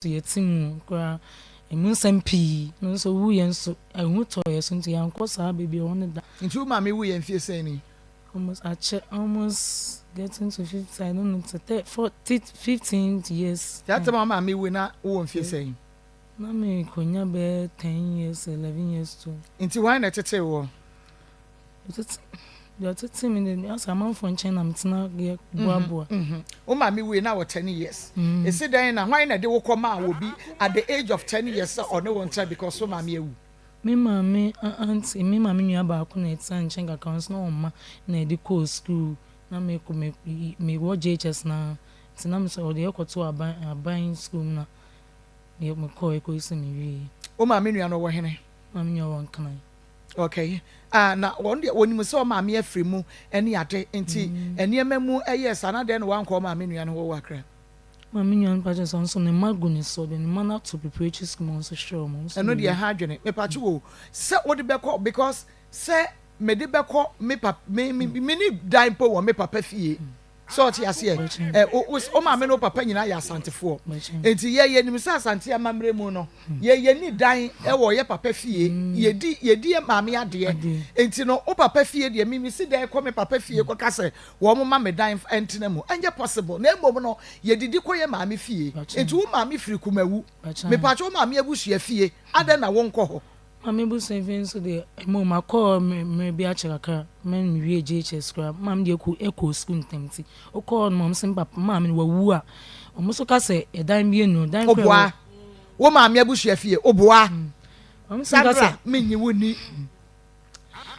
Yɛte mu koraa, emu nsɛm pii. No nso wuiɛ nso, ɛho tɔɔ yɛ so nti yɛankɔ saa baabi a ɛhɔ no da. Nti wo maame wuiɛ mfie sɛn ni? Almost akyɛ, almost getting to 50, I don't know, to 40, 15 years. That time wo maame wui na wowɔ mfie sɛn? Na mekɔnya bɛyɛ 10 years, 11 years too. Nti hwan na ɛtetee woɔ? Deɛ ɔtete me de, asɛ amanfoɔ nkyɛn na metena yɛ boaboa. Wo maame wui na wɔ 10 years. Ɛsi dɛn na hwan na de wo kɔ maa wɔ bi at the age of 10 years sɛ ɔne wo ntra because wo maame awu? Me maame aunty, me maame nua baako na ɛtena nkyɛn kakra nso na ɔmma na ɛde kɔɔ school na mekɔ me mewɔ JHS na nti na mesɛ ɔde ɛkɔto aban aban school mu na mekɔɔ ɛkɔsi sɛ mewie. Wo maame nua no ɔwɔ hene? Maame nua wɔ Nkran. Okay. Ah, na wɔn deɛ wɔnim sɛ ɔmaame afiri mu ne ade nti nneɛma mu ɛyɛ saa na deɛ na wankɔ ɔmaame nua no hɔ wɔ Accra. Maame nua no pakyɛ sɛ ɔnso ne mma gu ne so, ɔde ne mma no ato preparatory school ma ɔnso hwɛ wɔn. Ɛno deɛ ɛha adwene mepakye wo sɛ wode bɛkɔ because sɛ mede bɛkɔ me papa me me me ni dan mpo wɔ me papa fie. Sɛ ɔte aseɛ ɛ o o maame ne o papa nyinaa yɛ asantefoɔ nti yɛ yɛ nim sɛ asante amammerɛ mu no yɛ yɛ ni dan ɛwɔ yɛ papa fie yɛ di yɛ di yɛ maame adeɛ nti no o papa fie deɛ mimi si dan kɔ me papa fie kɔ kasɛ wɔn ma me dan ɛntena mu ɛnyɛ possible na emom no yɛ didi kɔ yɛ maame fie nti wo maame firi Kumawu mipatwa wo maame abusua fie adan na wɔn kɔ hɔ. Maame abusua fie nso deɛ emo makɔ mmerɛ bi akyɛ kakra mɛ mewie JHS koraa maame deɛ ɛkɔ sukuu ntɛm nti wokɔɔ no maame sɛ papa maame no wawu a ɔmo nso ka sɛ ɛdan bi enu dan kora. Oboa wo maame abusua fie oboa. Sandra menyi wo ni.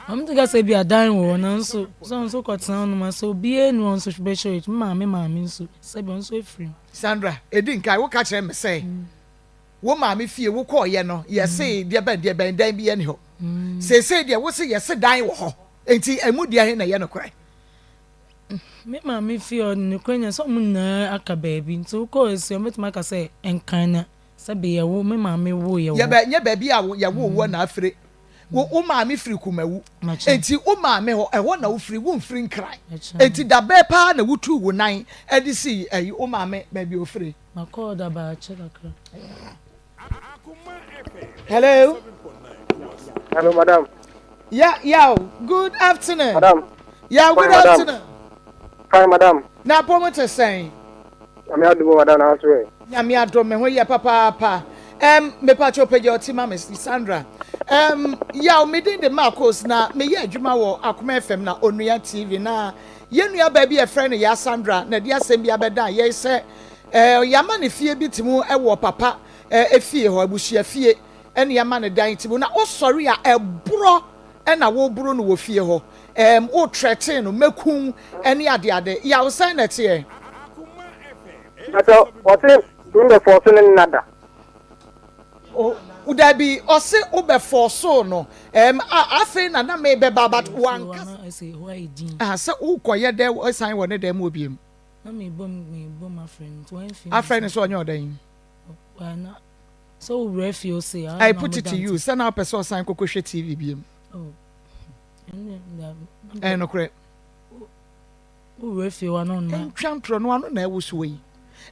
Ɔmo nso ka sɛ bi adan wɔ hɔ nanso sɛ ɔmo nso kɔtena hɔ nom a sɛ obiara nu ɔmo nso bɛhyɛ maame maame nso sɛbi ɔmo nso efiri mu. Sandra edi nka wo ka kyerɛ me sɛ wo maame fie wo kɔɔyɛ no yɛse deɛ bɛn dan bi yɛ ni hɔ seesei deɛ wo se yɛse dan wɔ hɔ nti emu deɛ he na ɛyɛ nokorɛ? Me maame fie ɔ nokorɛ nyɛ sɛ ɔmo nyinaa aka baabi nti wokɔɔ esi ɔmo bɛtumi aka sɛ Nkan na sɛbi yɛwo me maame wo yɛ wɔ. Yɛbɛ nyɛ baabi a yɛwo wo na afiri wo maame firi Kumawu nti wo maame hɔ ɛhɔ na wofiri wo mfiri Nkran nti dabɛɛ paa na wotu wo nan ɛde si ɛyi wo maame baabi ofiri. Makɔɔ daba akyɛ kakra. Hello. Hello, madam. Yeah, good afternoon. Madam. Yeah, good Fine, madam. afternoon. Fine, madam. Na apɔmu te sɛn? Nyame adom, madam, na aso ɛ. Nyame adom me ho yɛ papaapa. Mepatwa opagya ɔte ma me Sandra. Yaw, me din de Marcos na meyɛ adwuma wɔ Akoma FM na Onua TV na yɛn nua baabi a yɛfrɛ no Ya Sandra na de asɛm bi abɛda yɛn sɛ yɛama ne fie bi te mu wɔ papa efie hɔ abusua fie ɛne yɛama ne dan te mu na ɔsɔre a ɛborɔ ɛna wɔboro no wɔ fie hɔ wotreaten no mɛkum ɛne adeade. Yaw, sɛn na ɛteɛ? Ɔtɔ ɔse mbɛfɔ so ne nada. O dabi, ɔse wobɛfɔ no a afei na mebɛba but wanka Na ɛsɛ hɔ ayɛ din. Ah, sɛ wokɔyɛ dɛ ɛsan wɔ ne dɛm wɔ biem. Na mebɔ mu afrɛ no nti wɔamfi. Afrɛ no sɛ ɔnyɛ ɔdɛn? Na sɛ wowura fie o se. I put it to you sɛ na wopɛ sɛ ɔsan kɔkɔhwɛ TV biem. Oh. Ɛne ɛyɛ nokorɛ? Wowura fie wa na ɔno. Ntwa ntorɔ no ano na ɛwo so yi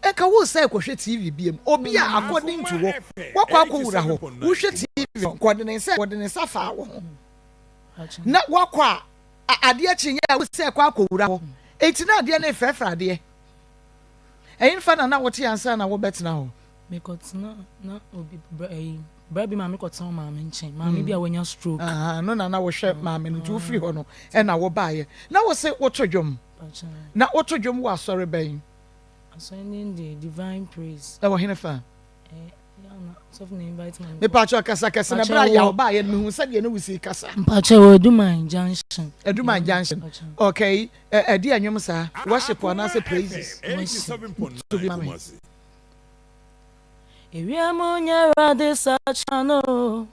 ɛnka wo sɛ kɔhwɛ TV biem obi a according to wɔ wakɔ akɔwura hɔ wohwɛ TV no nkɔde ne nsa wɔde ne nsa faa wo ho na wakɔ a adeɛ kye yɛ a wo sɛ kɔ akɔwura hɔ eti na adeɛ no efrɛfrɛ adeɛ ɛyin fa na wote ansa na wobɛtena hɔ. Mekɔtena na obi ɛyi bra bi maame kɔtena wo maame nkyɛn, maame bi a wanya stroke. No na wohwɛ maame no nti wofiri hɔ no ɛna wobaeɛ na wo se woto dwom na woto dwom wɔ asɔre bɛn? Asɔre ne de Divine Praise. Ɛwɔ hene fa? Yana sɔfo na invite ma. Mepatwɛ kasa kɛse na berɛ a yɛ wobaeɛ no mehu sɛdeɛ ne wosi kasa. Mpakyɛ wɔ Eduman Junction. Aduman Junction, okay. Ɛdi ɛnwom saa worship anaasɛ praises? To bi ma me. Ewiem nyɛ Awurade sakyera no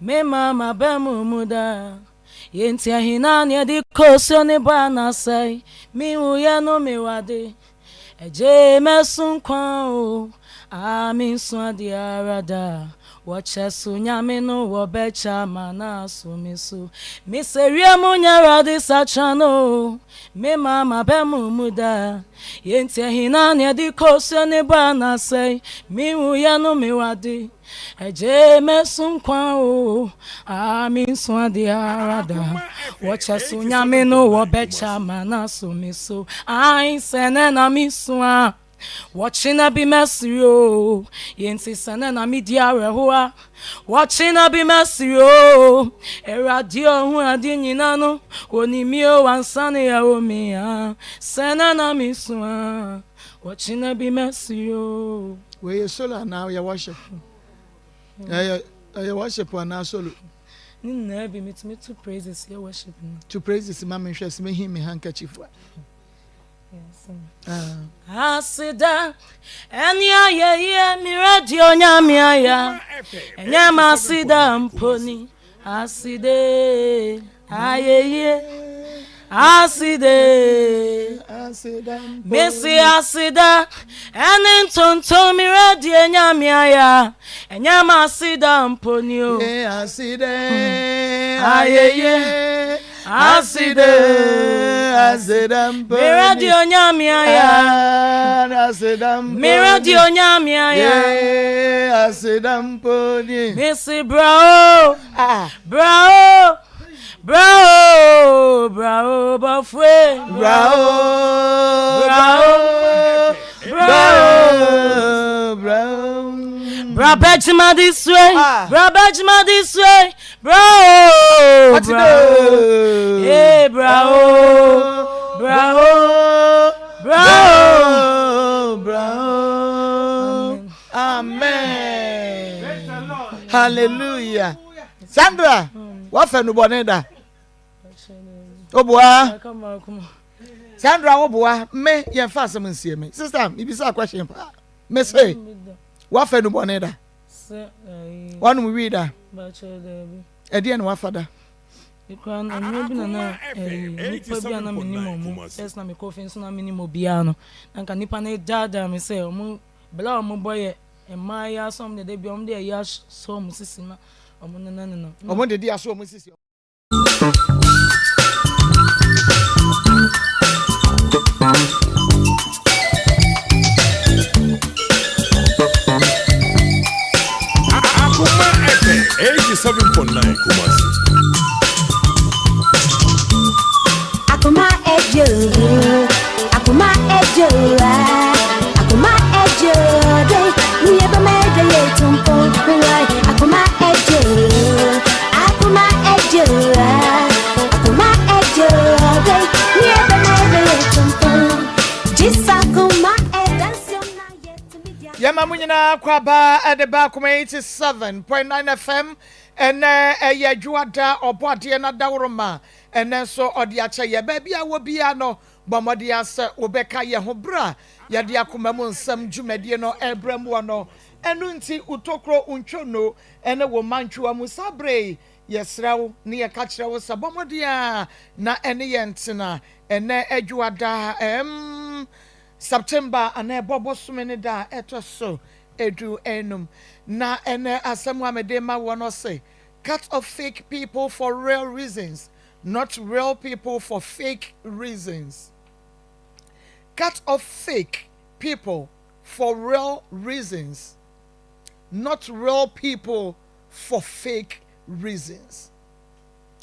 me mama bɛ mu da yɛnti ahina ne yɛde kɔsuo ne ba anasɛe mewuyɛ no mewade ɛgye mɛso nkwa o. Ah me nso adeɛ ara da Wɔkyɛ so Nyame no wɔbɛkyɛ ama no aso me so Me sɛ wiem nyɛ Awurade sakra no o Me ma m'aba mu mu da Yɛnti ɛhena ne ɛde kosua ne bɔ anasɛe Me wuyɛ no me wade Ɛgye mɛso nkwa o Ah me nso adeɛ ara da Wɔkyɛ so Nyame no wɔbɛkyɛ ama no aso me so Ae sɛ nɛ na me su a Wɔkyena bi mɛsere o, yɛnti sɛ nɛ na medi awerɛhoa. Wɔkyena bi mɛsere o, Awurade ɔhu ade nyina no, onim me o ansa na yɛwo me a. Sɛ nɛ na mesu a, wɔkyena bi mɛsere o. Wei yɛ solo anaa yɛ worship? Ɛyɛ ɛyɛ worship anaa solo? Ne nyinaa bi metumi to praises yɛ worship no. To praises ma menhwɛ sɛ mehi me handkerchief a. Aseda ɛne ayɛyie miradi onyame aya ɛnyɛ m'aseda mpo ni asede ayɛyie asede mesi aseda ɛne ntontom miradi onyame aya ɛnyɛ m'aseda mpo ni o asede ayɛyie Aseda, aseda mpo. Mira di onyame aya. Aseda mpo. Mira di onyame aya. Aseda mpo ni. Missy brao. Ah. Brao. Brao, brao, bafwe. Brao, brao, brao, brao. Bra bejima this way. Ah. Bra bejima this way. Bra o, bra o, eh, bra o, bra o, bra o, bra o. Amen. Hallelujah. Sandra, wafɛ no bɔne da. Oboa. Sandra woboa me yɛn fa asɛm nsie me. Sister, mibisa question paa. Me se, wafɛ no bɔne da. Wanom wii da? Ɛdeɛn na wafa da? Mekura no mmerɛ bi na na ɛyi nipa bi a na menim ɔmo first na mekɔ fie nso na menim obiara no na nka nipa no daadaa me sɛ ɔmo bla a ɔmo bɔ yɛ mmaa yi asɔ ɔmo dede bi ɔmo de ɛyi asɔ ɔmo sisi na ɔmo nena nena. Ɔmo dede asɔ ɔmo sisi. Akoma FM 87.9 Kumasi. Akoma ejo, akoma ejo, akoma ejo, de, niye ba meje ye tumpo, akoma ejo, akoma ejo, akoma ejo, de, niye ba meje ye tumpo, jisa akoma edansio na ye tumidia. Yɛma mo nyinaa kwaba ɛde ba Akoma 87.9 FM ɛnɛ ɛyɛ adwoada ɔbɔ adeɛ no adaworoma ɛnɛ nso ɔde akyɛ yɛ baabi a wɔ biara no bɔ mmɔden ara sɛ wobɛka yɛn ho berɛ a yɛde akoma mu nsɛm dwumadie no rebrɛ moɔ no. Ɛno nti wo tokuro, wo ntwonoo ne wo mantwoa mu saa berɛ yi, yɛsrɛ wo na yɛka kyerɛ wo sɛ bɔ mmɔden ara na ɛne yɛn ntena ɛnnɛ Adwoada, ɛɛm, September anaa ɛbɔ bosome no da a ɛtɔ so du nnum. Na ɛnnɛ asɛm a mede rema woɔ no ɔse, Cut off fake people for real reasons, not real people for fake reasons. Cut off fake people for real reasons, not real people for fake reasons.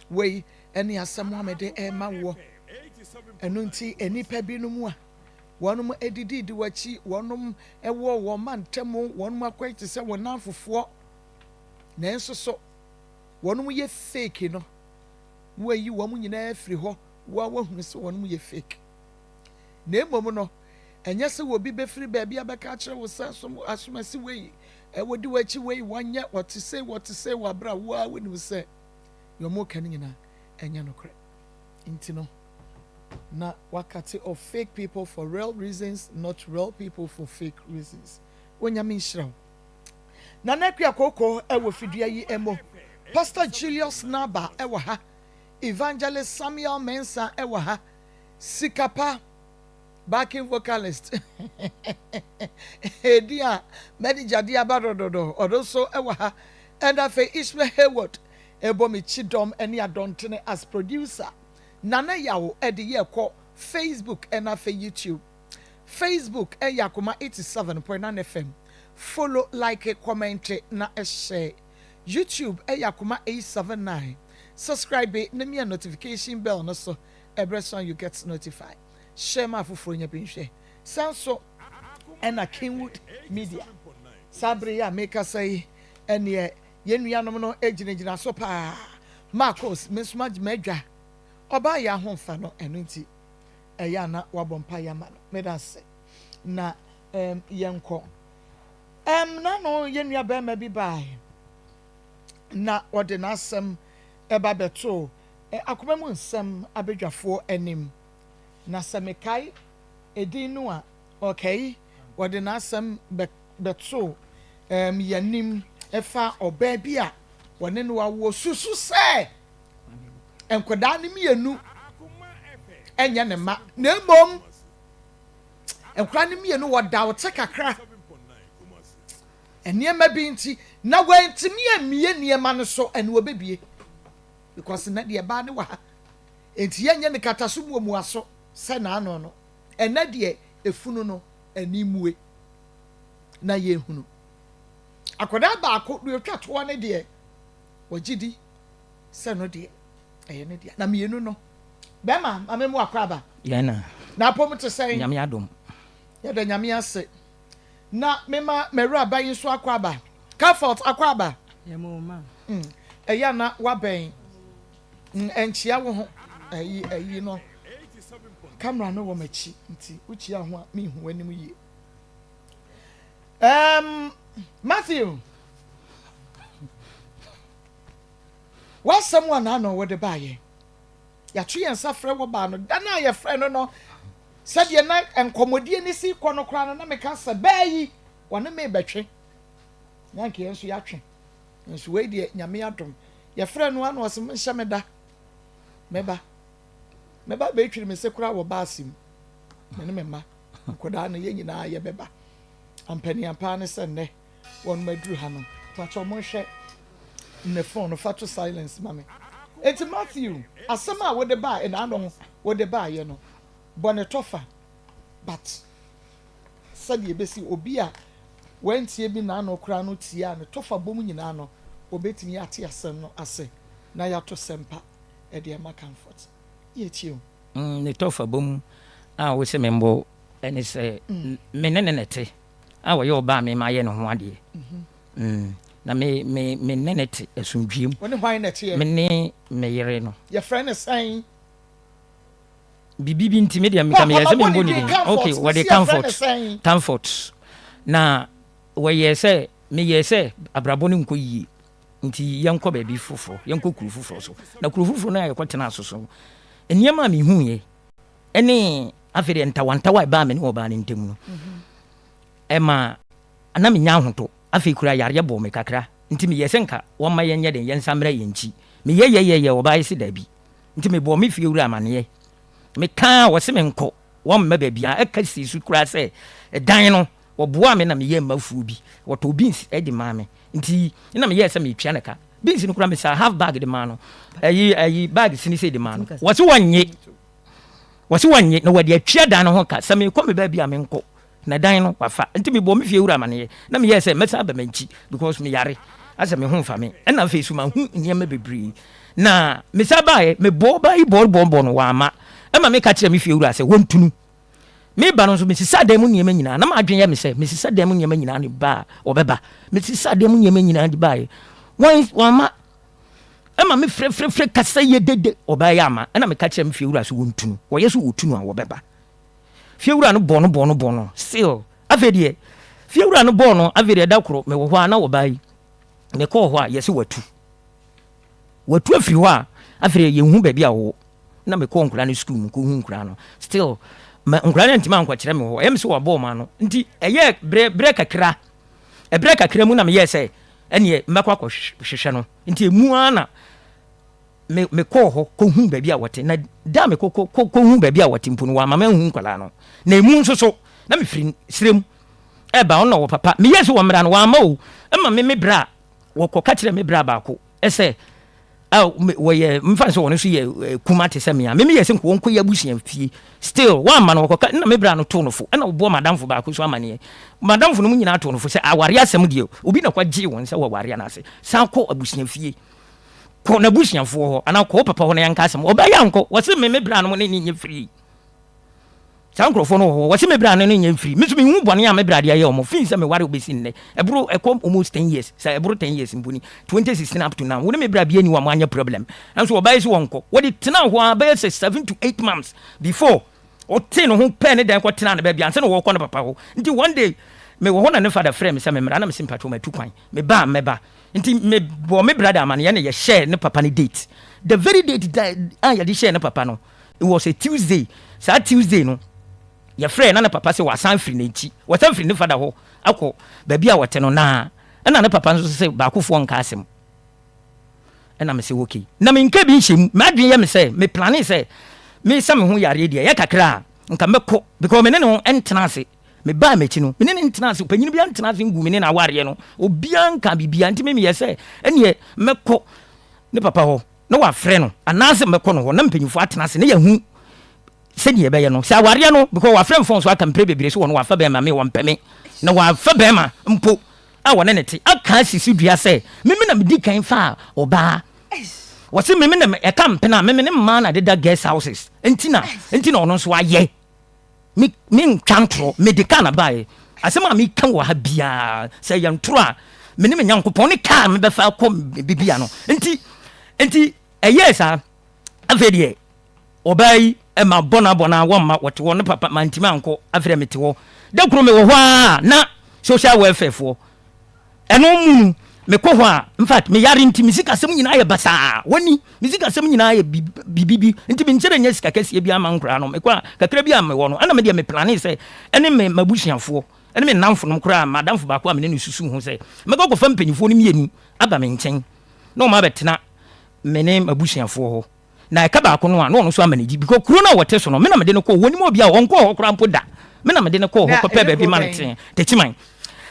Wei ɛne asɛm a mede ɛrema woɔ. Ɛno nti nnipa binom a wɔnom adididi w'akyi, wɔnom ɛwɔ wɔn mantam, wɔnom akɔyɛ te sɛ wɔn namfofoɔ, nanso so wɔnom yɛ fake no, na wɔayi wɔn nyinaa afiri hɔ, wo a woahunu sɛ wɔnom yɛ fake. Na mmom no, ɛnyɛ sɛ obi bɛfiri baabi abɛka akyerɛ wo sɛ asom asomasi wei, wɔdi w'akyi wei, wɔnyɛ, wɔte sei, wɔte sei, wɔ aberɛ a wo ara wonim sɛ deɛ wɔreka no nyinaa ɛnyɛ nokorɛ. Nti no, na wakate off fake people for real reasons, not real people for fake reasons. Onyame nhyira wo. Nana Akua Kooko wɔ fidua yi mu. Pastor Julius Naba wɔ ha. Evangelist Samuel Mensah wɔ ha. Sikapa. Backing vocalist edin a manager de aba dɔdɔdɔ ɔno nso wɔ ha ɛna afei Ishmael Hayward ɛbɔ me kyidɔm ne adɔntene as producer Nana Yaw ɛde yɛ kɔ Facebook ɛna afei YouTube Facebook ɛyɛ Akoma 87.9 FM follow like comment na share YouTube ɛyɛ Akoma 879 subscribe na mia notification bell no so ɛbrɛ so you get notified. Hyɛ ma afoforɔ nya bi nhwɛ. Saa nso ɛna Kenwood Media. Saa bere yi a mekasa yi, ɛneɛ yɛn nuanom no gyinagyina so paa. Marcos, me nso magye m'adwa. Ɔbaa yɛ ahomfa no, ɛno nti ɛyɛ a na wabɔ mpaeɛ ama no. Meda ase. Na ɛm, yɛnkɔ. Ɛm, n'ano yɛn nua barima bi baeɛ na ɔde n'asɛm ɛba bɛtoo akoma mu nsɛm abadwafoɔ anim. Na sɛ mekae edin no a, okay, wɔde n'asɛm bɛ, bɛtoo um, yɛn anim ɛfa ɔbaa bi a wɔne no awoɔ susu sɛ nkwadaa no mmienu ɛnyɛ ne mma, na mmom nkwadaa no mmienu wɔda ɔte kakra nneɛma bi nti na wɔntumi ammie nneɛma no so ɛna wɔbɛbie because na deɛ baa ne wɔ ha nti yɛnyɛ ne kata so muamua so sɛ n'ano no ɛnɛ deɛ efunu no ani mue na yɛhunu akwadaa baako deɛ otwa toɔ ne deɛ wɔgye di sɛ no deɛ ɛyɛ ne deɛ na mmienu no bɛrima maame mu akɔ aba. Yɛn na. Na apɔm te sɛn. Nyame adom. Yɛda Nyame ase. Na mema m'awuraba yi nso akɔ aba. Comfort akɔ aba. Ɛyɛ a na wabɛn. Ɛnkyia wo ho. Ɛyi ɛyi no. Camera no wɔ m'akyi nti wokyia ho a menhu w'anim yie. Um, Matthew. W'asɛm a n'ano wode baayɛ. Yɛato yɛn nsa frɛ wɔ baa no. Da no a yɛfrɛ no no, sɛdeɛ na nkɔmmɔdie no si kɔ no koraa no, na meka sɛ bɛɛ yi, wɔne me bɛtwe. Na anka yɛn nso yɛatwe. Nso wei deɛ, Nyame adom. Yɛfrɛ no a na ɔse nhyɛ me da. Mɛba. Mɛba bɛtwiri me se koraa wɔ baase mu. Me ne me mma. Nkwadaa no, yɛn nyinaa yɛbɛba. Ampaniampaa ne sɛ nnɛ wɔn aduru ha no. Pakyɛ monhwɛ ne phone no fa to silence ma me. Enti Matthew, asɛm a wode baa ɛnaano wode baayɛ no, bɔ ne tɔfa. But sɛdeɛ ebesi obi a wantie bi n'ano koraa no tie a ne tɔfa bom nyinaa no, obetumi ate asɛm no ase na yɛato sɛmpa ɛde ama Comfort. Yɛtie o. Ne tɔfa bom a wose membɔ ɛne sɛ me ne ne na ɛte a ɔyɛ ɔbaa me mayɛ ne ho adeɛ. Na me me me ne ne te asomdwie mu. Wo ne hwan na ɛteɛ? Me ne me yere no. Yɛfrɛ no sɛn? Biribi bi nti me deɛ meka meyɛ sɛ membɔ ne din. Okay, wɔde Comfort. Comfort. Na wɔyɛɛ sɛ meyɛɛ sɛ abrabɔ no nkɔ yie nti yɛnkɔ baabi foforɔ, yɛnkɔ kuro foforɔ so. Na kuro foforɔ no a yɛkɔtenaa so so nneɛma a mehuiɛ ɛne afei deɛ ntawantawa a ɛbaa me ne ɔbaa no ntam no ɛma na menya ahotɔ. Afei koraa yareɛ bɔɔ me kakra nti meyɛɛ sɛ nka wɔmma yɛnyɛ den yɛnsan mmra yɛn nkyi. Meyɛyɛyɛyɛ ɔbaa yi se daabi. Nti mebɔɔ me fiewura amaneɛ. Mekaa a ɔse menkɔ, wɔmma baabiara. Ɛka sii so koraa sɛ dan no wɔboaa me na meyɛɛ mmafuo bi. Wɔtɔɔ beans de maa me nti na meyɛɛ sɛ meretua no ka. Beans no koraa mesaa half bag de maa no, ayi ayi bag sini sei de maa no. Wɔse wɔnnye, wɔse wɔnnye na wɔde atua dan no ho ka. Sɛ merekɔ me baabi a menkɔ. Na dan no wafa nti mebɔɔ me fie wura amaneɛ na meyɛɛ sɛ mɛsan aba m'akyi because meyare asɛ me ho mfa me ɛna afei so mahu nneɛma bebree na mesan baeɛ mebɔɔ baa yi bɔɔ bɔɔ bɔɔ no wamma ɛma meka kyerɛ me fie wura sɛ wɔntunu meba no nso mesesa dan mu nneɛma nyinaa na m'adwene yɛ me sɛ mesesa dan mu nneɛma nyinaa ne ba a ɔbɛba mesesa dan mu nneɛma nyinaa de baeɛ wɔn wamma ɛma me frɛfrɛfrɛ kasa yɛ dede ɔbaa yɛ ama ɛna meka kyerɛ me fie wura sɛ wɔntunu wɔyɛ so wɔtunu a wɔbɛba Fiewura no bɔɔ no bɔɔ no bɔɔ no still afei deɛ fiewura no bɔɔ no afei deɛ da koro mewɔ hɔ a na ɔbaa yi mekɔɔ hɔ a yɛse watu watu afiri hɔ a afei deɛ yɛnhu baabi a ɔwɔ na mekɔɔ nkwadaa no sukuu mu kɔhu nkwadaa no still ma nkwadaa no antumi ankɔkyerɛ me hɔ ɛyɛ me sɛ wɔabɔ wɔn ano nti ɛyɛ berɛ berɛ kakra ɛberɛ kakra mu na meyɛɛ sɛ ɛneɛ mɛkɔ akɔhwehwɛ no nti ɛmu ara na. me mekɔɔ hɔ kɔhuu baabi a wɔte. Na da a mekɔ kɔ kɔ kɔhuu baabi a wɔte mpo no, wɔamma manhu nkwadaa no. Na emu nso so, na mefiri serɛ mu ɛreba, ɔno na ɔwɔ papa. Meyɛɛ sɛ wɔmmra no, wɔamma o. Ɛma me me bra, wɔkɔka kyerɛɛ me bra baako sɛ, a wɔyɛ mfa no sɛ wɔn nso yɛ kuma te sɛ me a, me meyɛɛ sɛ nka wɔnkɔ yɛ abusua fie. Still, wɔamma no, wɔkɔka, ɛna me bra no too no fo, ɛna wɔbɔɔ m'adamfo baako nso amaneɛ. M'adamfo no mu nyinaa too no fo sɛ awareɛ asɛm deɛ, obi na kɔgyee wɔn sɛ wɔware anaasɛ san kɔ abusua fie. Kɔ n'abusuafoɔ hɔ anaa kɔ wo papa hɔ na yɛnka asɛm. Ɔbaa yi ankɔ. Wɔse me me bra no ne ne nyɛ free. Saa nkurɔfoɔ no wɔ hɔ. Wɔse me bra no ne nyɛ free. Me nso menhu bɔne a me bra de ayɛ wɔn. Fii sɛ meware wo bɛsi nnɛ. Ɛboro ɛkɔ almost 10 years. Sɛ ɛboro 10 years mpo ni. 2016 up to now. Wo ne me bra biara nni hɔ a moanyɛ problem. Nanso ɔbaa yi se ɔnkɔ. Wɔde tenaa hɔ ara bɛyɛ sɛ 7 to 8 months before ɔtee ne ho pɛɛ ne dan kɔtenaa ne baabi ansa na ɔrekɔ ne papa hɔ. Nti one day mewɔ hɔ na ne father frɛɛ me sɛ memmra na mese mpakyɛw matu kwan. Meba a mɛba. Nti me bɔɔ me brother amaneɛ na yɛhyɛɛ ne papa no date. The very date da a yɛde hyɛɛ ne papa no, it was a Tuesday. Saa Tuesday no, yɛfrɛɛ na ne papa sɛ wasan firi n'akyi, wasan firi ne father hɔ akɔ baabi a wɔte no na ɛna ne papa nso sɛ baakofoɔ nka asɛm. Ɛna me sɛ okay. Na menka bi nhyɛ mu. M'adwene yɛ me sɛ, me plane sɛ mesa me ho yareɛ deɛ ɛyɛ kakra a, nka mɛkɔ because me ne no ntena ase. Mebaa m'akyi no, me ne no ntenaa ase, ɔpanyin biara ntenaa ase nguu me ne no awareɛ no, obiara nkaa biribiara, nti me meyɛɛ sɛ ɛnneɛ mɛkɔ ne papa hɔ na wafrɛ no, anaasɛ mɛkɔ no hɔ na mpanyinfoɔ atena ase na yɛahu sɛdeɛ ɛbɛyɛ no, sɛ awareɛ no, because wafrɛ me phone so aka mprɛ bebree sɛ wɔn wafa bɛrima, me wɔmpɛ me, na wafa bɛrima mpo a wɔne ne te aka asi so dua sɛ me me na medi kan faa ɔbaa, wɔse me me na ɛka mpena a me me ne mmaa na deda guest houses, nti na nti na ɔno nso ayɛ. Me mentwa ntorɔ, mede kaa na baeɛ. Asɛm a meka wɔ ha biara, sɛ ɛyɛ ntorɔ a, me ne me Nyankopɔn ne kaa a mebɛfa akɔ bibia no. Nti, nti ɛyɛɛ saa. Afei deɛ, ɔbaa yi, ɛma bɔ no abɔ no a, wɔmma, wɔte hɔ, ne papa, mantumi ankɔ, afei deɛ mete hɔ. Da koro mewɔ hɔ ara na social welfare foɔ, Ɛno mu no, mekɔ hɔ a, in fact, me yare nti, me sikasɛm nyinaa yɛ basaa. Wani, me sikasɛm nyinaa yɛ biribi bi. Nti menkyɛ dɛ nyɛ sika kɛseɛ bi ama nkoraa no. Mekɔ a, kakra bi a mewɔ no, ɛna me deɛ me plane sɛ, ɛne me m'abusuafoɔ, ɛne me nnamfonom koraa, m'adamfo baako a me ne no susu ho sɛ, mɛkɔ akɔfa mpanimfoɔ no mmienu aba me nkyɛn, na wɔn abɛtena me ne m'abusuafoɔ hɔ. Na ɛka baako no a, na ɔno nso ama no gyi because kuro no a wɔte so no, me na mede no kɔɔ hɔ. Wɔnim obi a ɔnkɔɔ hɔ koraa mpo da. Me na mede no kɔɔ hɔ kɔpɛɛ baabi ma no tee, Techiman.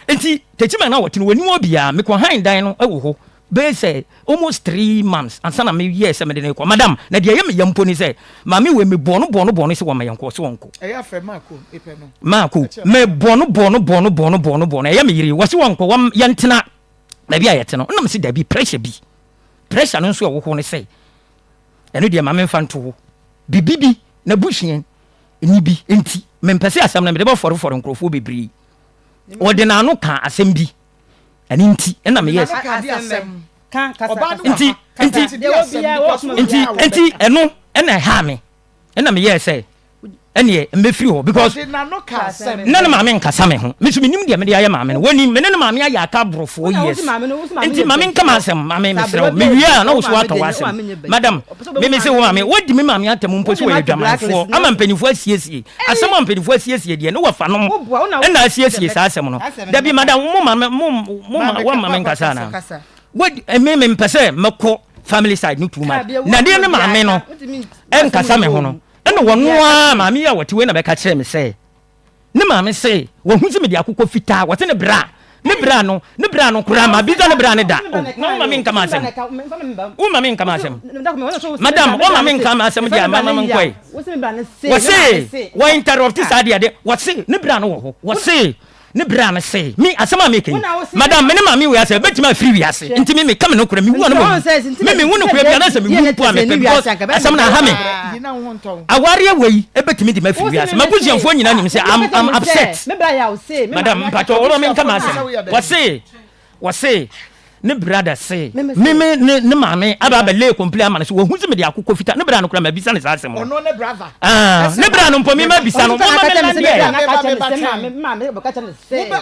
Nti Techiman no a wɔte no, wɔnim obiara. Mekɔ han dan no wɔ hɔ bɛyɛ sɛ almost 3 months ansa na meyɛɛ sɛ mede no rekɔ. Madam, na deɛ ɛyɛ me ya mpo ne sɛ, maame wei mebɔɔ no bɔɔ no bɔɔ no sɛ wɔmma yɛnkɔ, ɔse ɔnkɔ. Ɛyɛ afrɛ Marco, mepɛ no. Marco, mebɔɔ no bɔɔ no bɔɔ no bɔɔ no bɔɔ no bɔɔ no, ɛyɛ me yere, wɔse ɔnkɔ, wɔm, yɛntena baabi a yɛte no. Ɛna mese dabi, pressure bi. Pressure no nso a ɛwɔ hɔ ne sɛ, ɛno deɛ ma memfa nto hɔ, biribi bi, n'abusua ni bi nti, mempɛ sɛ asɛm no mede bɛfɔrefɔre nkurɔfoɔ bebree. Ɔde n'ano kaa asɛm bi, ɛno nti ɛna meyɛɛ sɛ. Nti, nti, nti, nti ɛno ɛna ɛhaa me. Ɛna meyɛɛ sɛ ɛneɛ mɛfiri hɔ because na ne maame nkasa me ho. Me nso menim deɛ mede ayɛ maame no. Wɔnim me ne ne maame ayɛ aka aboro 4 years. Nti ma menka m'asɛm maame mesrɛ wo. Mewie a na wo so woaka w'asɛm. Madam, me mese wo maame, woadi me maame atam mpo sɛ wɔyɛ adwamanfoɔ ama mpanimfoɔ asiesie. Asɛm a mpanimfoɔ asiesie deɛ ne wɔfa nom ɛna asiesie saa asɛm no. Dabi madam, mo ma mo mo wɔmma menkasa anaa? Wadi me mempɛ sɛ mɛkɔ family side no too much. Na deɛ ne maame no ɛnkasa me ho no, ɛna wɔno ara maame yi a wɔte wei na bɛka kyerɛ me sɛ ne maame se wahu sɛ mede akokɔ fitaa wɔte ne bra ne bra no ne bra no koraa ma bisa ne bra ne da. Oh, na woma me nka m'asɛm, woma me nka m'asɛm, madam, woma me nka m'asɛm deɛ ama ma nkɔe. Wɔse wɔ interrupt saa deɛ de wɔse ne bra no wɔ hɔ, wɔse Ne bere a mese, Me, asɛm a meka yi, madam, me ne maame wiase, ɛbɛtumi afiri wiase, nti me, meka me nokorɛ, mewu a na mawu, me, menwu nokorɛ bi anaasɛ mewu mpo a mepɛ, because asɛm no aha me. Awareɛ wei ɛbɛtumi de me afiri wiase, m'abusuafoɔ nyinaa nim sɛ I'm, I'm upset. Madam, mpakyɛ, wɔma menka m'asɛm. Wɔse, Wɔse ne brada se me me ne ne maame aba abɛ lay complain ama no sɛ wahu sɛ mede akokɔ fita ne bra no koraa mabisa no saa asɛm no. Ɔno ne brother. Ah, ne bra no mpo me mabisa no. Mama me lande ɛ.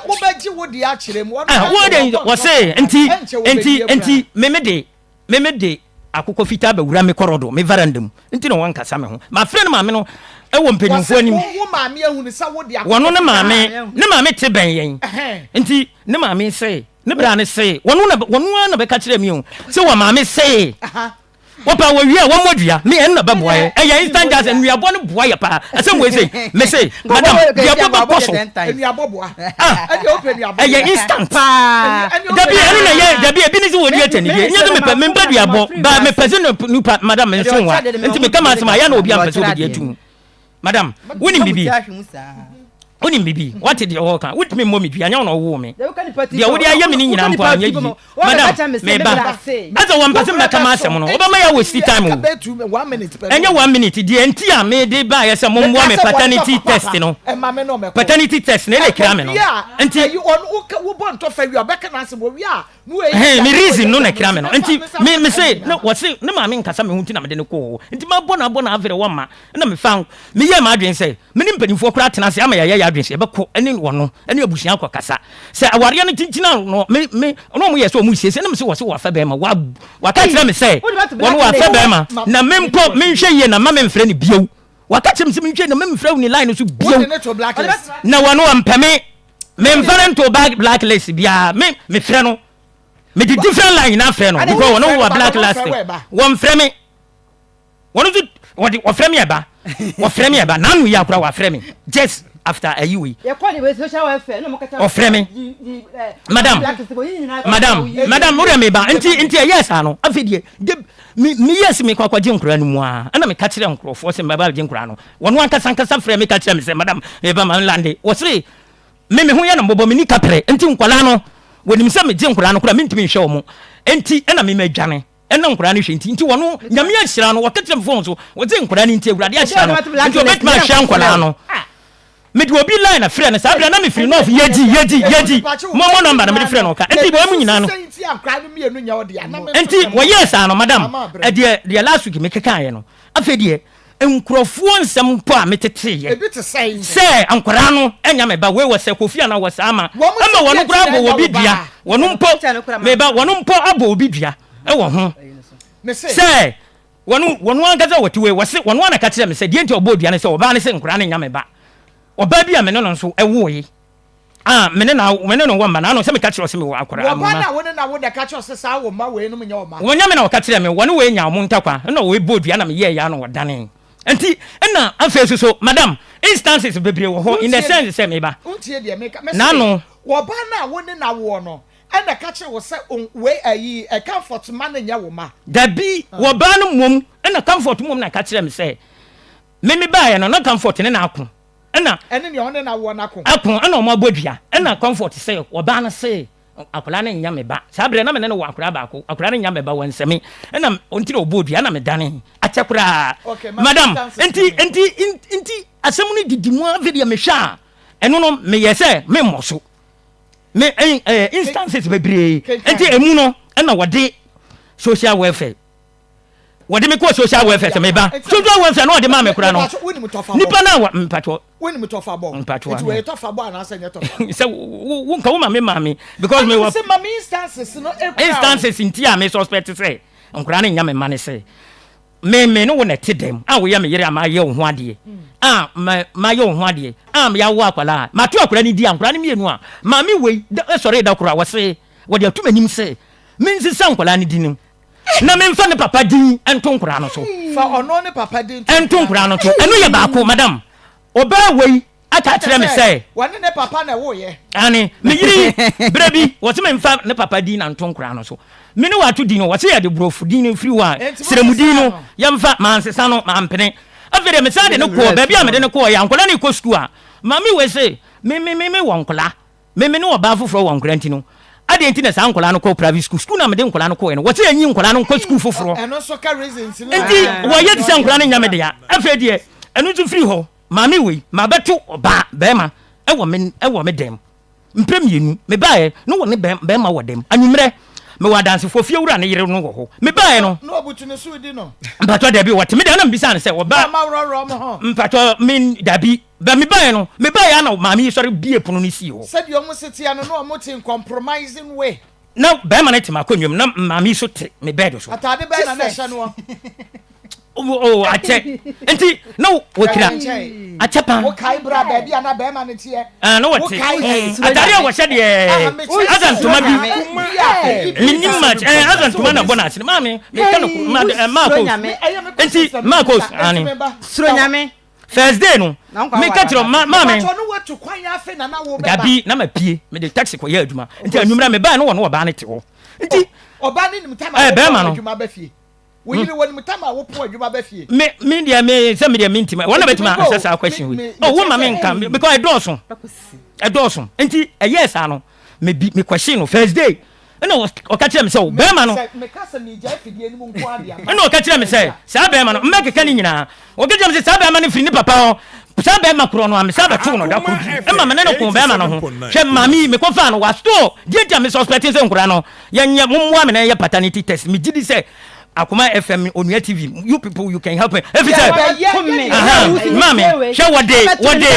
Wobɛgye wo deɛ akyerɛ mu. Ah, wo de wɔse nti nti nti me me de me me de akokɔ fitaa bɛwura me kɔrɔdo, me veranda mu, nti na wɔnkasa me ho. Mafrɛ ne maame no wɔ mpanyimfoɔ anim. Wɔno ne maame, ne maame te bɛn yɛn. Nti ne maame se, ne bra no se, wɔno na wɔno ara na bɛka kyerɛ me o, sɛ wɔ maame se. Wɔpɛ a wɔwie a wɔmmɔ dua. Me ɛno na ɛbɛboa yɛ. Ɛyɛ instant justice. Nnuabɔ no boa yɛ paa. Asɛm wei sei, me se, madam, duabɔ bɛkɔ so. Ah, ɛyɛ instant. Dabi ɛno na ɛyɛ, dabi ebi ne sɛ wɔdi atɛnidie. Nyɛ sɛ mepɛ, mempɛ duabɔ, ba mepɛ sɛ nipa, madam, menso nwa. Nti meka m'asɛm a, ɛyɛ na obi ampɛ sɛ obɛdi atum. Madam, wonim biribi? Wonim biribi? Woate deɛ wɔreka? Wontumi mmɔ me dua, nyɛ wo na wowoo me. Deɛ wode ayɛ me no nyinaa mpo anyɛ yie. Madam, meba. Asɛ wɔmpɛ sɛ mɛka m'asɛm no, wobɛma yɛ waste time o. Ɛnyɛ one minute, deɛ nti a mede baeɛ sɛ mommoa me paternity test no, paternity test no ɛna ɛkira me no. Nti, Ɛhɛn, me reason no na ɛkra me no. Nti, me, me se, ne, wɔse, ne maame nkasa me ho nti na mede no kɔɔ hɔ. Nti mabɔ no abɔ no afei deɛ wɔmma. Ɛna mefa, meyɛɛ m'adwene sɛ, me ne mpanimfoɔ koraa atena ase ama yɛayɛ yɛn adwene sɛ yɛbɛkɔ ne wɔno ne abusua akɔkasa. Sɛ awareɛ no kyinkyin a, no, me, me, na wɔn yɛ sɛ wɔn resiesie, ɛna me se wɔse wɔafɛ bɛrima, wa, waka kyerɛ me sɛ, wɔn wɔafɛ bɛrima, na me mpo menhwɛ yie na mma memfrɛ no bio. Waka kyerɛ me sɛ menhwɛ yie na memfrɛ wo ne line no so bio. Na wɔn wɔmpɛ me. Memfa no nto bag black list biara me mefrɛ no mede different line nyinaa frɛ no because wɔn wɔ black list wɔmfrɛ me wɔn nso wɔde wɔfrɛ me ɛba wɔfrɛ me ɛba n'ano yi akora wɔafrɛ me just after ayi wei ɔfrɛ me madam madam madam wúrɛ mi ba nti nti ɛyɛ saa no afei deɛ de mi mi yɛ si mi kɔ akɔgye nkora no mu a ɛna mi ka kyerɛ nkorɔfoɔ sɛ mbɛba agye nkora no Wɔn ankasa ankasa frɛɛ me ka kyerɛɛ me sɛ, Madam, meba ma nlande. Wɔse me me ho yɛ no mmɔbɔ, menni kaprɛ, enti nkwadaa no, wɔnim sɛ megye nkwadaa no koraa a, mentumi nhwɛ wɔn, enti ɛna me madwane, ɛna nkwadaa no hwɛ nti, nti wɔn, Nyame ahyira no, wɔka kyerɛɛ me fon so, wɔse nkwadaa no nti Awurade ahyira no, nti ɔbɛtumi ahwɛ nkwadaa no. Mede obi line na frɛɛ no, saa berɛ na mefiri North, Yegyi, Yegyi, Yegyi, momo number na mede frɛɛ no, ɔka, enti wɔn mu nyinaa no, enti wɔyɛɛ saa no, madam, ɛdeɛ, deɛ last week mekekaeɛ no, afei deɛ, Nkurɔfoɔ nsɛm mpo a meteteeɛ sɛ nkwadaa no nya me ba wei wɔ sɛ Kofi anaa wɔ saa ma ɛma wɔn koraa abɔ obi dua wɔn mpo me ba wɔn mpo abɔ obi dua wɔ ho sɛ wɔn wɔn ankasa wɔte wei wɔse wɔn ana ka kyerɛ me sɛ deɛ nti ɔbɔ dua no sɛ ɔbaa no sɛ nkwadaa no nya me ba ɔbaa bi a me ne no nso ɛwoe Ah, me ne na me ne no wɔ mma na ano sɛ meka kyerɛ ɔsɛ mewɔ akwadaa mma. Wɔba na wo ne na wo na ɛka kyerɛ ɔsɛ saa wo mma wei nom nyɛ wo mma. Wɔnyɛ me na ɔka kyerɛ me wɔne wei nya ɔmo ntakwa ɛna wei bɔ dua na meyɛɛ ya na ɔdane nti ɛna afei nso so madam instances bebree wɔ hɔ in the sense sɛ meba Wontie deɛ meka mese n'ano. Wɔba no a wo ne na woɔ no ɛna ɛka kyerɛ wo sɛ wei ayi Comfort mma no nyɛ wo mma. Dabi wɔbaa no mmom ɛna Comfort mmom na ɛka kyerɛ me sɛ me mebaeɛ no na Comfort ne no ako. Ɛna. Ɛne nea ɔne no awoɔ no ako. Ako, ɛna wɔn abɔ dua. Ɛna Comfort se, ɔbaa no se, akwadaa no nnya me ba. Saa berɛ na me ne no wɔ akwadaa baako. Akwadaa no nnya me ba, wansɛ me. Ɛna nti na ɔbɔɔ dua, ɛna me dane. Akyɛ koraa. Okay, ma Madam, instances nti, no. nti, nti asɛm no didi mu ara, afei deɛ mehwɛ a, ɛno no meyɛ sɛ memmɔ so. Me, eh, eh, instances bebree. Kenkan. Nti emu no, ɛna wɔde social welfare. Wɔde me kɔɔ social welfare sɛ meba social welfare na ɔde maa me koraa no nipa no a mpatwɔ wonim tɔfa bɔ mpatwɔ nti wɔyɛ tɔfa bɔ anaasɛ nyɛ tɔfa sɛ wo nka wo ma me maa me because me wɔ sɛ ma me instances no ekura instances nti a me suspect sɛ nkora no nya me ma ne sɛ me me ne wo na ɛte dɛm a woyɛ me yere a mayɛ wo ho adeɛ a ma mayɛ wo ho adeɛ a yɛawo akwadaa a mato akwadaa no di a nkwadaa no mmienu a maame wei sɔre da koro a wɔse wɔde ato m'anim sɛ mensesa nkwadaa no di no na memfa ne papa din nto nkoraa no so. Fa ɔno ne papa din nto nkoraa no so. Ɛno yɛ baako, madam. Ɔbaa wei aka akyerɛ me sɛ. Wɔne ne papa na ɛwoeɛ. Aane, me yere yi, berɛ bi, wɔse memfa ne papa din na nto nkoraa no so. Me ne wato din no, wɔse yɛde borɔfo din no firi hɔ a, srɛmu din no, yɛmfa, mansesa no, mampene. Afei deɛ mesan de no kɔɔ baabi a mede no kɔɔeɛ a, nkwadaa no rekɔ sukuu a, maame wei se, me, me, me, mewɔ nkwadaa. Me me ne ɔbaa foforɔ wɔ nkwadaa nti no, adɛn nti na saa nkwadaa no kɔ private school? School no a mede nkwadaa no kɔeɛ no, wɔse yɛnyi nkwadaa no nkɔ school foforɔ. Nti wɔyɛ te sɛ nkwadaa no nyɛ me dea. Afei deɛ, ɛno nso firi hɔ, maame wei, mabɛto ɔbaa, barima, wɔ me, wɔ me dɛm. Mprɛ mmienu, mebaeɛ, na wɔne bɛrima wɔ dɛm. Anwummerɛ, mewɔ adansefoɔ, fiewura ne yere no wɔ hɔ. Mebaeɛ no. Na ɔbutu ne so redi no. Mpatwɔ, dabi, wɔte me dɛm, na mebisaa no sɛ, ɔbaa. Na ɔma worɔworɔ mo ho. Mpatwɔ, me, dabi. Bɛ mebaeɛ no, mebaeɛ ara na maame yi sɔre bue pono no sii hɔ. Sɛdeɛ wɔn se teɛ no, na wɔn te in compromising way. Na barima no te m'akonnwa mu, na maame yi nso te me bed so. Ataade bɛn na na ɛhyɛ noɔ? Oh, akyɛ. Nti, na wɔkira. Akyɛ paa. Wokae berɛ a baabi a na barima no teɛ? Ah, na wɔte. Ataade a wɔhyɛ deɛ, asa ntoma bi. Menim much ɛɛ asɛ ntoma na bɔ n'asene maame meka no ma ɛɛ Marcos nti Marcos ani. Suro nyame. First day no meka kyerɛ ma maame. Dabi na ma pie mede taxi kɔ yɛ adwuma nti anwummerɛ me baa no wɔ no ɔbaa no te hɔ nti. Ɔbaa no nim tam a wɔkɔ adwuma bɛ fie. Wo yere wɔ nim tam a wopɔn adwuma ba fie. Me me deɛ me sɛ me deɛ me ntumi wɔn na bɛtumi ansɛ saa question wei. Oh wo ma me nka because ɛdɔɔso ɛdɔɔso nti ɛyɛɛ saa no me bi me question no first day ɛna ɔka kyerɛ me sɛ bɛrima no ɛna ɔka kyerɛ me sɛ saa bɛrima no mmɛkeka ne nyinaa ɔka kyerɛ me sɛ saa bɛrima no firi ne papa hɔ saa bɛrima korɔ no a mesan bɛtoo no da koro bi ɛma me ne no ko bɛrima no ho hwɛ maame yi mekɔfaa no wastore deɛ nti a me suspect sɛ nkora no Yɛnyɛ, mommoa me na yɛnyɛ paternity test. Megye di sɛ Akoma FM, Onua TV, you people you can help me. Efi sɛ, maame, hwɛ wɔde, wɔde,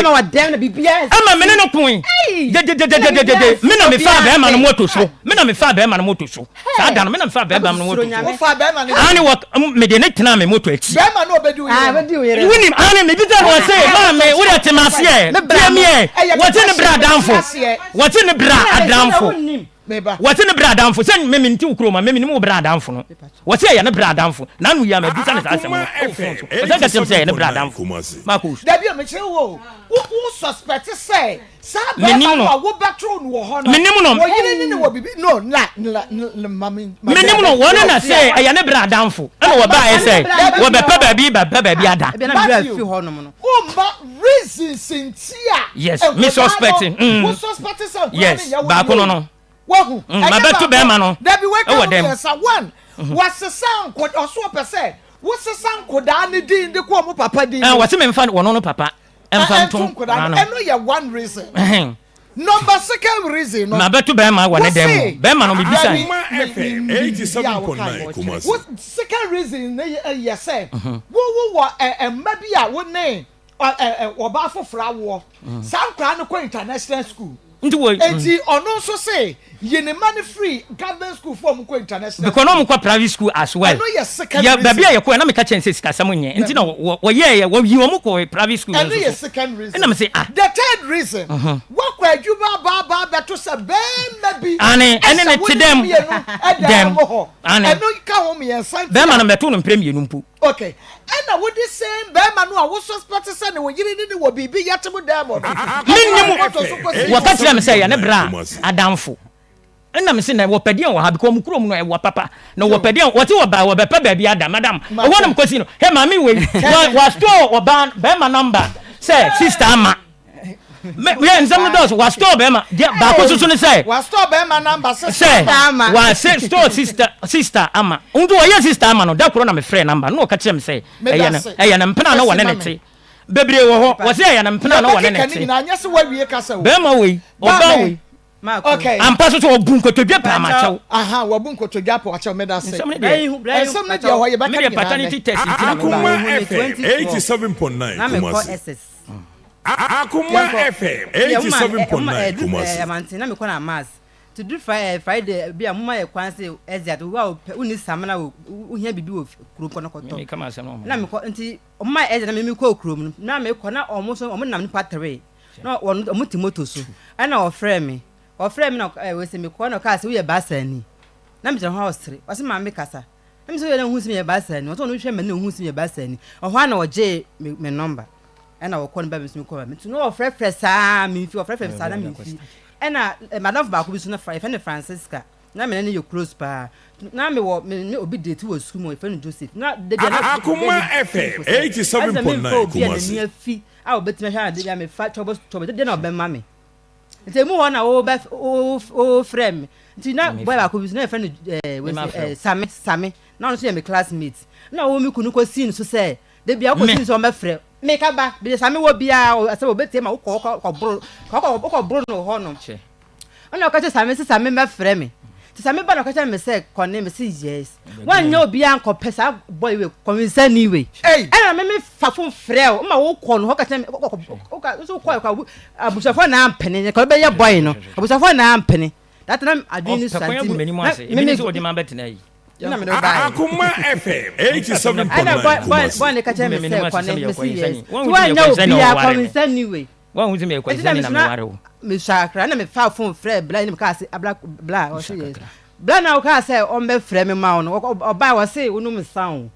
ɛma me ne no koe. Dededededede, me na mefaa bɛrima no moto so. Me na mefaa bɛrima no moto so. Saa da no, me na mefaa bɛrima no moto so. Ane wɔ, mede ne tenaa me moto akyi. Bɛrima no obedi wo yere no. Wonim, ane mebisa no ɔse, maame, wo deɛ te m'aseɛ, tie me ɛ, wɔte ne bra adamfo, wɔte ne bra adamfo. Wɔse ne bra adamfo sɛ me mente wo kurom a me menim wo bra adamfo no wɔse ɛyɛ ne bra adamfo n'ano yi a mabisa no saa asɛm no ɛwɔ phone so ɔsan ka kyerɛ me sɛ ɛyɛ ne bra adamfo Marcos. Dabi o mekyerɛ wo o wo wo suspect sɛ saa bɛɛma no a wo bɛtoo no wɔ hɔ no Menim no wɔ yere ne ne wɔ bibi no la la la ma me Menim no wɔn na sɛ ɛyɛ ne bra adamfo ɛna wɔbaeɛ sɛ wɔbɛpɛ baabi bɛpɛ baabi ada. Matthew wo mma reasons nti a yes me suspect mm. wo suspect sɛ nkwadaa yes no nyɛ wo baako no no wahu mm, mabɛto bɛrima no dabi weka ɛwɔ ho dɛm mmiɛnsa one mhm. wasesa nkoda ɔso ɔpɛ sɛ wosesa nkodaa ne din de kɔ ɔmo papa din mu wɔse memfa wɔno no papa ɛmfa nto nkodaa no ɛno yɛ one reason number second reason no mabɛto bɛrima wɔ ne dɛm mu bɛrima no mebisa Akoma FM 87.9 Kumasi. Second reason ne yɛ sɛ wo wo wɔ mma bi a wo ne ɔbaa foforɔ awoɔ mm. saa nkwadaa no kɔ international school nti wɔ nti ɔno nso se yi ne ma no firi government school fo ɔmo kɔ international because ɔmo kɔ private school as well ɛno yɛ second reason baabi a yɛ kɔ yɛ na mi ka kyɛn sɛ sikasɛm nyɛ nti na wɔyɛ yɛ wɔyi ɔmo kɔ private school ɛno yɛ second reason ɛna mi se ah the third reason mhm. wakɔ adwuma baabaa bɛto sɛ bɛɛma bi ane ɛne ne te dɛm dɛm hɔ ɛno ka ho mmiɛnsa bɛɛma no mɛto no mpere mmienu mpo. Ok ɛna wo de same bɛɛma no a wo suspect sɛ ne wo yere ne ne wɔ biribi yɛ te mo dan mu no. Me nni mu wɔka kyerɛ me sɛ yɛ ne bra adamfo ɛna me se na wɔpɛ deɛn wɔ ha because ɔmo kurom no ɛwɔ papa na wɔpɛ deɛn wɔte wɔ baa wɔbɛpɛ baabi ada madam ɛhɔ nom kɔsi no hɛ maame wei wa wa store ɔbaa bɛɛma number sɛ sister ama Me yɛ nsɛm no dɔɔso wa store bɛrima deɛ baako soso ne sɛ. Wa store bɛrima number sɛ ama. Wa se store sister sister ama nti wɔyɛ sister ama no da koro na me frɛ number no ɔka kyerɛ me sɛ ɛyɛ ne ɛyɛ ne mpena na wɔne ne te bebree wɔ hɔ wɔsɛ ɛyɛ ne mpena na wɔne ne te bɛrima wei ɔbaa wei. Okay. Ampa so so ɔbu nkotodwe pɛ amakyɛw. Aha, wabu nkotodwe apɛ wakyɛw meda se. Nsɛm ne deɛ. Nsɛm ne deɛ hɔ yɛbɛka ne nyinaa paternity test nti na meba. Akoma FM 87.9 Kumasi. Akoma FM 87.9 Kumasi. Amante na mekɔ na mass. To do Friday bi a moma yɛ kwan sɛ ɛzi wo a wonni samina wo wohia biribi wɔ kurom kɔ no kɔtɔ. Na mekɔ nti ɔmo ma ɛzi na me mekɔ kurom no na mekɔ na ɔmo so ɔmo nam nipa tere. Na wɔn wɔn te moto so ɛna ɔfrɛ me ɔfrɛ me na ɛɛ wɔsɛ mekɔ na ɔkaa sɛ woyɛ baasani na megyina hɔ a ɔsere ɔsɛ maame kasa na mesɛ woyɛ na ohun sɛ meyɛ baasani ɔsɛ ɔno hwɛ m'ani na ohun sɛ meyɛ baasani ɔhɔ a na ɔgyee me me nɔmba ɛna ɔkɔ ne ba mi nso mekɔ ba mi nti na ɔfrɛfrɛ saa memfi ɔfrɛfrɛ saa na memfi ɛna madamfo baako bi so na yɛfrɛ no Francisca Na me ne no yɛ close paa. Na me wɔ me ne obi date wɔ sukuu mu yɛfrɛ no Joseph. Na da bi a na Akoma FM 87.9 obi a Kumasi. n'ani afi a obetumi ahwɛ ade bi a mefa trouble trouble de na ɔbɛma me. Nti emu hɔ na wobɛ wofrɛ me. Nti na boy baako bi so na yɛfrɛ no ɛɛ wesi ɛɛ Same Same. Na ɔno nso yɛ me classmate. Na ɔwɔ me kunu kɔ sii no so sɛ da bi a wokɔ sii no so ɔmɛfrɛ. Meka ba bia Same wɔ biara sɛ obetie ma wokɔ kɔ boro kɔ kɔ boro no wɔ hɔ nom. Ɛna ɔka kyerɛ Same sɛ Same mɛfrɛ me. Nti Same ba na ɔka kyerɛ me sɛ kɔne me se yes. Wanyɛ obiara nkɔpɛ saa boy wei kɔnwinsani wei. Ɛna me me fa phone frɛ wo ma wo kɔ no hɔ ka kyerɛ me wokɔ nso wokɔ kɔ abusuafoɔ na ampene nka wobɛyɛ boy no abusuafoɔ na ampene. That na adwene ne Ɔpɛ kwan sua agu nti m'anim na ase. me Ebi ne me sɛ ɔde ma bɛtena yi. na me de wo baeɛ. Akoma FM 87.9 Ɛna boy boy Kumasi. boy no ka Wogu kyerɛ me m'anim sɛ ase sɛ kɔne meyɛ me se yes. kɔnwinsani. Nti Woahu sɛ meyɛ wanyɛ kɔnwinsani na obiara wɔware me. kɔnwinsani wei. Woahu sɛ meyɛ Enti na kɔnwinsani na mesua meware wo. mesua kakra na mefaa phone frɛɛ bla na mekaa se abla bla Mesua ɔse yes kakra. Berɛ na wokaa sɛ ɔmbɛfrɛ me ma wo no, ɔbae wɔse wonom nsa o.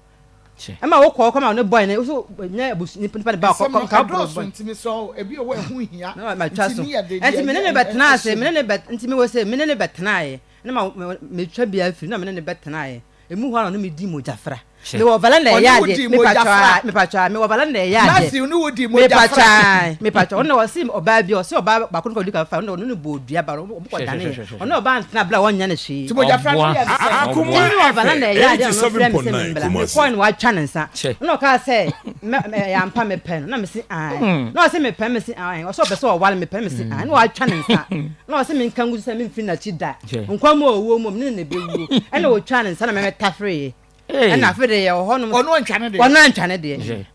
Ɛma wokɔ kɔ ma ne bɔe no, so nyɛ abus nipa ne ba kɔ kɔ ka bɔ bɔe. Nti mesrɛ wo, ebi wɔ hɔ a ɛho hia. Na matwa so. Nti me ne ne bɛtena ase, me ne ne bɛ nti mewɔ sɛ me ne ne bɛtenaeɛ. Na ma metwa bi afiri na me ne ne bɛtenaeɛ. Emu hɔ a na ɔne me di mogyafra. Mewɔ vala na ɛyɛ adeɛ. Mepatwa mepatwa mewɔ vala na ɛyɛ adeɛ. Matthew ne wo di mogyafra. Mepatwa mepatwa ɔno na ɔse ɔbaa bi ɔse ɔbaa baako no kɔ di kan fa ɔno ɔno ne bɔ dua ba ɔmo kɔ dane yɛ ɔno ɔbaa ntena abira ɔnyɛ ne hwee. Ti mogyafra no yɛ ne sɛ. Akoma Nti mewɔ vala na ɛyɛ adeɛ na ɔno frɛ me sɛ 87.9 membra Kumasi. mekɔɛ no watwa ne nsa ɛna ɔkaa sɛ mɛ mɛ ɛyɛ ampa mepɛ no na mese ae na ɔse mepɛ mese ae ɔse ɔpɛ sɛ ɔware mepɛ mese ae na watwa ne nsa na ɔse menka ngu so sɛ memfiri n'akyi da nkwa mu o owuo mu o mene no na ɛbɛwuo ɛna ɔtwaa ne nsa na mɛmɛtafereeɛ ɛna afei deɛ yɛwɔ hɔ nom ɔno antwa ne deɛ ɔno antwa ne deɛ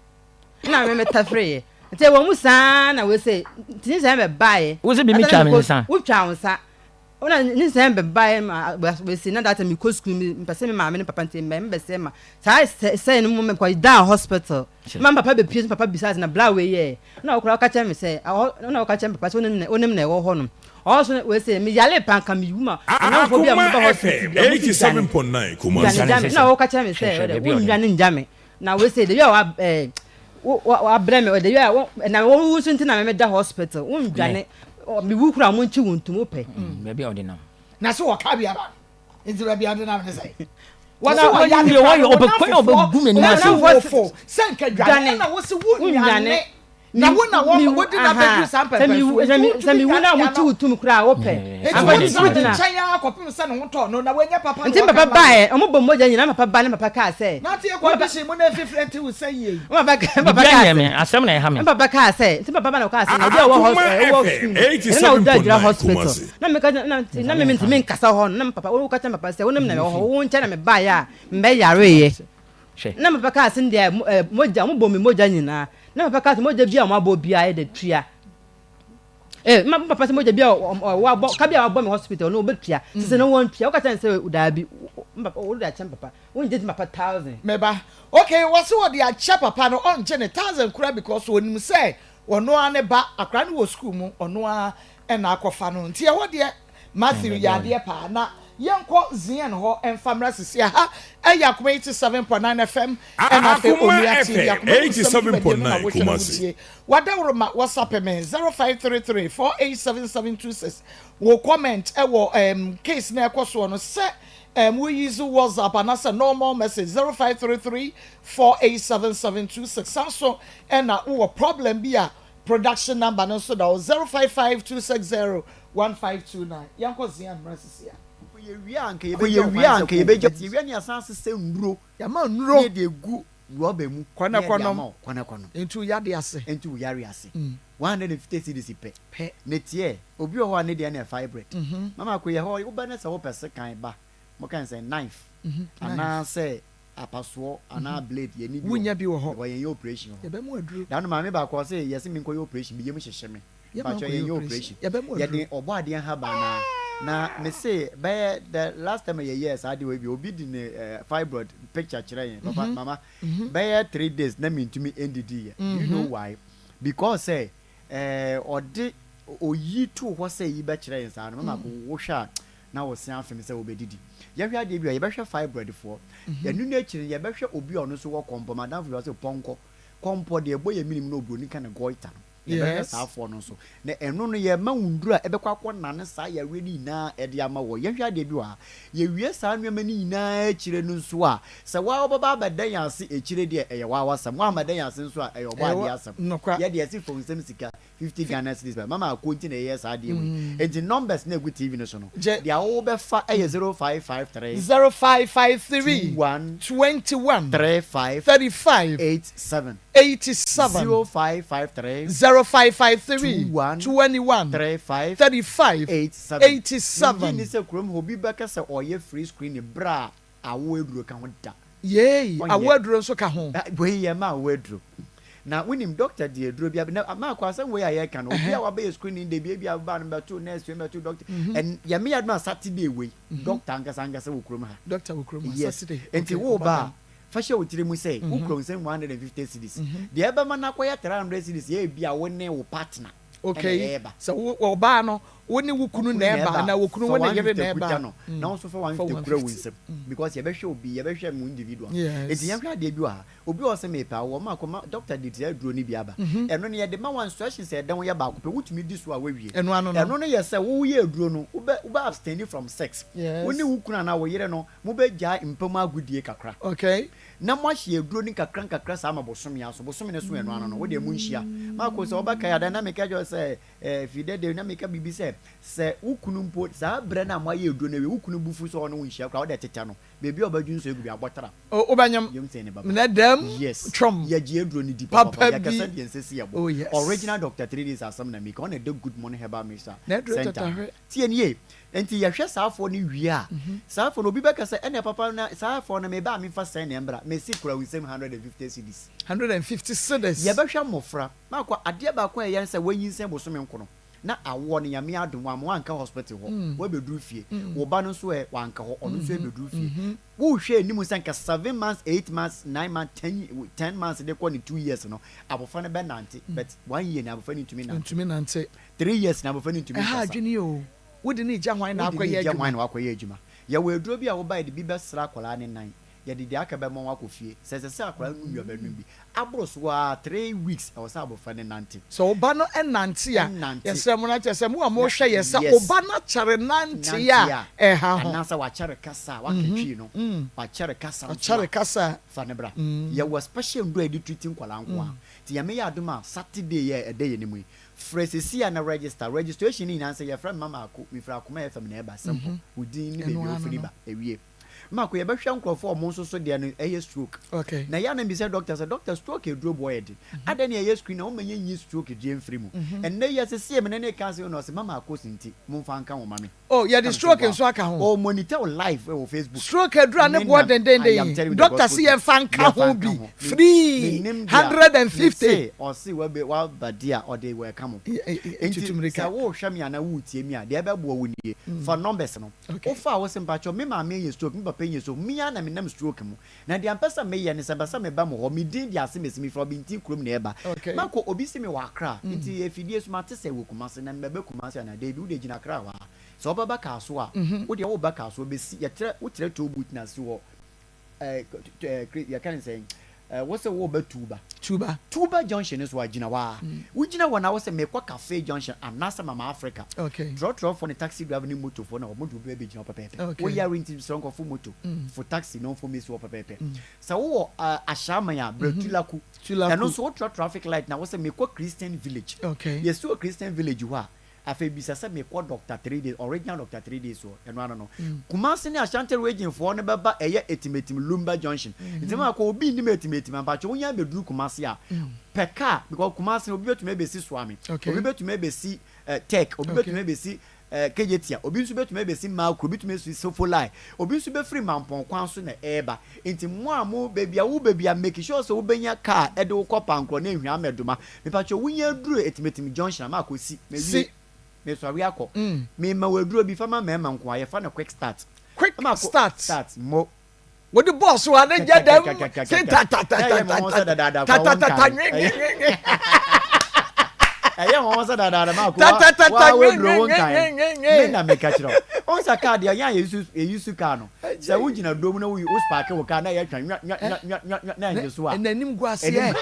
ɛna mɛmɛtafereeɛ nti ɛwɔ mu saa na wei sɛ nti ne sɛ mɛbaeɛ wo sɛ bi metwa me nsa wotwa wo nsa Wona nyinsɛn bɛbaeɛ ma bɛsi na data mekɔ sukuu mepɛ sɛ me maame ne papa nti mbɛ mbɛsɛ ma saa sɛe no mu mekɔ daa hospital ma papa bɛpie so papa bisa na bla wei yɛ na ɔkora ɔka kyerɛ me sɛ na ɔka kyerɛ me papa sɛ wonim na ɛwɔ hɔ nom ɔwɔ so wei sɛ meyale pa nka mewu ma ɔnamfoɔ bi a mobɛ hospital bi a wɔsi dwane dwane gya me na ɔka kyerɛ me sɛ wonnwane ngya me Na wei sei, the way a wa ɛɛ wo wa wabrɛ me, the way a wo na wo wo nso nti na me da hospital, wo ndwane, me wu kura mo nkyi wo ntum wo pɛ. Mm, baabi a ɔde nam. Na so wɔka bi aba no, nti baabi a ɔde nam ne sɛ. Wɔsi wɔ yare kura no, wɔn afofoɔ, wɔn wofo, sɛ nka dwane, ɛna wosi wo nwane. Na wo na wɔn wodi na bɛduru saa mpɛmpɛnsoɔ yi, wotumi sɛ mewu na wɔn ti wo tum koraa wopɛ. Eti wo tena ne nkyɛn ara kɔpem sɛ ne ho tɔɔ no na wanya papa na Nti papa baeɛ, wɔn bɔ mogya nyinaa papa ba ne papa kaa sɛ. Na ate condition mu na mfifire nte wo sɛ yie yi. Papa kaa sɛ. Asɛm na ɛha me. Papa kaa sɛ, nti papa ba na ɔkaa sɛ na obi a ɔwɔ hɔ ɔwɔ sukuu ɛno na ɔda adwira hospital na meka na na me ntumi nkasa hɔ no na papa wo ka kyerɛ papa sɛ wonim na mewɔ hɔ wo nkyɛn na mebaeɛ a mbɛyareeɛ. Hwɛ. Na papa kaa sɛ deɛ mogya wɔn bɔ me mogya nyinaa na papa kaa sɛ mogya bi a wɔn abɔ biara yɛ de tua ee ma papa sɛ mogya bi a wɔabɔ ka bi a wɔabɔ me hospital no wɔbɛtua sisi no wɔn tua wɔka kyɛn sɛ daabi papa wɔde akyɛn papa wɔn gye papa thousand. Meba okay wɔsi wɔde akyɛ papa no ɔngye ne thousand kura because onim sɛ ɔno ara ne ba akora no wɔ school mu ɔno ara ɛna akɔfa no nti ɛhɔ deɛ Matthew yɛ adeɛ paa na yɛnkɔ Zion hɔ mfa mmra sisi aha ɛyɛ Akoma 87.9 FM ɛna afei Akoma Onua TV FM Akoma mu nsɛm dwumadie no na 87.9 wohwɛ no Kumasi. wotie Wadaworoma WhatsApp me 0533 487726 wo comment ɛwɔ um, case na ɛkɔ soɔ no sɛ um, wo use WhatsApp anaasɛ normal message 0533 487726 san so ɛna wowɔ problem bi a Production number no nso da hɔ, 0552601529. Yɛnkɔ Zion mmra sisi a. Yɛwie a anka yɛbɛgya wo kwan sɛ kɔ. Yɛwie a na yɛasan asesa nnuro Yɛama na nnuro. yɛde agu rɔba mu Kɔ na na yɛde kɔnom. ama wo. Kɔ na kɔnom. Nti wo yare ase. Nti wo yare ase. 150 cedis pɛ. Pɛ. Ne teɛ, obi wɔ hɔ a ne deɛ no yɛ fibroid. Mama Akoya, ɛhɔ woba na sɛ wopɛ sekan ba, moka no sɛn, knife, anaasɛ apasoɔ anaa blade yɛnni bi Wonnya bi wɔ hɔ. Because yɛnyɛ operation wɔ hɔ. Yɛbɛma wo aduro. Da no maame baako ɔse yɛse menkɔyɛ operation me yam hyehye me. Yɛma Mpakyɛw nkɔyɛ yɛnyɛ operation. operation. Yɛbɛma wo aduro. Yɛde ɔbɔ adeɛ nhaban no ara. Na mese bɛyɛ the last time a yɛyɛɛ saa adeɛ wei bi obi de ne eh, fibroid picture kyerɛ yɛn. Papa mama bɛyɛ 3 days na mentumi ndidi yɛ. Do you know why? Because sɛ eh, ɔde oyi too hɔ sɛ yi bɛkyerɛ yɛn saa no mama ko wohwɛ a na wo se afem sɛ wobɛdidi. Yɛhwɛ adeɛ bi a, yɛbɛhwɛ fibroid foɔ. Ɛno no akyiri no, yɛbɛhwɛ obi a ɔno nso wɔ kɔmpɔ. M'adamfo bi ɔse pɔnkɔ. Kɔmpɔ deɛ ɛbɔ yɛn menim na oburoni ka no goiter no. Yɛbɛhwɛ saa foɔ no nso. Na ɛno no yɛma wo nnuro a ɛbɛkɔ akɔnane saa yareɛ no nyinaa de ama wɔ. Yɛhwɛ adeɛ bi wɔ ha. Yɛwie saa nneɛma no nyinaa akyire no nso a, sɛ wo ara wobɛba abɛda yɛn ase akyire deɛ, ɛyɛ wo ara w'asɛm. Woammɛda yɛn ase nso a, ɛyɛ ɔbɔadeɛ asɛm. Yɛ deɛ yɛse fa wo nsam sika. 50 Ghana cedis pɛ mama ako nti na yɛyɛ saa adeɛ wei nti numbers na egu TV no so no deɛ wo bɛfa ɛyɛ 0553 0553 21 21 35 35 87 87 0553 0553 21 21 35 35 87 87. Mengye nni sɛ kurom hɔ obi bɛka sɛ ɔyɛ free screening berɛ a Awo aduro ka ho da. Yeei Ɔnyɛ. awo aduro nso ka ho. Wei yɛ ma awo aduro. Na wonim doctor de aduro bi ab na maakɔ asɛm wei a yɛreka no obi a wabɛyɛ screening da bi ebi a wobaa no bɛto nurse wei bɛto doctor ɛn yɛme yɛ adwuma Saturday wei doctor ankasa ankasa wɔ kurom ha. Doctor wɔ kurom ha Yes Saturday nti okay wo ɔba ba a dan. fa hyɛ wo tiri mu sɛ wo kura wo nsam 150 cedis deɛ ɛbɛma no akɔyɛ 300 cedis yɛ ebi a wo ne wo partner ɛna Okay ɛreba. sɛ wo ɔbaa no. Wo ne wo kunu na ɛba anaa wo kunu fa wo ne yere 150 na kuta ɛba a, no na wo nso fa fa 150 kura wo 150. nsam because yɛbɛhwɛ obi yɛbɛhwɛ mo individual. Yes. Enti yɛnhwɛ adeɛ bi wɔ ha. Obi wɔ hɔ sɛ mepɛ awoɔ ma kɔma doctor de saa aduro no bi aba. Ɛno no yɛde ma wo a instructions a ɛda ho yɛ baako pɛ wotumi di so a woawie. Ɛno ano no. Ɛno no yɛ sɛ woyɛ aduro no wobɛ wobɛ abstain from sex. Yes. Wo ne wo kunu anaa wo yere no mobɛgyae mpa mu agodie kakra. Okay. Na moahyɛ aduro no nkakra nkakra saa ma bosome aso. Bosome no so ɛno ano no wo deɛ monhyia. Marco sɛ wobɛkae a da na meka kyerɛ wo sɛ eh, fi dɛ na meka biribi sɛ sɛ wo kunu mpo saa berɛ no a moayɛ aduro no awie wo kunu bo fu sɛ ɔne wo nhyia koraa wode tetɛ no baabi a ɔbɛdwo nsuo agu bi abɔtra. Oh, wobɛnyem Yom sɛ ne baba. na dɛm Yes. twam Yɛgye aduro no di papa papapa. bi. Yɛkasa deɛ nsɛ si yɛbɔ. Oh yes. Original Doctor 3Ds asɛm na meka. Ɔna ɛda Good Morning Herbal Mixture Na aduro Center. tatahwe. Tie nie. Nti yɛhwɛ saa afoɔ no wie a, saa afoɔ no obi bɛka sɛ ɛnna papa na saa afoɔ no meba a memfa sɛn na ɛmbra. Mesi kura wo nsam 150 cedis. 150 cedis. Yɛbɛhwɛ mmɔfra. Makɔ adeɛ baako a ɛyɛ ne sɛ wanyinsɛn bosome nkono na awoɔ no Nyame adom wamma wanka hospital hɔ wabɛduru fie. Wo ba no nso ɛ wanka hɔ ɔno nso ɛbɛduru fie. Wohwɛ anim sɛ nka 7 months, 8 months, 9 months, 10 months de kɔ ne 2 years no abɔfra no bɛnante but 1 year ni abɔfra no ntumi nante. Ntumi nante. 3 years ni abɔfra no ntumi Ɛha nkasa. adwene o. Wode no regya hwan na Wode no akɔyɛ regya adwuma? hwan na wakɔyɛ adwuma? Yɛwɔ aduro bi a woba yɛde bi bɛsra akwadaa no nan. Yɛde deɛ aka bɛma wo akɔ fie. Sɛ ɛsɛ sɛ akwadaa no nom bi a, ɔbɛnom bi. Aboro so ara, 3 weeks, ɛwɔ sɛ abɔfra no nante. Sɛ wo ba no nante a, Nante. yɛsrɛ mo na kyerɛ sɛ mo a Na, mohwɛ yɛ sɛ wo yes. ba no akyɛre nante Nante a, a, ɛha ho. anaasɛ wakyɛre kasa a, waka twi no, wakyɛre kasa nso Wakyɛre a, kasa a. fa no bra. Yɛwɔ special nnuro a yɛde treat nkwadaa nko ara. Nti Nyame yɛ adom a, Saturday yi a ɛda yɛn anim yi, frɛ seesei ara na register. Registration no nyinaa ne sɛ yɛfrɛ me Mama Ako, mefiri Akoma FM na ɛba, simple. Wo din ne Ɛno baabi a ara no wofiri no. ba, ɛwie. Mako yɛbɛhwɛ nkurɔfoɔ a wɔn nso so deɛ no ɛyɛ stroke. Okay. Na yɛ a na mbisa doctor sɛ doctor stroke aduro boɔ yɛ den. Adɛn na yɛyɛ screen na wɔn nyɛ nyi stroke deɛ mfiri mu. Ɛnnɛ yi asese me ne ne ka asɛm na ɔse mama akos nti momfa nka ho ma me. Oh yɛde Na me stroke so nso aka ho. Oh monitor wo live wɔ Facebook. Stroke aduro a ne Me boɔ na I am dendenden telling you the doctor gospel se truth. yɛmfa nka Yɛmfa ho nka bi ho. Me free menim deɛ 150. mese ɔse wabe waba di a ɔde wɔ ɛka mo. Nti Nti sɛ wohwɛ me anaa woretie me a deɛ ɛbɛboa wo nie. Fa numbers no. Okay. Wofa a wose mpakyɛw me maame anya stroke, me papa anya stroke, me ara na menam stroke mu. Na deɛ mpɛ sɛ meyɛ ne sɛ mpɛ sɛ meba mo hɔ, me din de Asemesi, mefiri Ɔbenten kurom na ɛreba. Okay. Makɔ, obi se mewɔ Accra, nti afidie so mate sɛ ɛwɔ Kumasi, na mebɛba Kumasi anaa? Dabi, wodeɛ gyina Accra hɔ ara. Sɛ wobɛba Kasoa a, wodeɛ woreba Kasoa bɛsi, yɛtrɛ, wotrɛ toll booth no ase hɔ, ɛɛ, ɛɛ, yɛka ne sɛn, ɛɛ, wo se woreba Tuba. Tuba. Tuba junction no so a, gyina hɔ ara. Wogyina hɔ na wo se mekɔ Cafe junction anaasɛ Mama Africa. Okay. Trɔtrɔfoɔ ne taxi driver ne motofoɔ na wɔn de wo bɛba abɛgyina hɔ pɛpɛɛpɛ. Okay. Woyare nti srɛ nkɔfo moto, fo taxi na wɔmfa mmɛsi hɔ pɛpɛɛpɛ. Sɛ wowɔ ɛɛ, Ashaiman a, brɛ Tulaku. Tulaku. Ɛno nso wotra traffic light na wo se mekɔ Christian village. Okay. Yɛsi wɔ Christian village hɔ a, Afei bisa sɛ mekɔ Doctor 3 days, original Doctor 3 days hɔ, ɛno ano no. Kumasi ne Ashanti region foɔ no bɛba ɛyɛ Etimetim Lumba junction. Nti ma kɔ obi nnim Etimetim a, mpakyɛ wonya abɛduru Kumasi a, pɛ car because Kumasi no obi bɛtumi abɛsi Suame, obi bɛtumi abɛsi eh, Tech, obi bɛtumi abɛsi eh, Kejetia, obi nso bɛtumi abɛsi Makro, obi bɛtumi abɛsi Sofolai, obi nso bɛfiri Mampɔn kwan so na ɛreba. Nti mo a mo baabi a wo baabi a make sure sɛ wobɛnya car ɛde wo kɔ Pankorɔ ne Nhwea Mɛdoma. Mepakyɛw wonya duru Etimetim junction a makɔ si mawie Si. mesɔre akɔ mema wo aduro bi fa ma mmarima nko a yɛfa no quick start Quick Na makɔ start. start mo Wode bɔɔ so a ne gya dɛm se Kɛkɛkɛkɛkɛkɛkɛ. Ɛyɛ me ho sɛ dadaada koraa tatatatata wonkae. nwenwenwenwe. Ɛyɛ wɔn sɛ dadaada ma akɔ Tatatata wa waduro wo nkan nwenwenwenwe. me na meka kyerɛ wo wɔn sɛ kaa deɛ yɛn a yɛyi yɛyi su kaa no sɛ wogyina dom na woyi wo spark wo kaa na yɛ twa nwa nwa nwa nwa nwa nwa na ɛngye so a N'anim gu aseɛ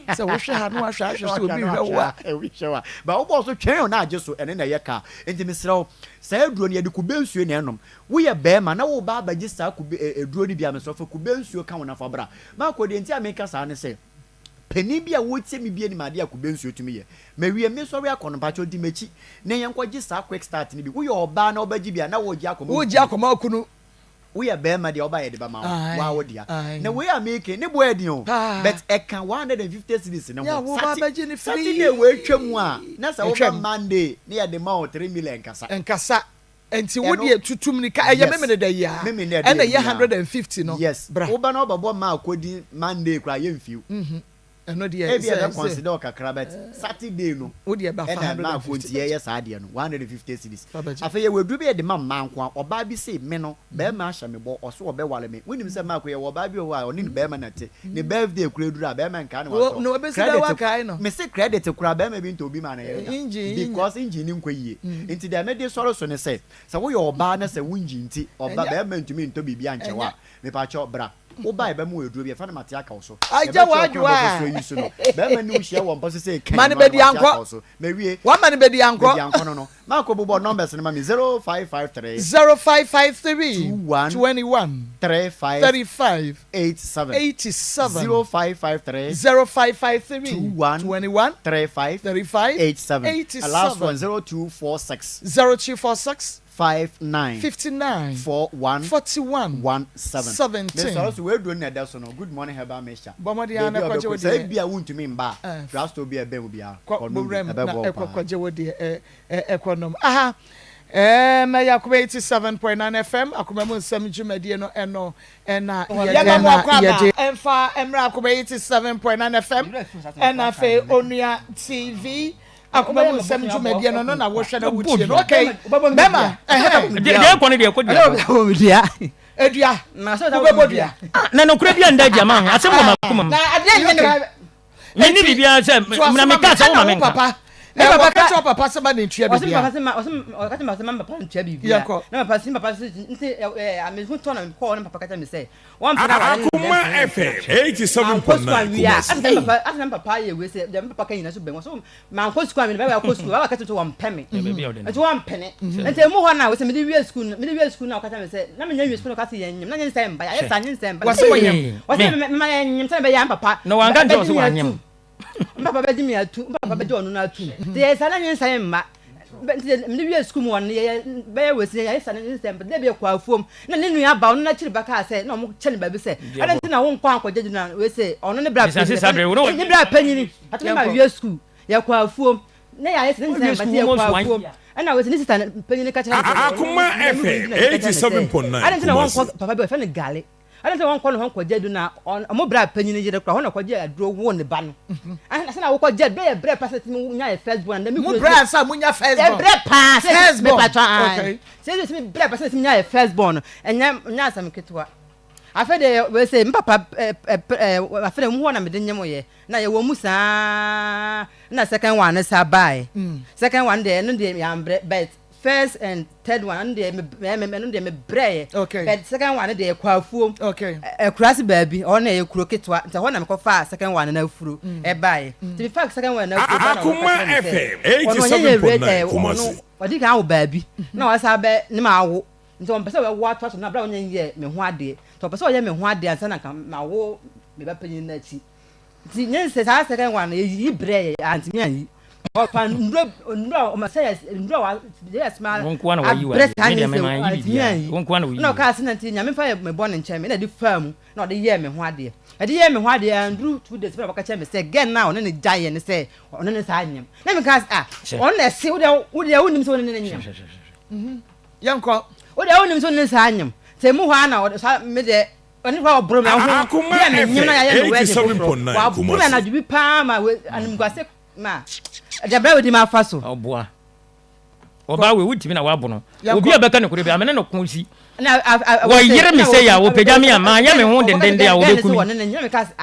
sɛ wohwɛ ha na wahwɛ ahwɛ sɛ obi hwɛ wo a. Obi hwɛ wo a ba wobɔ so twɛn na agye so ɛno na ɛyɛ kaa nti mesrɛ wo saa aduro no yɛde kube nsuo na ɛnom woyɛ bɛrima na woba abɛgye saa kube aduro no bi a mesrɛ fa kube nsuo ka wo na fa bra maakɔ deɛ nti a meka saa ne sɛ Panin bi a ɔretie me bi anim adeɛ a kube nsuo tumi yɛ. Mawie, mesɔre akɔ no, mpakyɛw di m'akyi na yɛnkɔgye saa quick start no bi. Woyɛ ɔbaa na wobɛgye bi a, na woregye akɔma wo Woregye kunu. akɔma wo kunu. Woyɛ barima deɛ, woba a yɛde bɛma wo. Ae, Wo ara wo dea. ae. Na wei a mereka yi, ne bo yɛ den o, Paa. but ɛka 150 cedis no Yɛ a ho. woba Sati, abɛgye no free. Saturday wei twa mu a, na sɛ woba Ɛtwam. Monday na yɛde ma wo 3 million nkasa. Nkasa. Nti wo Ɛno, deɛ tutu mirika, ɛyɛ yes. Memeneda yi ara, Memeneda ɛna yi ɛyɛ ara. 150 no, Yes. bra. Woba na wobɛbɔ maa kɔdi Monday koraa, yɛmfi wo. Ɛno deɛ Ebia sɛ ɛbɛ sɛ consider wo kakra but Saturday no wo deɛ ba fa ɛna mmaa ko 150 nti bɛgye. yɛyɛ saa adeɛ no, 150 cedis. Fa bɛgye. Afei yɛwɔ aduro bi a yɛde ma mmaa nko ara, ɔbaa bi se me no barima ahyɛ me bɔ, ɔse ɔbɛware me. Wonim sɛ mmaa ko yɛwɔ ɔbaa bi wɔ hɔ a ɔne ne barima na ɛte, ne birthday koraa duru a barima nkae no Wo watɔ na obesi dɛ credit, wakae no. mese credit koraa barima bi ntɔ bi maa ne yere da Engine nya. because engine no nkɔ yie. Nti deɛ mede sɔre so ne sɛ, sɛ woyɛ ɔbaa na sɛ wo engine nti ɔba Ɛnyɛ barima ntumi ntɔ biribi ankyɛ wo ɛnyɛ a, mepakyɛw bra. Wo ba a yɛbɛma wo aduro bi, yɛfrɛ no mate aka wo so. Agya Yɛbɛkyerɛ wo kwan a w'adwoa wobɛfa so ayi so no. Barima ne wo hyia wɔ mpa so sɛ Ma kɛn no no a na bɛdi wate aka ankɔ. wo so. Mawie. Wama no bɛdi ankɔ. Bɛdi ankɔ no no. Marco bobɔ numbers no ma me, 0553. 0553 21 21 35 35 87. 87 0553 0553 21 21 35 35 87. And last one, 87 0246 0246 59 59 41 41 17. 17. Mesɔre so w'aduro no na ɛda so no, Good Morning Herbal Mixture. Bɔ mmɔden ara Baabi na a kɔgye wobɛkɔ wo sɛ deɛ. ebi a wontumi mma a, Eh, drugstore bi a ɛbɛn wo biara, kɔ kɔnom bi, bowura mu na ɛbɛboa wo ɛkɔ paa. kɔgye wo deɛ ɛ ɛ ɛkɔ nom. Aha ɛɛm ɛyɛ Akoma 87.9 FM Akoma mu nsɛm dwumadie no ɛno ɛna yɛde Yɛma mo ɛna akwaaba. yɛde ɛmfa ɛmra Akoma 87.9 FM ɛna afei Onua TV Akoma mu nsɛm dwumadie no no na wohwɛ na wotie no. Okay, bɛma ɛhɛn. Deɛ ɛkɔ no deɛ ɛkɔ dua. Edua. Wobɛbɔ dua. Ah, na nokorɛ bi anda adi ama ho. Asɛm wɔ m'akoma mu. Na adeɛ nyɛ ne. Menni biribiara sɛ na meka sɛ woma menka. Papa, ɛwɔ ka kyerɛ papa sɛ ma ne ntua biribiara. Ɔsɛ papa sɛ ma ɔsɛ ɔka kyerɛ papa sɛ ma papa ntua biribiara. Yɛnkɔ. Na papa sɛ papa sɛ nti ɛɛ amehu tɔ na mekɔɔ na papa ka kyerɛ me sɛ wɔmpɛ na aware ne Akoma FM 87.9 Kumasi. Asɛ papa asɛ na papa ayɛ wei sɛ deɛ papa ka nyina so bɛn wɔsɛ mankɔ sukuu a mede bɛba kɔ sukuu baba ka kyerɛ sɛ wɔmpɛ me nti wɔmpene nti emu hɔ na wɔsɛ mede wie sukuu no mede wie sukuu no a wɔka kyerɛ me sɛ na menya wie sukuu no wɔka sɛ yɛnyem na nyinsɛn mba yɛayɛ saa nyinsɛn mba Wɔse wɔnyem. wɔsɛ mema yɛnyem sɛ mebɛyɛ papa Na wanka nkyerɛ wo sɛ bɛgye me wanyem. atum papa bɛgye me atum papa bɛgye ɔno no atum nti yɛyɛ saa na nyinsɛn mma nti mede wie sukuu mu hɔ no yɛyɛ bɛyɛ wɔ si yɛayɛ saa na nyinsɛn mba dɛ bi yɛkɔ afuom na ne nua ba ɔno n'akyiri ba kaa sɛ na ɔmo kyɛ ne baabi sɛ ɛdɛn nti na wonkɔ ankɔgye gyina wei sɛ ɔno ne bra panyin ne bra panyin ato ne ma wie sukuu Yɛkɔ afuom na yɛayɛ sɛ ne sista Wowie ba sukuu sɛ yɛkɔ almost one afuom year. ɛna wɔsi ne sista panyin ka kyerɛ no sɛ Akoma FM 87.9 adɛn nti na Kumasi. wɔnkɔ papa bi a wɔfrɛ no Gale adɛn nti na wɔnkɔ ne hɔ nkɔgye adu na ɔmo bra panyin yere kora hɔ na ɔkɔgye aduro woo ne ba no sɛ na wokɔgye aduro yɛ brɛ pa sɛ tumi nya yɛ first born na me Mo kunu brɛ ansa mo nya first yɛ born. brɛ paa sɛ First born. mepatwa ae Okay. sɛ sɛ tumi brɛ pa sɛ tumi nya yɛ first born no ɛnyɛ nyɛ asɛm ketewa afei deɛ wei sɛ me papa ɛ ɛ ɛ afei deɛ mu hɔ na mede nyem yɛ Na yɛwɔ mu saa na second one no sa bae. Second one deɛ ɛno deɛ yɛambrɛ but first and third one ɛno deɛ me me ɛno deɛ mebrɛɛ. Okay. But second one no deɛ yɛkɔ afuom. Okay. Akuraase baabi ɛhɔ na ɛyɛ kuro ketewa nti ɛhɔ na mekɔfaa second one no afuro ɛbaeɛ. Nti mefaa second one no afuro ba na ɔno ka Akoma kyerɛ me sɛ FM ɔno ɔnyɛ yɛ ready 87.9 ɛ ɔno Kumasi. ɔdi kan awo baabi na wasan abɛ ne ma awo nti ɔmpɛ sɛ ɔbɛwo atoa so no abere a ɔnyɛ nyɛ me ho adeɛ nti ɔpɛ sɛ ɔyɛ me ho adeɛ ansa na nka mawo me ba panyin no akyi. Nti nye sɛ saa second one no yɛyiyi brɛ yɛ antumi anyi. Ɔfa nnuro nnuro a ɔma sɛ yɛ nnuro a wa yɛ soma Wo nkoa na wayi abrɛ w'adeɛ. saa Me nye deɛ sɛ mema yi antumi biribiara. anyi. Wo nkoa na woyi Ɛna yɛ. ɔkaa sɛ na nti nyame fa yɛ me bɔne nkyɛ me ɛna ɛde faa mu na ɔde yɛɛ me ho adeɛ. Ɛde yɛɛ me ho adeɛ anduru 2 days pɛ na ɔbɛka kyerɛ me sɛ girl no a ɔne no gyaeɛ no sɛ ɔne no saa nyem. Na mekaa sɛ ah Hyɛ. ɔno na ɛse wodeɛ wodeɛ wonim sɛ wone ne nyem. Hwɛ hwɛ hwɛ hwɛ. Yɛnkɔ. Wodeɛ wonim sɛ wone ne saa nyem. Sɛ emu hɔ ara na ɔde saa me deɛ Ɔne hɔ a ɔboro me ho Akoma bi a menyem na yɛayɛ me FM wedding foforɔ. 87.9 Waboro me Kumasi. anadwo bi paa ma we animguase ma ɛde brɛ wodi ma afa so. Ɔboa. Ɔbaa wei wotumi na wabo no. Obi a bɛka nokorɛ bi a mene no ko si. Wɔyere me sɛ yɛ a wɔpagya me a maanyɛ me ho dendenden a wɔbɛku me.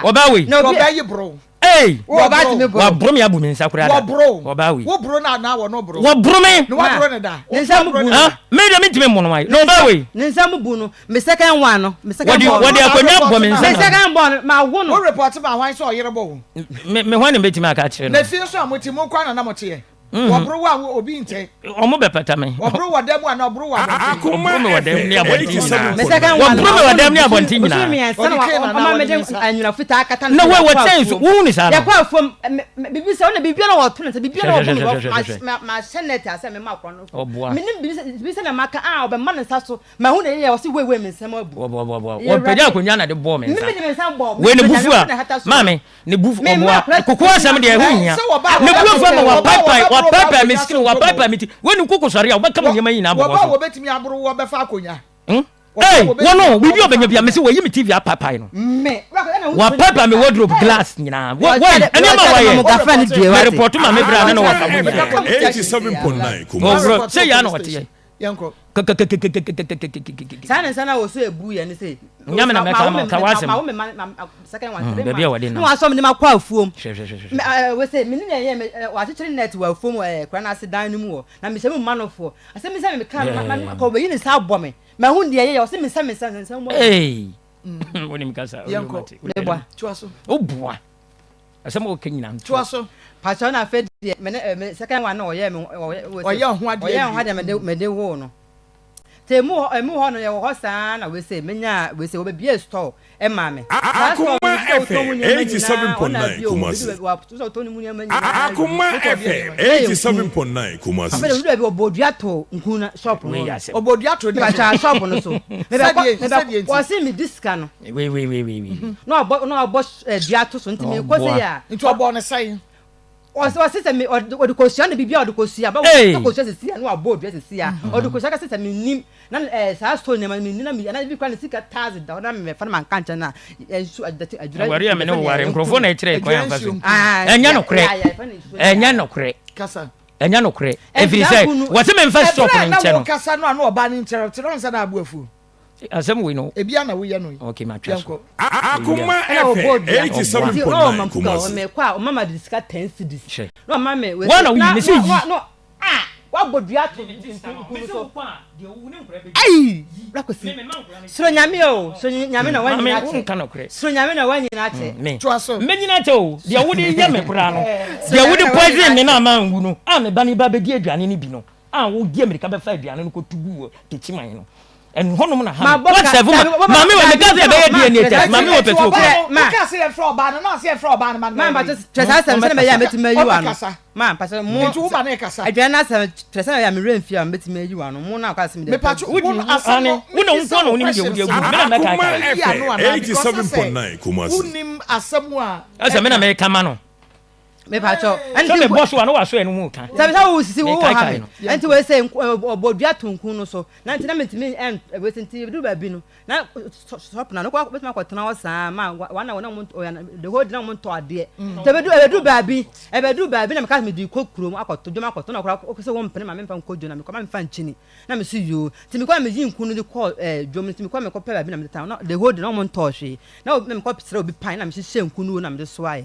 Ɔbaa wei. Na ɔbaa yi boro. Ei! Wɔboro. Waboro me abu me nsa koraa da. Wɔboro. Ɔbaa wei. Wo boro no anaa wɔno boro? Wɔboro me. Na waboro no da. Ne nsa mu bu no. Ah, me deɛ mentumi mmo no ayi. Na ɔbaa wei. Ne nsa mu bu no. Me second one no. Me second Wɔde born no. wɔde akonnwa bɔ me nsa Me na. second born no, ma wo no. Wo report ma hwan sɛ ɔyere bɔ wo? Me me hwan na mɛtumi aka akyerɛ no? Na fie nso a mote mo nko ara na na moteɛ? Wɔboro wo a wo obi nte? Wɔn bɛpata me. Wɔboro wɔ dan mu anaa ɔboro wɔ abɔnten? Akoma Wɔboro me wɔ dan mu ne FM abɔnten nyinaa. Me second one no, Wɔboro me ma wɔ wo dan mu no ne abɔnten bosome nyinaa. mmiɛnsa na Ɔde cane anaa ɔma wɔde mede ne nsa? anyina fitaa kata no Na so wei yɛkɔ wɔkyɛn so afuom. wohu ne saa no? Yɛkɔ afuom, me me biribi sɛ ɔna biribiara na wɔto ne nsa biribiara na Hwɛ wɔbɔ hwɛ me hwɛ hwɛ wɔ hwɛ. ma ma hyɛ net ase a mema akora no fo. Ɔboa. Menim biribi sɛ biribi sɛ na maka a ɔbɛma ne nsa so mahu na yɛyɛ ɔse wei wei me nsam abu. Wɔboa wɔboa wɔboa. Yɛ Wɔpagya Awurade. akonnwa na de bɔɔ me Me nsa. mede me nsa bɔ Wei ne me bo fu na a hata so. maame ne bu fu Me mma ɔboa akora koko asɛm deɛ ɛho nhia Sɛ wɔba a ne bu wɔbɛboro afu ama wɔba a wapaepae wɔbɛboro ba wapaepae me akonnwa skin so wapaepae me ti wei ne koko sɔre a wobɛka me nneɛma nyinaa bɔ Wɔba a hɔ so wɔbɛtumi aboro wo wɔbɛfa akonnwa. Hmm? Ei, wo no, biribi a ɔbɛnya bia, mese wɔyi me TV apaapae no. Wapaapae me wardrobe glass nyinaa. Woi, nneɛma a wayɛ. Me report ma me bra ne no wɔfa mo nyinaa. Ɔworɔ, sɛ yɛ na ɔteɛ. Kakakakakakakakakakakakakaka. Saa ne nsa na wɔso ebu yɛ ne se. Nyame na mɛka ama ka w'asɛm. Baabi a wɔde nam. Na wasɔ me de ma kɔ afuom. Hwɛ hwɛ hwɛ hwɛ. Wɔ se me ne na yɛ wɔakyekyere net wɔ afuom wɔ kura n'ase dan no mu wɔ na mehyɛ mu ma no foɔ. Asɛm bi sɛ meka ma ma kɔ wɔyi ne nsa abɔ me. Mahu deɛ ɛyɛ ɔse me nsa me nsa nsa mu. Hey. Wonim kasa. Yɛnkɔ. Meboa. Toa so. Woboa. Asɛm a wɔka nyinaa nto. Toa so. Pastor na afei deɛ me ne me second one na ɔyɛ me ɔyɛ ɔyɛ ho adeɛ ɔyɛ ho adeɛ mede mede woo no. Te emu hɔ emu hɔ no yɛwɔ hɔ saa na wese menya wese wɔbɛbie store ɛma me. Saa store Akoma no sɛ wotɔn mu FM nneɛma nyinaa ɔna 87.9 bio Kumasi. obi wa sɛ wotɔn ne mu nneɛma nyinaa Akoma wotɔn FM nneɛma na yɛ nku. 87.9 Kumasi. Afei de odu baabi ɔbɔ dua to nku na shop no Wei no. yɛ asɛm. Ɔbɔ dua to ne so. Mepakyɛ shop no so. Mebɛkɔ Sɛdeɛ mebɛkɔ sɛdeɛ nti. wɔse medi sika no. Wei wei wei wei wei. Na ɔbɔ na ɔbɔ eh, dua to so nti mekɔ sɛ Ɔboa. yɛ a. Nti ɔbɔɔ ne sɛn? Ɔse ɔse sɛ me ɔde ɔde kosua no biribi a ɔde kosua bɛ Hey! ɔde kosua sisi a na wabɔ odua sisi a ɔde kosua kɛse sɛ menim na ɛɛ saa store nneɛma no menim na me anaa bi kora ne sika taaze da hɔ na mɛfa no manka nkyɛn na nsu adati adwira Aware a me ne wo ware nkurɔfoɔ na ɛkyerɛ kwan amfa so. Ah, Ɛnyɛ nokorɛ. ya, ya, yɛfrɛ no nsuo Ɛnyɛ nokorɛ. Kasa. Ɛnyɛ nokorɛ. Ɛnti Ɛfiri saa sɛ kunu- wɔse memfa shop Ɛberɛ a no na nkyɛ no. wokasa no a na ɔbaa no interrupt no ansa na abo afuo. Asɛm wei no. Ebia na woyɛ no yi. Okay, matwa so. Yɛnkɔ. Akoma ɛna ɔbɔ FM odua nti na ɔma 87.9 mpuka hɔ Kumasi. mekɔ a ɔma ma de sika 10 cedis Hwɛ. na ɔma me wei Wɔn na woyi, mese yi. na na ah wabɔ dua to nku no so ayi rakosi soro nyame o soro nyame na Maame, wanyina wonka akyɛ nokorɛ. soro nyame na wanyina akyɛ Me. Toa so. Mɛnyina kyɛ o. Deɛ wode yɛ me koraa no. Deɛ wode poison me no a manwu no. A me ba no ba bɛdi aduane no bi no. A wodi amirika bɛfa aduane no kɔtu gu wɔ Techiman no. Ɛhɔnom na ha me. Mabɔ ka What serve ma dabi wɔ maame wɔ meka sɛ ɛbɛyɛ ma DNA test. kyerɛ Maame wɔ pɛ sɛ ɔkɔ. ma Woka sɛ yɛmfrɛ ɔbaa no na ɔsɛ yɛmfrɛ ɔbaa no ma no ma bɛyɛ mpakyɛ dɛn? kyerɛ saa asɛm sɛdeɛ mɛyɛ a mɛtumi ayi w'ano Ɔbɛkasa. ma mpakyɛ mo Nti wo ma no ɛkasa. aduane no asɛm kyerɛ sɛdeɛ ɛyɛ a me werɛ mfie a mɛtumi ayi w'ano mo na akɔ asɛm deɛ Mepatwo wo no asɛm Ane, no wo na wo mebisa nko na wo wonim deɛ wode questions agu mu. Me na a mɛkaakae. Akoma woyi ano FM anaa because sɛ 87.9 Kumasi. wonim asɛm a Ɛsɛ me na meka ma no. mepakyɛ Sɛ mebɔ so a na wasɔ ɛno mu ka. sɛ sɛ wo sisi wo ha Mekaekae me no. ɛnti wei sɛ ɔbɔ dua to nkun no so na nti na mentumi ɛn wei sɛ nti edu baabi no na shop na no kɔ bɛtumi akɔtena hɔ saa ma wɔn na wɔn na wɔn ɔyɛ the whole day na wɔn ntɔ adeɛ nti ebedu ebedu baabi ebedu baabi na meka sɛ mede kɔ kurom akɔtɔ dwom akɔtɔ na ɔkora ɔkɔ sɛ wɔn mpene ma memfa nkɔ dwom na mekɔ ma memfa nkyini na mesi yoo nti mekɔ na meyi nkun no de kɔ ɛɛ dwom nti mekɔ mekɔ pɛ baabi na mede tan na the whole day na wɔn ntɔ hwee na mekɔ srɛ obi pan na mehyehyɛ nkun no na mede soaeɛ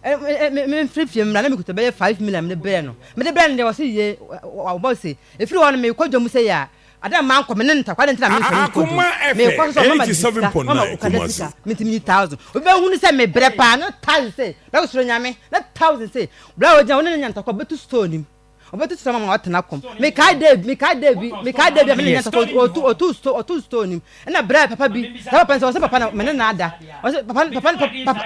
memfiri fie mmra na mekuta bɛyɛ 5 million mede brɛ no mede brɛ no deɛ ɔse ye wɔbɔ se ɛfiri hɔ no mekɔ dwom sɛ yɛ a ada ma nkɔ me ne ntakwa de ntina mensɔre nkɔ dwom Akoma mekɔ so sɛ FM ɔmama de sika ɔma 87.9 okada Kumasi. sika mentimi yi thousand obi bɛhunu sɛ mebrɛ paa na thousand sɛ bɛkɔ soro nyame na thousand sɛ berɛ a wɔgyina wo ne ne nya ntakwa bɛtu store nim ɔbɛtu store ma ɔtena kɔm mekae da bi mekae da bi mekae da bi a me ne nya ntakwa ɔtu ɔtu store ɔtu store nim ɛna berɛ a papa bi saa papa no sɛ ɔsɛ papa na me ne na ada ɔsɛ papa papa papa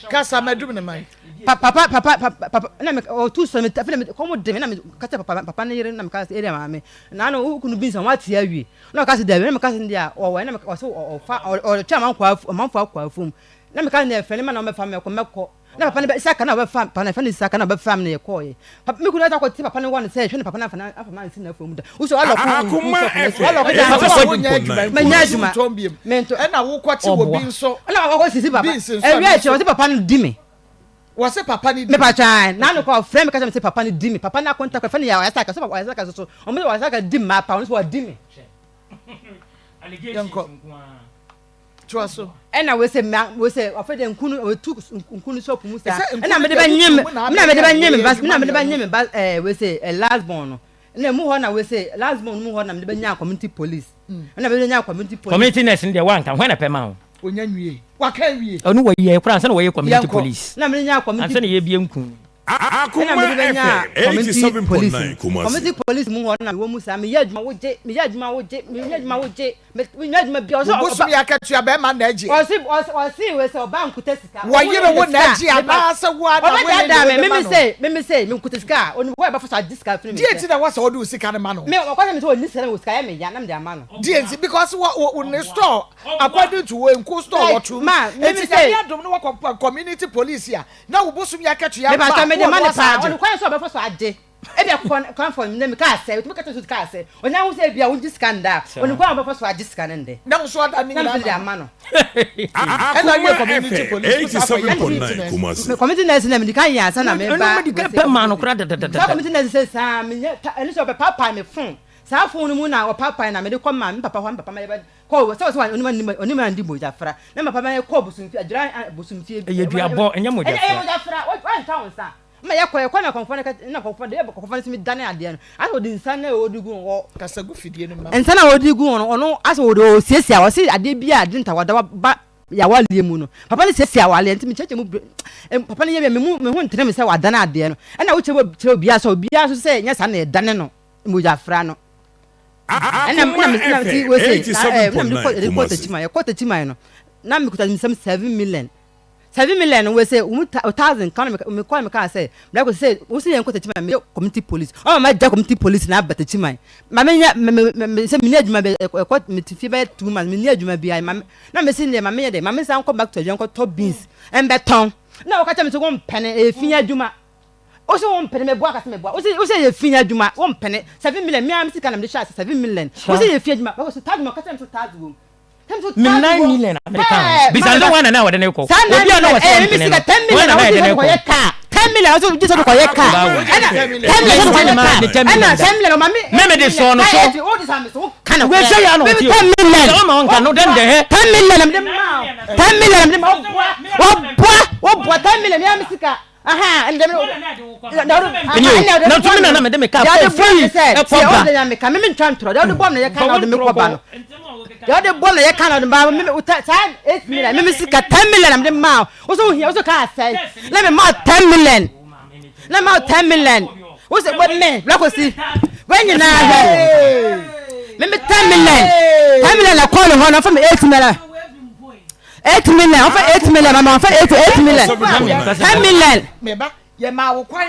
Kasa madum ne man. papa papa papa papa na me ɔtu sɔ me afei na me kɔn de me na me kasa papa papa ne yere na me kasa area maame na no wo kunu bi nsa wate awie na ɔkasa dabi na me kasa deɛ ɔwɔ na me ɔsɛ ɔfa ɔtwe amanfo amanfo akɔ afum na me kasa ne ɛfɛ ne ma na ɔmɛfa me kɔ mɛkɔ na papa ne bɛ saka na ɔbɛfa papa na ɛfɛ ne saka na ɔbɛfa me na yɛkɔɔ yɛ papa me kunu akɔ te papa ne wɔ ne sɛ hwɛ ne papa na afa na afa ma nsi na afɔ mu da wosɛ ɔlɔko Akoma FM ɔlɔko Papa da sɛ wonyɛ adwuma manya mpo adwuma ntɔn biem. mento Ɛna wokɔte wɔ bi nso. ɛna ɔkɔ sisi papa Beans nso ɛwia ɛno akyi ɔsɛ papa no di me Wɔse papa ne di. mepa kyan na no kɔ frɛ me kasa me sɛ papa no di me papa no akonta kɔ fɛ ne yɛ ɔyɛ saka so ɔyɛ saka so ɔmo sɛ ɔyɛ saka di mmaa pa ɔno so ɔdi me Yɛnkɔ. Toa so. Ɛna wei sɛ mma wei sɛ ɔfɛ dɛ nkunu otu nkunu shop mu saa Ɛsɛ nkunu ɛna mede deɛ bɛ nye wotu me mu na me na mede bɛ abɛyɛ nye me ba adwuma me na mede deɛ bɛ nye no. me ba ɛɛ wei sɛ ɛ last born no ɛna emu hɔ na wei sɛ last born mu hɔ na mede bɛ nya community police ɛna mede bɛ nya community police. Community nurse no deɛ wanka hwan na pɛ ma wo. Onya nwie. Waka awie. Ɔno wɔyɛ koraa ansa na wɔyɛ community Yɛnkɔ. police. Ɛna mede nya community Ansa na yɛbie nku. Ɛna Akoma mede bɛnya FM community police 87.9 no. Kumasi. Community police mu hɔ na mewɔ mu saa. Meyɛ adwuma wogye, meyɛ adwuma wogye, meyɛ adwuma wogye, meyɛ adwuma bia. Ɔse Wo bosom yɛ akatua bɛrima na agye. Ɔse ɔse ɔse wei sɛ ɔbaa nkuta sika. Wɔ yere wo na agye anaasɛ wo ara na wo ne Ɔbɛdaadaa ne me, wode meme ma no. se meme se menkuta sika a, onim kwan a ɛbɛfa so agye sika afiri me Deɛ nkyɛn. nti na ɛwɔ sɛ ɔde wo sika no ma no? Me ɔka kyerɛ me sɛ ɔnni sika na mewɔ sika yɛ me ya na mede ama no. Deɛ nti because wɔ wɔ ne store according to wo nku store Like wɔ tum. ma meme Enti se. Nyame adom no wɔkɔ community police a na wo bosom yɛ akatua ba Mepakyɛw a mede wo ma ɔno no asan paa, agye. ɔnim kwan sɛ ɔbɛfa so agye. Ebia kɔ kwan fɔ ndɛ mekaa sɛ otumi kata so kaa sɛ ɔnya ho sɛ ebia wogye sika ndɛ a onim kwan a ɔbɛfa so agye sika no ndɛ. Na wo nso ada ne Na nyinaa mede ama ama no. Ɛna Akoma woyɛ community FM police wo san kɔyɛ community 87.9 nurse. Kumasi. Community nurse na mede kan yɛ ansa na Ɛno meba mede kan pɛ maa no koraa dadadada. Saa community nurse sɛ saa menyɛ ta ɛno sɛ ɔbɛpaapae me phone saa phone no mu na ɔpaapae na mede kɔ maa me papa hɔ me papa ma yɛbɛ kɔ sɛ ɔsɛ onim onim andi mogyafra na me papa ma yɛkɔ bosomfie adwira bosomfie Ɛyɛ duabɔ ɛnyɛ mogyafra. Ɛyɛ mogyafra wɔntwa wo nsa. Ma yɛkɔ, yɛkɔ na kɔmfoɔ no ka, na kɔmfoɔ no, deɛ kɔmfoɔ no tumi dane adeɛ no, asɛ ɔde nsa no a ɔde gu hɔ. Kasa gu fidie no mu ma. Nsa no a ɔde gu hɔ no, ɔno asɛ ɔde ɔsiesie a, ɔse adeɛ bi a de ntawadawa ba yɛawaleɛ mu no, papa no siesie awaleɛ, nti mekyerɛkyerɛ mu bre, papa no yɛ me a, me mu, me ho ntene me sɛ wadane adeɛ no, ɛna wokyerɛ kyerɛ obiara sɛ, obiara nso sɛ nyɛ saa na yɛdane no, mogyafra no. Ɛna Akoma na me na ti FM wei se, na ɛɛ, na mede kɔ, 87.9 yɛde kɔ Kumasi. Techiman, yɛkɔ Techiman no, na mekuta me nsam 7 million. 7 million no wei sɛ wɔn ta 1,000 kan na me kɔ na me kaa sɛ mmerɛ kɔ sɛ wɔn sɛ yɛn kɔ Techiman me yɛ community police ɔma ma gya community police na aba Techiman ma me nya me me me sɛ me nya adwuma bɛ ɛkɔ me ti fie bɛyɛ 2 months me nya adwuma bi ma me na me si deɛ ma me yɛ dɛ ma me nsan kɔ back to adwuma kɔ tɔ beans ɛmbɛ tɔn na wɔka kyerɛ me sɛ wɔn mpɛne ɛyɛ fi adwuma wosi wɔn mpɛne mɛ boa kasa mɛ boa wosi wosi ɛyɛ fi adwuma wɔn mpɛne 7 million mi a mi sika na mi de hyɛ ase 7 million wosi ɛyɛ fi adwuma wɔsi thousand ɔka kyerɛ mi sɛ 1,000 wɔm. Me 9 million a mede ka ho. Bisa no sɛ hwan na na wɔde no rekɔ. Obi a na wɔsɛ ɔmpene no, hwan na na yɛde no rekɔ? 10 million ɔsɛ gye sɛ ɔde kɔyɛ kaa ɛna 10 million sɛ ɔde kɔyɛ kaa ɛna 10 million ɔma mi. Mɛmɛ de sɔɔ no so. Wei sɛ yɛ ano ɔte o. 10 million. Sɛ ɔma ɔnka no dɛn dɛ hɛ. 10 million mede ma o 10 million mede ma ɔboa ɔboa ɔboa 10 million mi sika. Na tumi na na mede me kaa kɔ free ɛkɔ ba. Deɛ ɔde bɔ no yɛ ka na ɔde me kɔ ba no. Deɛ ɔde bɔ no yɛ ka na ɔde ba me saa 8 million me me sika 10 million na mede maa wo so wohia wo so kaa sɛe na me maa 10 million na maa 10 million wo sɛ wɔ me blakosi wei nyinaa hwɛ me me 10 million 10 million na kɔɔ ne hɔ na ɔfa me 8 million 8 million ɔfa 8 million mama ɔfa 8 8 million 10 million. Meba yɛ maa wo kwan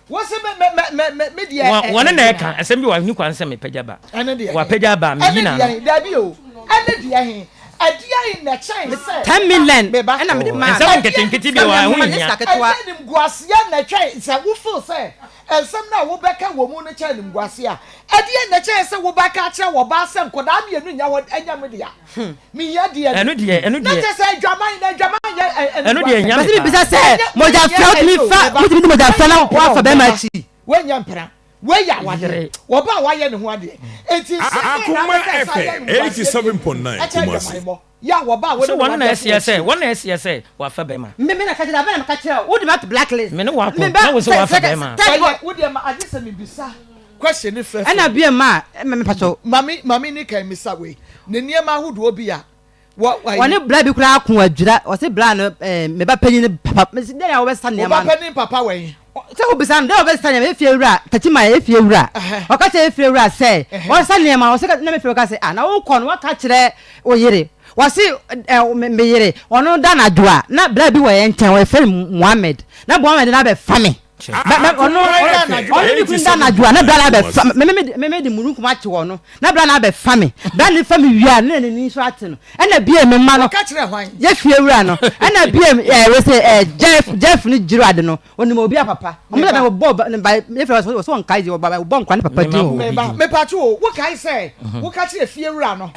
wosi me me me me me deɛ. Wɔne na ɛka asɛm bi wɔ ni kwan sɛ mepagya ba. Ɛne deɛ. Wapagya ba meyi na no. Ɛne deɛ dabi o ɛne deɛ he ɛdeɛ he na ɛkyɛn sɛ. 10 million meba ɛna mede maa. Nsɛm nketenkete bi wɔ ɛho nhia. Ɛdeɛ nimguaseɛ na ɛtwɛn sɛ wo feel sɛ nsɛm no a wobɛka wɔ mu no kyɛn nimguaseɛ a ɛdeɛ na ɛkyɛn sɛ wobɛka akyerɛ wɔ baa sɛ nkɔdaa mmienu nya hɔ ɛnya me dea. Mehia deɛ Ɛno deɛ ɛno na deɛ. kyɛ sɛ adwaman na adwaman yɛ Ɛno deɛ ɛnya me Bɛsɛ paa. bisa sɛ mogyafra wotumi fa wotumi di mogyafra na wafa bɛrima akyi. Woanya mpena wei yɛ awadeɛ Yere. wɔba a wayɛ ne ho adeɛ enti nsɛm bɛn na Akoma wobɛka sɛ ayɛ FM no nguaseɛ bio 87.9 ɛkyɛ Kumasi. adwaman mmɔ yɛ a wɔba a Sɛ wone no wɔn na wada ɛseɛ so sɛ wɔ wɔn na ɛseɛ sɛ wafa bɛrima. Me me na ka kyerɛ abɛn na meka kyerɛ wo wode me ato blacklist. Me ne wo ako Me ba na wo sɛ sɛ wafa sɛ bɛrima. sɛ Ɛyɛ wo deɛ ma agye sɛ mebisa question ne fɛfɛ. Ɛna bia ma ɛma me pakyɛw. Mame mame ni kan misa wei ne nneɛma ahodoɔ bi a wɔ ayi. Wɔne bra bi koraa ko adwira ɔse bra no ɛɛ me ba panyin no papa mesi dɛn a wɔbɛsa nneɛma Wo ba no. panin papa wɛn. Sɛ wobisa no dɛn a wɔbɛsa nneɛma efie wura Takyima efie wura ɔka kyerɛ efie wura sɛ wɔsa nneɛma ɔse na me fie wura ka sɛ ah na wokɔ no waka kyerɛ wo yere wɔse ɛ me me yere ɔno da anadwo a na bra bi wɔ yɛn nkyɛn wɔfrɛ no Mohammed na Mohammed no abɛfa me. Ɔno ɔno ne kunu da anadwo a na bra na abɛfa me me me me de mununkum akye wɔ no na bra na abɛfa me bra ne fa me wie a na n'ani nso ate no ɛna bie me mma no yɛ fie wura no ɛna bie ɛɛ wɔ sɛ ɛɛ Jeff Jeff ne gyiro ade no onim obi a papa ɔmo sɛ na wɔbɔ ne ba yɛ fɛ wɔ sɛ wɔn kae wɔbɔ wɔbɔ nkwa ne papa din o. Meba mepatwo o wokae sɛ woka kyerɛ fie wura no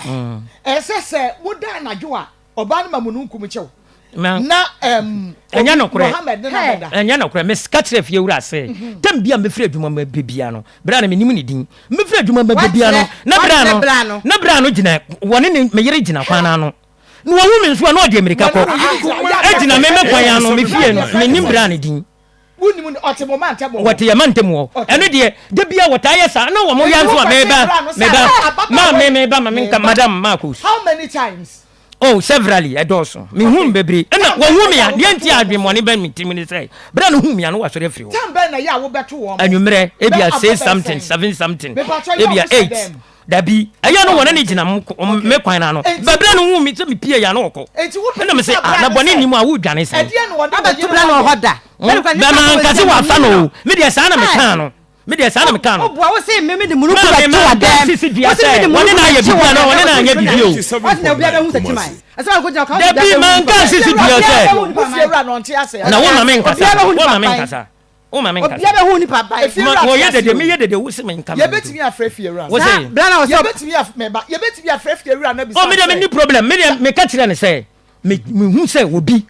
ɛsɛ sɛ woda anadwo a ɔbaa no ma mununkum kyew na ɛm ɛnyɛ nokorɛ Mohammed ne na bɛda. Ɛnyɛ nokorɛ. Meka kyerɛ fie wura sɛ tɛm bi a mɛfiri adwuma mu bɛ bia no berɛ a na menim ne din mɛfiri adwuma mu bɛ bia no na berɛ no na berɛ no gyina wɔne ne me yere gyina kwan ano na wɔhu me nso a na ɔde mmirika kɔ gyina me me kwan ano me fie no menim berɛ a ne din Wonim no ɔte mo mantam hɔ. Wɔte yɛ mantam hɔ. Ɛno deɛ da bia wɔtaa yɛ saa na wɔn yɛ nso a meba meba ma me meba ma menka madam Marcus. How many times? Oh severally ɛdɔɔso mehu bebree ɛna wɔhu me a deɛ nti a adwemmɔne bɛn me tirim ne sɛ berɛ a no hu me a no wasɔre afiri hɔ. Time bɛn na ɛyɛ a wobɛto wɔn? Anwummerɛ ebia 6 something 7 something ebia 8 Dabi, ɛyɛ no wɔne no gyina me kwan no ano. Bɛbrɛ no hu me sɛ mepie yɛ ano ɔkɔ. Ɛna me sɛ, ah, na bɔne nni mu a wodwane sɛn? Abɛto bra no wɔ hɔ da. Bɛma nka sɛ wafa no o. Me deɛ saa na mekaa no. Me deɛ saa na mekaa no. Woboa wo se me me de munukun Maa me bɛto maa w'adam. sisi dua Wo se me sɛ de wɔne munukun no ayɛ bɛto biribi anaa w'adam. wɔne no anyɛ biribi o. Wɔse na obiara bɛhu sɛ kyiman. Ɛsɛ sɛ wɔkɔgyina ɔka Dabi, manka sisi dua sɛ. Wo fie wura no ɔnte ase. Na wo ma me nkasa. Obiara bɛhu Wo ma me nipa nkasa. Wo ma me nkasa. Obia bɛhu nipa ban. Efie wura Wɔyɛ te ase dede, o. meyɛ dede, wo se me nka me nto. Yɛbɛtumi afrɛ fie wura no. Wo se. Bra na ɔsɛ. Yɛbɛtumi af meba. Yɛbɛtumi afrɛ fie wura no abisa Oh, me deɛ sɛ. menni problem. Me deɛ meka kyerɛ no sɛ me mehu sɛ obi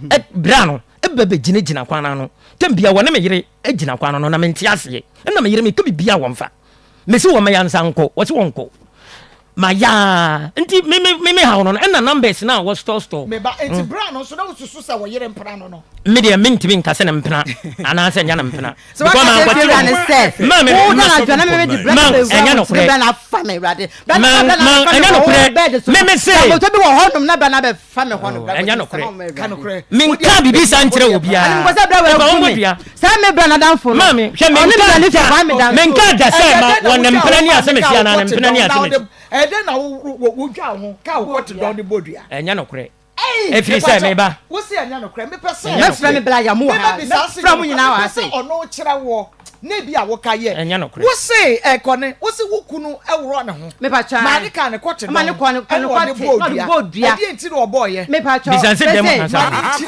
ɛ bra no ɛbɛ bɛgyinagyina kwan no ano. Tɛm bia wɔne me yere gyina kwan no ano na mente aseɛ. Ɛna me yere meka biribi a wɔmfa. Mese wɔmma yɛnsa nkɔ, wɔse wɔnkɔ. Mayaa nti me me me me haw no no ɛna numbers no a wɔ store store. Me ba, nti bra no nso na wosusu sɛ wo yere mpena no no? Me deɛ mentumi nka sɛ ne mpena anaasɛ nyɛ ne mpena. Sɛ waka Because kyerɛ mankwati fiewura ne wɔ sɛ, Ma me wo ma da anadwo na me de bra ma na bɛwura ɛnyɛ wo nti nokorɛ. bra na afa me awurade. Bra na Ma bra na ma afa me ɛnyɛ wɔ wo nokorɛ. bed so Me no. me se. Sɛ abotɔ bi wɔ hɔnom na bra na abɛfa me hɔ no. Bra Oh, ɛnyɛ kɔsi nokorɛ. sama wo Ka awurade. nokorɛ. Menkaa biribi saa nkyerɛ obiara. Ɛne mekɔ sɛ bra Ɔfa waku wɔn me. dua. Saa me bra n'adamfo no. Maame, hwɛ Ɔne me menkaa bra ne da fie Kwame Danso. menkaa da sɛ Ɛyɛ ma dɛn na wɔn ne wotwaa mpena wo ne maame asɛmasi kaa anaa wo ne kɔte mpena ne dɔn na asɛmasi. wode ɛyɛ dɛn na wo wo wotwaa wo ho kaa wo kɔte dɔn de bɔ dua? Ɛnyɛ nokorɛ. Ɛfiri sɛ meba. Wo se ɛnyɛ nokorɛ. Mepɛ sɛ. Ɛnyɛ Mɛfrɛ me bra yamu wɔ ha. Mebɛbisa ase Mɛfrɛ mo nyinaa wɔ ha mepɛ se. sɛ ɔno kyerɛ woɔ na ebi a woka yɛ. Ɛnyɛ nokorɛ. Wo se ɛkɔne, wo se wo kunu worɔ ne ho. Mepa kyɛw. Maa ne kaa ne kɔte Ma ne dɔn kɔ ne ɛna kɔte ɔde bɔɔ na ɔde dua. bɔɔ dua. Ɛdeɛn nti na ɔbɔɔyɛ? Mepa kyɛw. Bisa nsɛ dɛm Mese. ansa.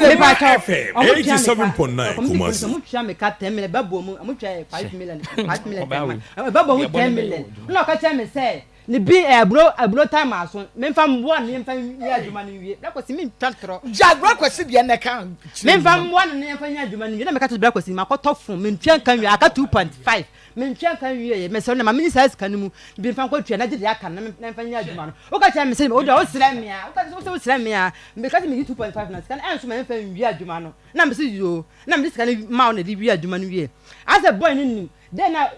Mepa Akoma kyɛw. FM Ɔmo tua me ka. 87.9 Ɔmo Kumasi. ɔmo tua me ka 10 million. Ɛbɛbɔ mu ɔmo tua yɛ 5 million. 5 million Ɔbaa per wei. month. Ɛbɛbɔ mu Deɛ bɔne 10 bɛyɛ million. wɔ dwuma. Ɛna ɔka kyerɛ me sɛ ne bi ɛ aburo aburo time aso memfa mmoa no yɛmfa nyɛ adwuma no nwie. Bra Kwasi mentwa ntorɔ. Gya Bra Kwasi deɛ na ɛka kyerɛ Memfa mu no. mmoa no na yɛmfa nyɛ adwuma no nwie. Na meka kyerɛ Bra Kwasi makɔtɔ phone mentua nka nwie aka 2.5 mentua nka nwieɛ mesrɛ wo na ma menyi saa sika no mu bi mfa nkɔtua na gye deɛ aka no na mfa nyɛ adwuma no. Woka kyerɛ me sɛ wode wosrɛ me a woka sɛ wosrɛ me a meka sɛ meyi 2.5 na sika no ɛnso ma yɛmfa nwie adwuma no. Na mese yoo na mede sika no ma wo na ɛde wie adwuma no wie. Asɛ boy no nim Dɛn na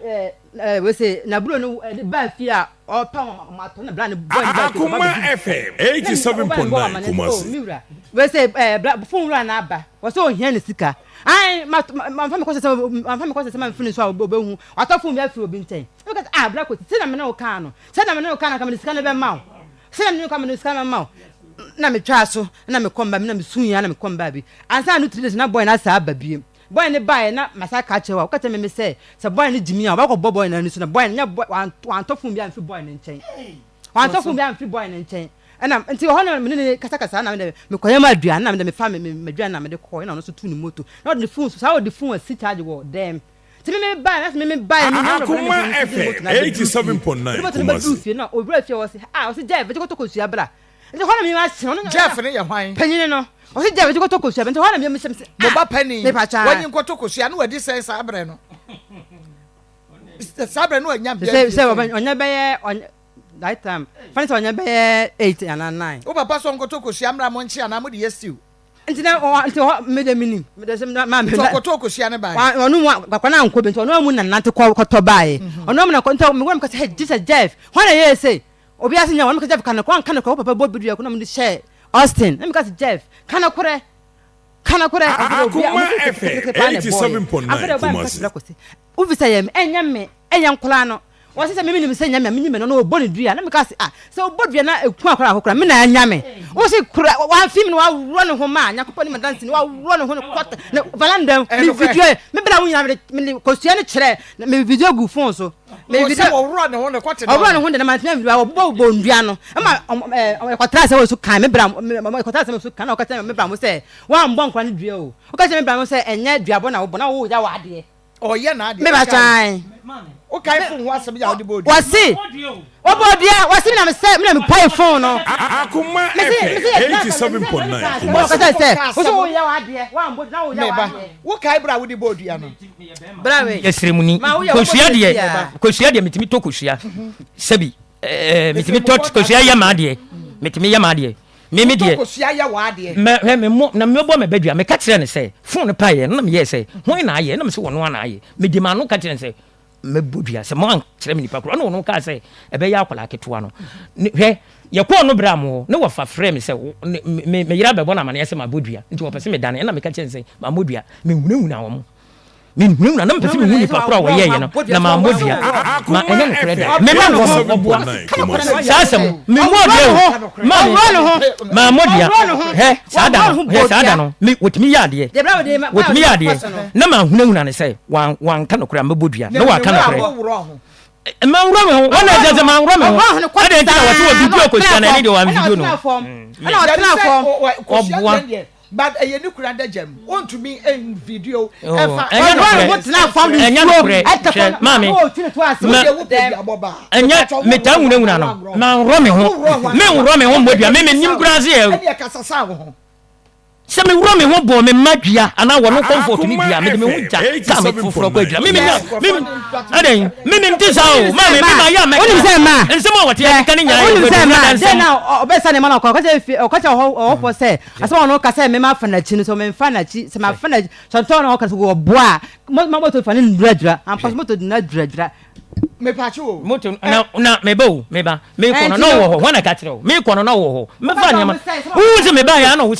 ɛɛ wese n'aburo no ɛde baa fie a ɔpɛ wɔn atɔ na bla ne bɔ ne baa fie Akoma FM 87.9 Kumasi. Mi wura wese ɛɛ bla fon wura na aba wɔsɛ ohia ne sika ayi ma ma nfa mi kɔ sɛ ma nfa mi kɔ sɛ ma nfini so a obehu watɔ fon bi afiri obi nkyɛn ɛbi kasa ah bla ko sɛ na me ne wo kaa no sɛ na me ne wo kaa no kama ne sika no bɛ ma wo sɛ na me ne wo kaa no sika no bɛ ma wo na me twaa so na me kɔ mba mi na me sun ya na me kɔ mba bi ansa no 3 days na boy na saa aba biem. Boy no baeɛ na masan ka akyerɛ wo a, woka kyerɛ me me sɛ, sɛ boy no gyimi a, ɔbɛkɔ bɔ boy no ani so na boy no nyɛ boy, wantɔ phone biara amfiri boy no nkyɛn. Wantɔ phone biara amfiri boy no nkyɛn. Ɛna nti ɛhɔ na me ne no kasakasa na me de mekɔyɛ mu aduane na me de mefa me m'aduane na mede kɔɔ ɛna ɔno nso tuu ne moto na ɔde ne phone so saa ɔde phone asi charge wɔ dɛm. Nti me me baeɛ na sɛ me me baeɛ me nya rɔba na Akoma me de moto FM na abɛduru fie. 87.9 Ɔde moto no bɛduru Kumasi. fie na owura fie hɔ ɔse ah ɔse Jeff bɛgye kɔtɔ kosua bra. Nti hɔ na meyam ahye no. Jeff ne yɛ hwan? Panyin no. Ɔse Jeff gye kɔtɔ kosua bɛ. Nti hɔ na meyam hyɛ me sɛ. Mo ba panin. Mepa kyɛ. Wanyi nkɔtɔ kosua na wadi sɛn saa berɛ no? Saa berɛ no wanya bia. Sɛ sɛ ɔnyɛ bɛyɛ ɔnyɛ that time. Fani sɛ ɔnyɛ bɛyɛ 8 anaa 9. Wo papa sɛ ɔnkɔtɔ kosua mmra mo nkye anaa mo de yɛ stew. Nti na ɔ nti hɔ me de menim. Me de sɛ ma me. Nti ɔkɔtɔ kosua no bae. Ɔno mu akwa na ankɔ bi nti ɔno amu na nante kɔ kɔtɔ bae. Ɔno amu na kɔ nti me wura me kɔ sɛ hey Jesus Jeff hwan na yɛyɛ sei? Obiara se nya wɔn meka Jeff ka nokorɛ wanka nokorɛ wo papa bɔ bidua ko na mede hyɛɛ Austin na meka se Jeff ka nokorɛ ka nokorɛ Akoma FM 87.9 Kumasi. Wofisa yɛ me ɛnyɛ me ɛyɛ nkoraa no wɔse sɛ meme nim sɛ nyɛ me a menyi me no na wɔbɔ ne dua na meka se ah sɛ wɔbɔ dua na ɛku akora akokora me na anya me wo se kora wamfi me na waworɔ ne ho ma Nyankopɔn ne madanse ne waworɔ ne ho ne kɔta ne valanda me video me bra wo nyina mede kosua no kyerɛ me video gu phone so Sɛ wɔworɔ ne ho ne kɔte ɔworɔ ne ho de na mantena mfiri wɔbobɔ bɔ nnua no ɛma ɛkɔtra sɛ wɔ so kan me bra ɛkɔtra sɛ wɔ so kan na ɔka kyerɛ me bra mo sɛ wɔambɔ nkora no dua o ɔka kyerɛ me bra mo sɛ ɛnyɛ duabɔ na wobɔ na woyɛ w'adeɛ ɔyɛ n'adeɛ me ba kyan wokae fon ho asɛm yɛ a wode bɔ dua wɔse wɔbɔ dua wɔse me na me sɛ me na me pae fon no Akoma FM 87.9 Kumasi ɔka sɛ wosɛ woyɛ w'adeɛ woambɔ dua na woyɛ w'adeɛ wokae berɛ a wode bɔ dua no Yɛ sremuni. Kosua deɛ, kosua deɛ metumi tɔ kosua. Sɛbi, ɛɛ metumi tɔ kosua yɛ m'adeɛ. Metumi yɛ m'adeɛ. Me me deɛ. Kosua yɛ w'adeɛ. Mɛ hwɛ me mo na mebɔ me badua. Meka kyerɛ no sɛ phone no paeɛ no na meyɛɛ sɛ hwan na ayɛ na mese wɔno ara na ayɛ. Mede m'ano ka kyerɛ no sɛ mɛbɔ dua sɛ moankyerɛ me nipa korɔ. Ɛna ɔno kaa sɛ ɛbɛyɛ akwadaa ketewa no. Hwɛ yɛkɔɔ no berɛ a mo hɔ ne wɔfa frɛɛ me sɛ me me yere abɛbɔ no amaneɛ sɛ mabɔ dua nti wɔpɛ sɛ medane ɛna meka kyerɛ no sɛ mammɔ dua. Menhunahuna wɔn. Menhunahuna na mepɛ sɛ mehu nipa korɔ a wɔyɛeɛ no na mammɔ dua. Ma ɛnyɛ nokorɛ da. Me ma wɔ no ɔboa. Saa asɛm memmɔɔ dua o. Maame mammɔ dua. Hwɛ saa da no hwɛ saa da no me wɔtumi yɛ adeɛ. Wɔtumi yɛ adeɛ na manhunahuna no sɛ wanka nokorɛ a mɛbɔ dua na waka nokorɛ. Manworɔ me ho wɔn na ɛsɛ sɛ manworɔ me ho adɛn nti na wɔte wɔ video kɔsua na ɛne deɛ wɔn video no. Ɔboa. But ɛyɛ ne kunu adagya mu. Ontumi en video Oh, ɛnfa. ɛnyɛ Ɔno a ne nokorɛ. ho tena fam Ɛnyɛ nsuo nokorɛ. ɛtɛ Hwɛ, fam maame. na ɔretwi ne to ase. Ma- Wodeɛ wopɛ duabɔ baa. Ɛnyɛ Mepakyɛw, metaa worɔ wo ho nwunawuna no. anaa worɔ? Manworɔ me ho. Worɔ wo ho anaa? Menworɔ me ho mmɔ dua. Me mennim koraa sɛ yɛ Ɛneɛ kasa san wo ho. Sɛ meworɔ me ho bɔ me mma dua anaa wɔn comfort ne Akoma dua, mede me ho FM gya kaa me foforɔ kɔ adwuma. Me menya 87.9 me adɛn me mente saa o maame me ma yɛ a Wonim sɛ mma mɛka nsɛm a wɔte akeka ne nyinaa yɛ wonim sɛ kwadu mma dada dɛn nsɛm. na ɔbɛsa ne ma no ɔkɔ ɔkɔkyɛ fi ɔkɔkyɛ ɔhɔ ɔhɔfoɔ sɛ asɛm a ɔno ka sɛ mema fa n'akyi no sɛ memfa n'akyi sɛ mafa n'akyi sɛ ɔntɔn na ɔka sɛ wɔboa a mo ma moto fa ne nduradura ampa so moto de n'aduradura Mepatwo o. Moto na na meba o meba mekɔ no na ɔwɔ hɔ hwan na ka kyerɛ o mekɔ no na ɔwɔ hɔ mefa nneɛma wohu sɛ meba yɛ ana wo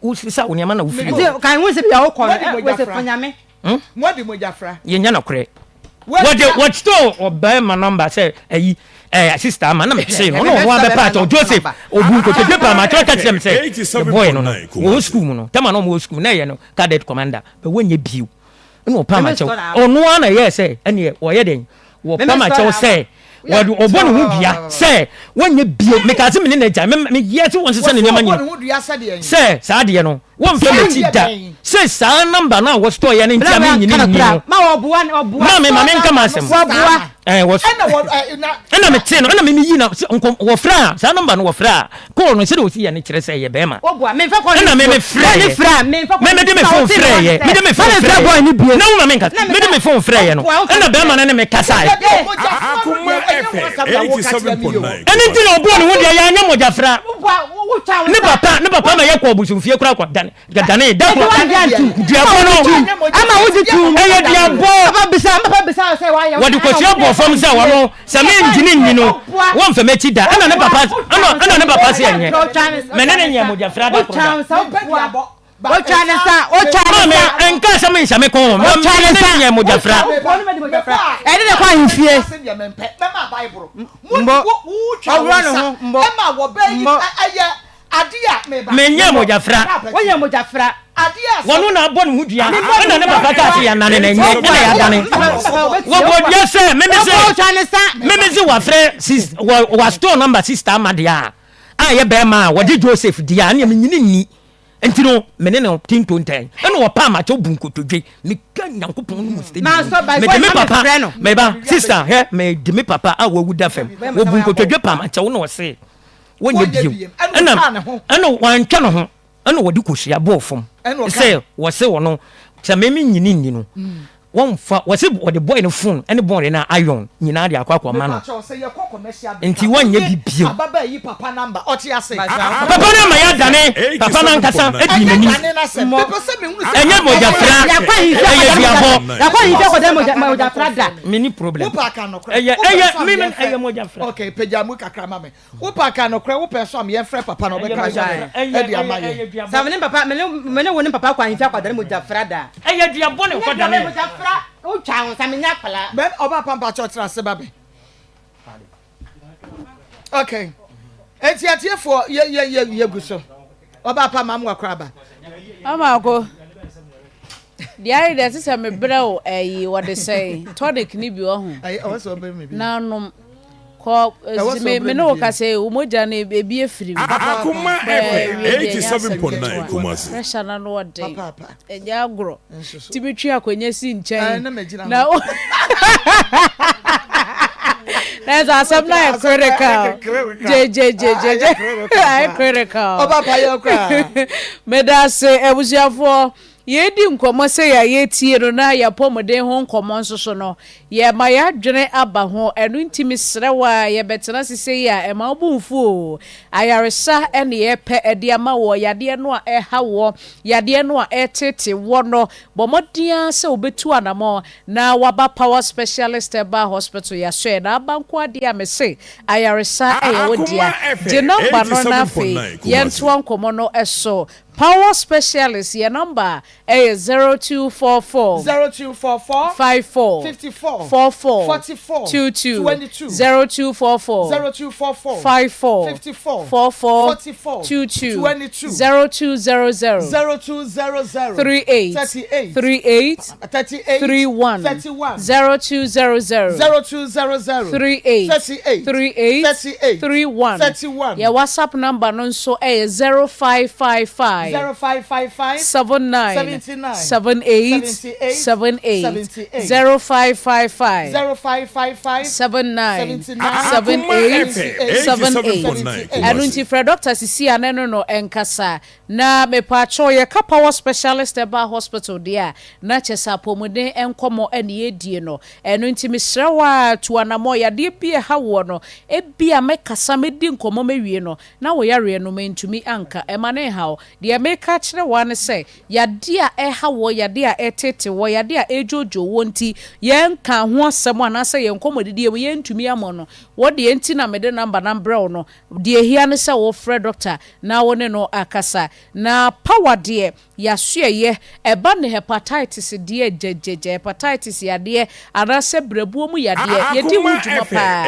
wo sisa wo nneɛma na wofiri hɔ. Nti kan hu sɛ bia wokɔ no wɔ sɛ fa nyame. Moadi mogya fra. Yɛnyɛ nokorɛ. Wɔde wɔtoo ɔbarima nɔmba sɛ ayi ɛɛ sista ama na metee no ɔno ɔno abɛpa akyɛw Joseph obu nkotodwe paa ma akyɛw ka kyerɛ me sɛ ne boy no no wɔwɔ sukuu mu no tɛma na wɔwɔ sukuu na ɛyɛ no cadet commander bɛ wɔnyɛ bio ɛna ɔpam akyɛw ɔno ara na ɛyɛɛ sɛ ɛneɛ wɔyɛ dɛn wɔpam akyɛw sɛ wɔde ɔbɔ ne ho dua sɛ wɔnyɛ bio mekaa sɛ mene n'agya meyɛ sɛ wɔnsesa ne nneɛma nyina sɛ saa adeɛ no wɔmfa m'akyi da sɛ saa namba no a wɔstɔɔ yɛ no nti a menyini nni no ma me ma menka m'asɛm ɛna metee no ɛna memeyi na wɔfrɛ a saa namba no wɔfrɛ a kɔɔ no sɛdeɛ ɔsi yɛ no kyerɛ sɛ ɛyɛ bɛrima ɛna me me frɛɛ me mede me phone frɛɛ mede me phone frɛɛ na wo ma menka mede me phone frɛɛ no ɛna bɛrima no ne me kasae ɛno nti na ɔbɔɔ ne ho deɛ yɛanyɛ mogyafra ne papa ne papa ma yɛkɔ abosomfie koraa kɔ dane dane da koro duabɔ no ɛyɛ duabɔ wɔde kɔsua bɔ fam sɛ wɔno Sɛ me ngyini nyi no, wɔmfa m'akyi da. Ɛna ne papa, ɛna, ɛna ne papa se ɛnyɛ. Me ne no nyɛ mogyafra da koro da. Otwa ne nsa, otwa ne Maame, nsa. nka sɛ menhyɛ me kɔn ho. Ma Otwa me ne ne no nsa. nyɛ mogyafra. Ɛde ne kɔ ahemfie. Mbɔ. Ɔworɔ ne ho, mbɔ. Mbɔ. Menyɛ mogyafra. Woyɛ mogyafra. Wɔno na abɔ ne ho dua. Ɛna ne papa kaa sɛ yɛnane no ɛnyɛ, ɛna yɛadane. Wɔbɔ dua sɛ meme se meme se wafrɛ sis wɔ wa store number sister ama deɛ a a ɛyɛ bɛrima a wɔde Joseph deɛ a ɛneɛ menyini nni. Nti no me ne no tinto ntɛn ɛna ɔpa amakyɛw bu nkotodwe meka Nyankopɔn no mu steady mede me papa meba sister hɛ mede me papa a wawu da fam wɔbu nkotodwe pa amakyɛw na ɔse wɔnyɛ bio ɛna ɛna wantwa ne ho ɛna wɔde kosua bɔɔ fam sɛ wɔse wɔno sɛ meme nyini nni no wɔmfa wɔse wɔde bɔe no phone ɛne bɔɔle no iron nyinaa de akɔ akɔ ma no nti wɔnyɛ bi bio papa no ama yɛadane papa no ankasa adi m'anim ɛnyɛ mogyafra ɛyɛ duabɔ meni problem ɛyɛ ɛyɛ meme ɛyɛ mogyafra okay pagya mu kakra ma me Wo pa ka nokorɛ wo pɛ so am yɛn frɛ papa na ɔbɛka asɛm no ɛde ama yɛn. Sɛ mene papa mene mene wo ne papa kɔ ahemfie akɔdane mogya fra da. Ɛyɛ dua bɔne kɔdane. Ɛnyɛ dua mogya fra wo twa wo nsa menyɛ akwadaa. Bɛn ɔba pa mpakyɛw tena ase ba me. Okay. Enti atiefoɔ yɛ yɛ yɛ yɛ gu so. Ɔba pa ma mo akora ba. Ama ko. Deɛ ayɛ deɛ ɛte sɛ mebrɛ wo ɛyi wɔde sɛn tonic ne bi ɔho. Na nom. Kɔ me me ne wo kasa yi wo mogya no ebi efiri mu. Akoma FM 87.9 Kumasi. Pressure na no ɔden. Ɛnyɛ agorɔ. Ti mi twe akonnwa si nkyɛn. Na o. Na ɛsɛ asɛm na yɛ critical. Gyegyegyegye. Ayɛ critical. Ɔba pa yɛ koraa. Meda ase abusuafoɔ. Yɛredi nkɔmmɔ sɛ yɛ a yɛretie no na yɛn apɔmuden ho nkɔmmɔ nso so no, yɛrema yɛn adwene aba ho. Ɛno nti mesrɛ wo a, yɛbɛtena ase sei a, mma wo bo mfu oo. Ayaresa na yɛrepɛ de ama woɔ, yadeɛ no a ɛreha woɔ, yadeɛ no a ɛreteetee woɔ no, bɔ mmɔden ara sɛ wobɛtu anamɔn na woaba Power Specialist Herbal Hospital, yɛasɔɛ na aba nko ara deɛ a, mese ayaresa yɛ wo dea. Gye nɔmba no na afei yɛntoa nkɔmmɔ no so. Power Specialist yɛ nɔmba a ɛyɛ 0244 0244 54 54. 44 44 22 22 0244 0244 54 54 44 44 22 22 0200 0200 38 38 38 38 31 31 0200 0200 38 38 38 38 31 31 Yɛ WhatsApp number no nso yɛ 0555 0555 79 79 78 78 78 78 0555 0555 79 79 78 78 78 Ɛno nti frɛ dɔkta sisi a ne no no nkasa. Na mepaakyɛw yɛka Power Specialist Herbal Hospital deɛ a, na kyerɛ sɛ apɔmuden nkɔmmɔ na yɛredie no. Ɛno nti mesrɛ wo ara tu anamɔn, yadeɛ bi a ɛha woɔ no, ebia mɛkasa mɛdi nkɔmmɔ mɛwie no, na wo yareɛ no mantumi anka. Ɛma no nha wo. Deɛ mereka akyerɛ wo ara ne sɛ, yadeɛ a ɛha woɔ, yadeɛ a ɛreteetee woɔ, yadeɛ a ɛredwoodwoo woɔ nti yɛnkaa ho asɛm anaasɛ yɛn nkɔmmɔdidie mu yɛntumi ammɔ no, wo deɛ nti na mede number no abrɛ wo no, Deɛ ɛhia ne sɛ wofrɛ dɔkta na wo ne no akasa. Na power deɛ yasoɛyɛ, ɛba ne hepatitis deɛ gyɛgyɛgyɛ, hepatitis yadeɛ anaasɛ brɛboɔ mu yadeɛ, yɛdi ho dwuma paa.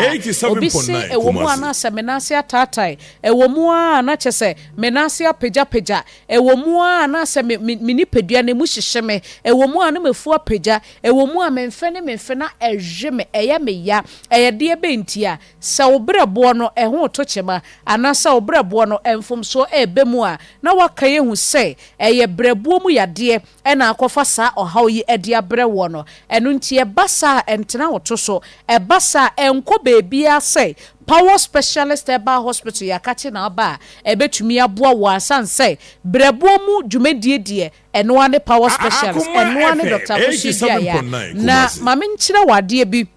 Obi se ɛwɔ mu a na sɛ me nan ase ataatae, ɛwɔ mu ara na kyerɛ sɛ me nan ase apagyapagya, ɛwɔ mu ara na sɛ me me me nipadua no emu hyehye me, ɛwɔ mu a na m'afu apagya, ɛwɔ mu a me mfe ne me mfe na ɛhwe me, ɛyɛ me ya, ɛyɛ deɛ bɛn ntia? Sɛ wo berɛboɔ no ɛho reto kyema anaasɛ wo berɛboɔ no mfomsoɔ reba mu a, na woakae ahu sɛ ɛyɛ berɛboɔ mu yadeɛ na akɔfa saa ɔhaw yi de abrɛ woɔ no. Ɛno nti ɛba saa a ɛntena wo to so. Ɛba saa a ɛnkɔ baabiara sɛ Power Specialist Herbal Hospital yɛakakye na aba a ɛbɛtumi aboa wo asiane sɛ berɛboɔ mu dwumadie deɛ ɛno ara ne Power Specialist, Akoma ɛno ara ne FM Doctor Akosua Duah. 87.9 Na Kumasi. ma menkyerɛ wo adeɛ bi.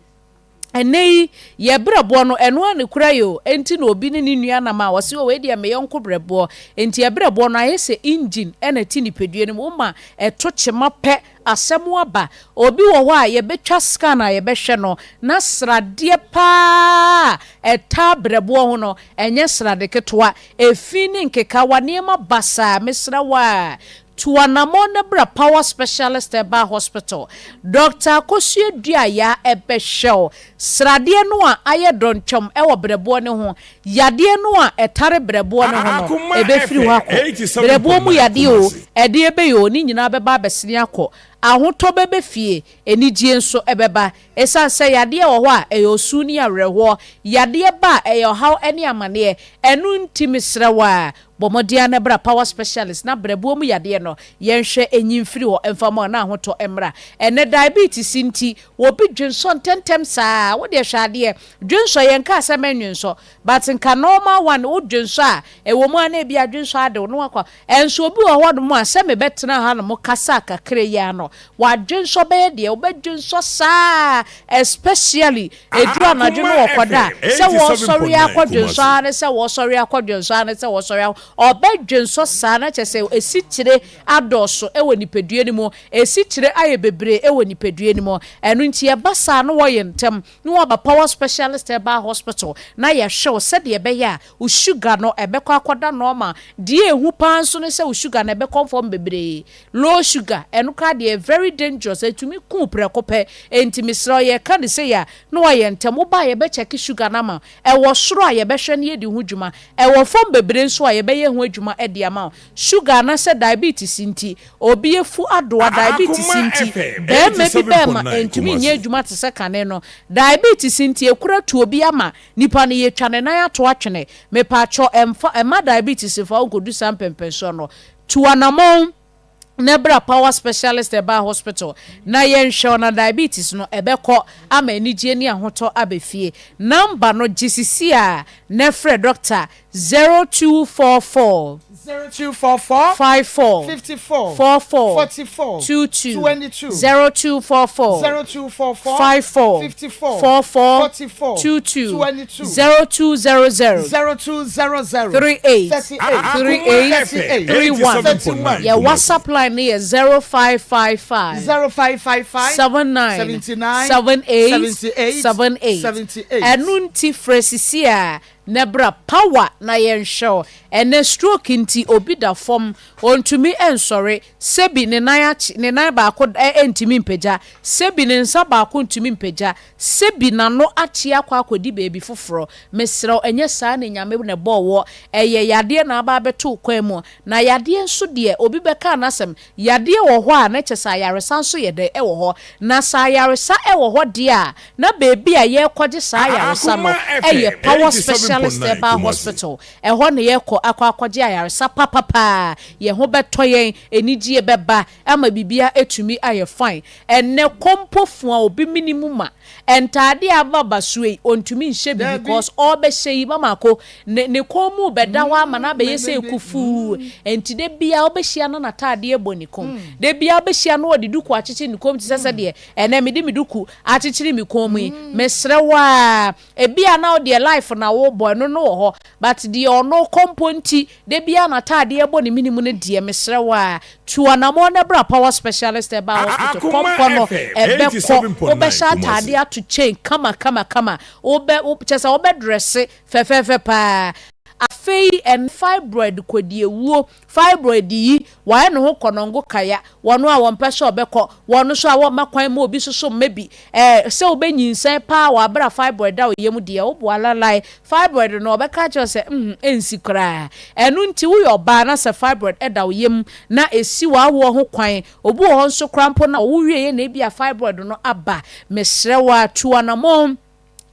Ɛnnɛ yi, yɛn berɛboɔ no, ɛno ara na ɛkura yɛn o. Enti na obi ne ne nua nam a, ɔse, o wei deɛ me yɔnko berɛboɔ. Enti yɛn berɛboɔ no ayɛ sɛ engine na ɛte nipadua no mu. Woma ɛto kyema pɛ, asɛm aba. Obi wɔ hɔ a, yɛbɛtwa scan a yɛbɛhwɛ no, na sradeɛ pa ara a ɛtaa berɛboɔ ho no, ɛnyɛ srade ketewa. Efi ne nkekawa, nneɛma basaa. Mesrɛ wo a, Tu anamɔn na bra Power Specialist Herbal Hospital. Dɔkta Akosua Duayaa bɛhwɛ wo. Sradeɛ no a ayɛ dɔntwam wɔ berɛboɔ no ho, yadeɛ no a ɛtare berɛboɔ no ho no, Akoma ɛbɛfiri hɔ FM akɔ. Berɛboɔ mu 87.9 yadeɛ oo, Kumasi. ɛdeɛ bɛyɛ oo, ne nyinaa bɛba abɛsene akɔ. Ahotɔ bɛba fie, anigyeɛ nso bɛba. Ɛsiane sɛ yadeɛ wɔ hɔ a, ɛyɛ osu ne awerɛhoɔ. Yadeɛ ba a, ɛyɛ ɔhaw ne amaneɛ. Ɛno nti mesrɛ wo ara, Bɔ mmɔden ara na bra Power Specialist na brɛboɔ mu yadeɛ no yɛnhwɛ nyi mfiri hɔ mfa ma wo na ahotɔ mmra. Ɛnnɛ diabetes nti obi dwensɔ ntɛntɛm saa, wo deɛ hwɛ adeɛ, dwensɔ yɛnkaa sɛ mɛnwensɔ but nka normal one wo dwensɔ a ɛwɔ mu ara na ebia dwensɔ ade wo na wakɔ, ɛnso obi wɔ hɔ nom a sɛ mebɛtena ha nom kasa kakra yi ara no wadwensɔ bɛyɛ deɛ wobɛdwensɔ saa especially Ɛduru anadwo Akoma no wɔkɔda FM a, sɛ wɔresɔre 87.9 akɔdwensɔ Kumasi. ara ne sɛ wɔresɔre akɔdwensɔ ara ne sɛ wɔresɔre akɔ, ɔbɛdwensɔ saa na kyerɛ sɛ esikyire adɔɔso wɔ nipadua no mu, esikyire ayɛ bebree wɔ nipadua no mu. Ɛno nti ɛba saa no wɔyɛ ntɛm na wɔaba Power Specialist Herbal Hospital na yɛhwɛ wo sɛdeɛ ɛbɛyɛ a wo sugar no ɛbɛkɔ akɔda normal. Deɛ ɛhu paa nso ne sɛ wo sugar no ɛbɛkɔ fam bebree. Low sugar, ɛno koraa deɛ ɛyɛ very dangerous, ɛtumi ku wo prɛko pɛ. Enti mesrɛ wo yɛka no sei a, na woayɛ ntɛm. Woba a yɛbɛ check sugar no ama wo. Ɛwɔ soro a yɛbɛhwɛ na yɛadi ho dwuma. Ɛwɔ fam bebree nso a yɛbɛyɛ ho adwuma de ama wo. Sugar anaasɛ diabetes nti, obi afu adoa, diabetes Akoma nti, FM barima bi bɛɛma 87.9 ɛntumi nyɛ Kumasi. adwuma te sɛ kane no. Diabetes nti, ɛkura tu obi ama nipa no yɛtwa ne nan ato atwene. Mepaakyɛw ɛmfa, ɛmma diabetes mfa wo nkɔdu saa mpɛnpɛnsoɔ no. Tu anamɔn na bra Power Specialist Herbal Hospital na yɛnhwɛ wo na diabetes no ɛbɛkɔ ama anigyeɛ ne ahotɔ aba fie. Number no gye sisi a na frɛ doctor 0244 0244 54 54 44 44 22 22 0244 0244 54 54 44 44 22 22 0200 0200 38 38 38 38 31. 31 Yɛ WhatsApp line no yɛ 0555 0555 79 79 78 78 78. 78. Ɛno nti frɛ sisi a na bra power na yɛnhwɛ wo. Ɛnnɛ stroke nti obi da fam, ɔntumi nsɔre, sɛbi ne nan akye, ne nan baako ntumi mpagya, sɛbi ne nsa baako ntumi mpagya, sɛbi n'ano akye akɔ akɔdi baabi foforɔ. Mesrɛ wo, ɛnyɛ saa na Nyame na ɛbɔɔ woɔ. Ɛyɛ yadeɛ na aba abɛto wo kwan mu. Na yadeɛ nso deɛ, obi bɛka n'asɛm, Yadeɛ wɔ hɔ a na kyerɛ sɛ ayaresa nso yɛ dɛn? Ɛwɔ hɔ. Na sɛ ayaresa wɔ hɔ deɛ a, na baabi a yɛrekɔgye saa ayaresa no yɛ Power Specialist Herbal Hospital. Ɛhɔ na yɛrekɔ akɔ akɔgye ayaresa papapaa. Yɛn ho bɛtɔ yɛn, anigyeɛ bɛba ama biribiara atumi ayɛ fine. Ɛnnɛ, kɔ mpo fua obi mene mu ma. Ntaadeɛ a aba ba so yi, ɔntumi nhyɛ bi because ɔrebɛhyɛ yi, Mama Ako, ne ne kɔn mu rebɛda hɔ ama no abɛyɛ sɛ kufuu. Enti da biara wobɛhyia no na n'ataadeɛ bɔ ne kɔn mu. Da biara wobɛhyia no ɔde duku akyekyere ne kɔn mu te sɛ sɛdeɛ ɛnnɛ mede me duku akyekyere me kɔn mu yi. Mesrɛ wo ara, ebia na wo deɛ life na wobɔ, ɛno no wɔ hɔ, but deɛ ɔno kɔ mpo nti da biara n'ataadeɛ bɔ ne mene mu no deɛ, mesrɛ wo ara, tu anammɔn na bra Power Specialist Herbal Hospital, kɔmpɔ no ɛbɛkɔ, wobɛhyɛ ataadeɛ ato chain kama kama kama, wobɛ, kyerɛ sɛ wobɛdrɛse Fɛfɛɛfɛ paa. Afei ɛne fibroid kɔdiawuo, fibroid yi, wayɛ ne ho kɔnɔngo kaya, wɔn a wɔmpɛ sɛ ɔbɛkɔ, wɔn nso a wɔmma kwan ma obi soso mma bi, ɛɛ, sɛ wobɛnyinsɛn paa wɔ aberɛ a fibroid da wo yam deɛ, woboa lalae. Fibroid no, ɔbɛka akyerɛ wo sɛ, mm, ɛnsi koraa. Ɛno nti woyɛ ɔbaa na sɛ fibroid da wo yam na ɛsi w'awoɔ ho kwan, obi wɔ hɔ nso koraa mpo no a ɔwo wieeɛ na ebia fibroid no aba, mesrɛ wo ara, tu anamɔn.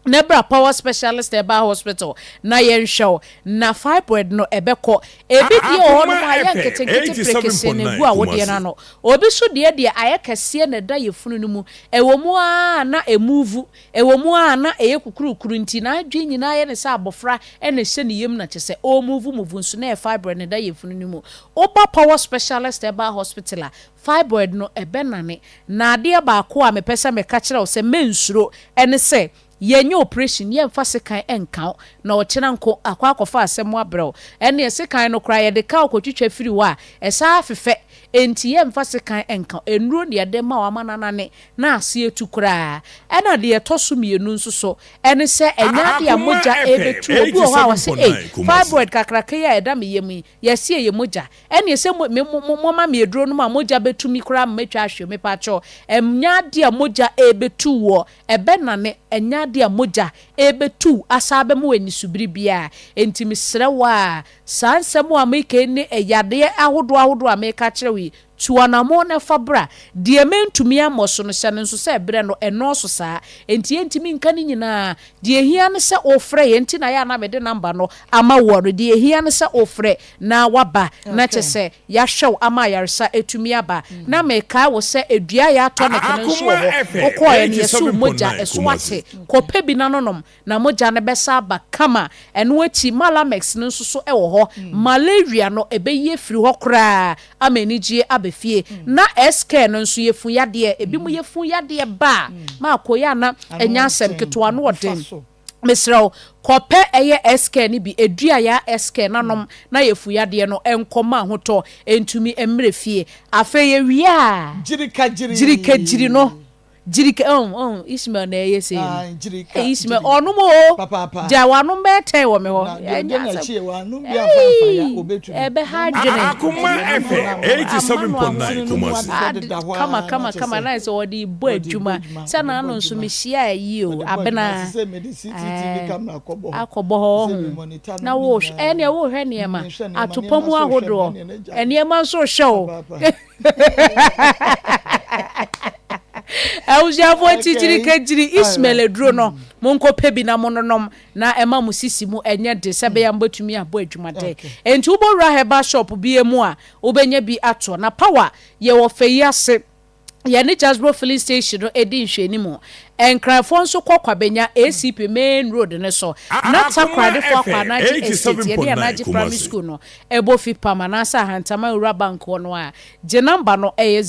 na bra Power Specialist Herbal Hospital na yɛnhwɛ wo. Na fibroid no ɛbɛkɔ. Ebi deɛ wɔ hɔnom a ayɛ nketenkete prekesee na egu awodeɛ no ano. Obi nso deɛ deɛ ayɛ kɛseɛ na ɛda yafunu no mu. Ɛwɔ mu ara na ɛmuvu, ɛwɔ mu ara na ɛyɛ kukurukuru nti n'adwene nyinaa yɛ no sɛ abɔfra na ɛhyɛ ne yam na kyerɛ sɛ ɔremuvu muvu nso na ɛyɛ fibroid na ɛda yafunu no mu. Woba Power Specialist Herbal Hospital a, Fibroid no, ɛbɛnane. Na adeɛ baako a mepɛ sɛ meka kyerɛ wo sɛ mensuro ne sɛ, yɛnyɛ operation, yɛmfa sekan nka wo, na ɔkyena nko akɔ akɔfa asɛm abrɛ wo. Ɛnneɛ sekan no koraa yɛde ka wo kɔtwitwa firi hɔ a, ɛsan afefɛ. Enti yɛmfa sekan nka wo. Nnuro na yɛde ma wo ama no anane na ase atu koraa. Ɛna deɛ ɛtɔ so mmienu nso so ne sɛ, ɛnyɛ adeɛ a mogya rebɛtu. Obi wɔ hɔ a ɔse, Ei, fibroid kakraka yi a ɛda me yam yi, yɛse ɛyɛ mogya. Ɛneɛ sɛ mo me mo moma me aduro nom a mogya bɛtu me koraa ma matwa ahwe mepakyɛw ɛnyɛ adeɛ a mogya ɛrebɛtu woɔ ɛbɛnane ɛnyɛ adeɛ a mogya ɛrebɛtu wo asan abɛma wo anisobiri biara enti mesrɛ wo a saa nsɛm a meka yi ne yadeɛ ahodoɔ ahodoɔ a meka akyerɛ wo yi tu anamɔn na fa bra deɛ mentumi ammɔ so no hyɛ no nso sɛ ɛberɛ no ɛnnɔɔso saa enti yɛntumi nka ne nyinaa deɛ ɛhia ne sɛ wofrɛ yɛn nti na yɛ a na mede number no ama woɔ no deɛ ɛhia ne sɛ wofrɛ na woaba na kyerɛ sɛ yɛahwɛ wo ama ayaresa atumi aba. Na mekae wo sɛ dua a yɛatɔ no kene nso wɔ hɔ, wokɔeɛ no yɛse wo mogya ɛso ate, kɔpɛ bi na nonom na mogya no bɛsa aba kama. Ɛno akyi Malamex no nso so wɔ hɔ, malaria no ɛbɛyi afiri hɔ koraa ama anigyeɛ aba fie. Na SK no nso yɛfu yadeɛ, ebinom yɛfu yadeɛ ba a, maakɔ yɛ a na ɛnyɛ asɛm ketewa, ano ɔden. Mesrɛ wo, kɔpɛ ɛyɛ SK no bi, ɛdua ya SK na nom na yɛfu yadeɛ no nkɔ ma ahotɔ ntumi mmerɛ fie. Afei yɛwie a, Gyirika gyiri no, gyirika, oh, oh, Ishmael na ɛyɛ sei no. Gyirika, Hey, Ishmael, ɔnom o, Papaapa. gya wanom bɛyɛ tɛn wɔ me hɔ. Na deɛ Ɛnyɛ ɔde asɛm. n'akyi yɛ, wanom bi amfa amfa ya, Ei, ɔbɛtumi. ɛbɛha adwene. Akoma FM 87.9 Kumasi. Ade kama kama kama na ayɛ sɛ ɔde rebɔ adwuma sɛ n'ano nso mehyia ayi o abena ɛɛ akɔbɔ hɔ ɔho na wohwɛ ɛnea wohwɛ nneɛma atopa mu ahodoɔ nneɛma nso hwɛ o abusuafoɔ kyikyiri kagyiri Ismail aduro no monkɔpɛ bi na mononom na ɛma mo sisi mu ɛnyɛ de sɛ bɛyɛ mobɛtumi abɔ adwuma dɛ enti wobɔwura herbal shop bi mu a Wobɛnya bi atɔ. Na power yɛ wɔ fɛ yi ase. Yɛne Jasbro filling station no di nhwɛanimu. Nkranfoɔ nso kɔ Kwabenya ACP main road no so. Na Takoradefoɔ akɔ Anagye Estate, yɛne Anagye Primary School no bɔ fipam anaasɛ Ahantaman Wura Bank hɔ no a. Gye number no, ɛyɛ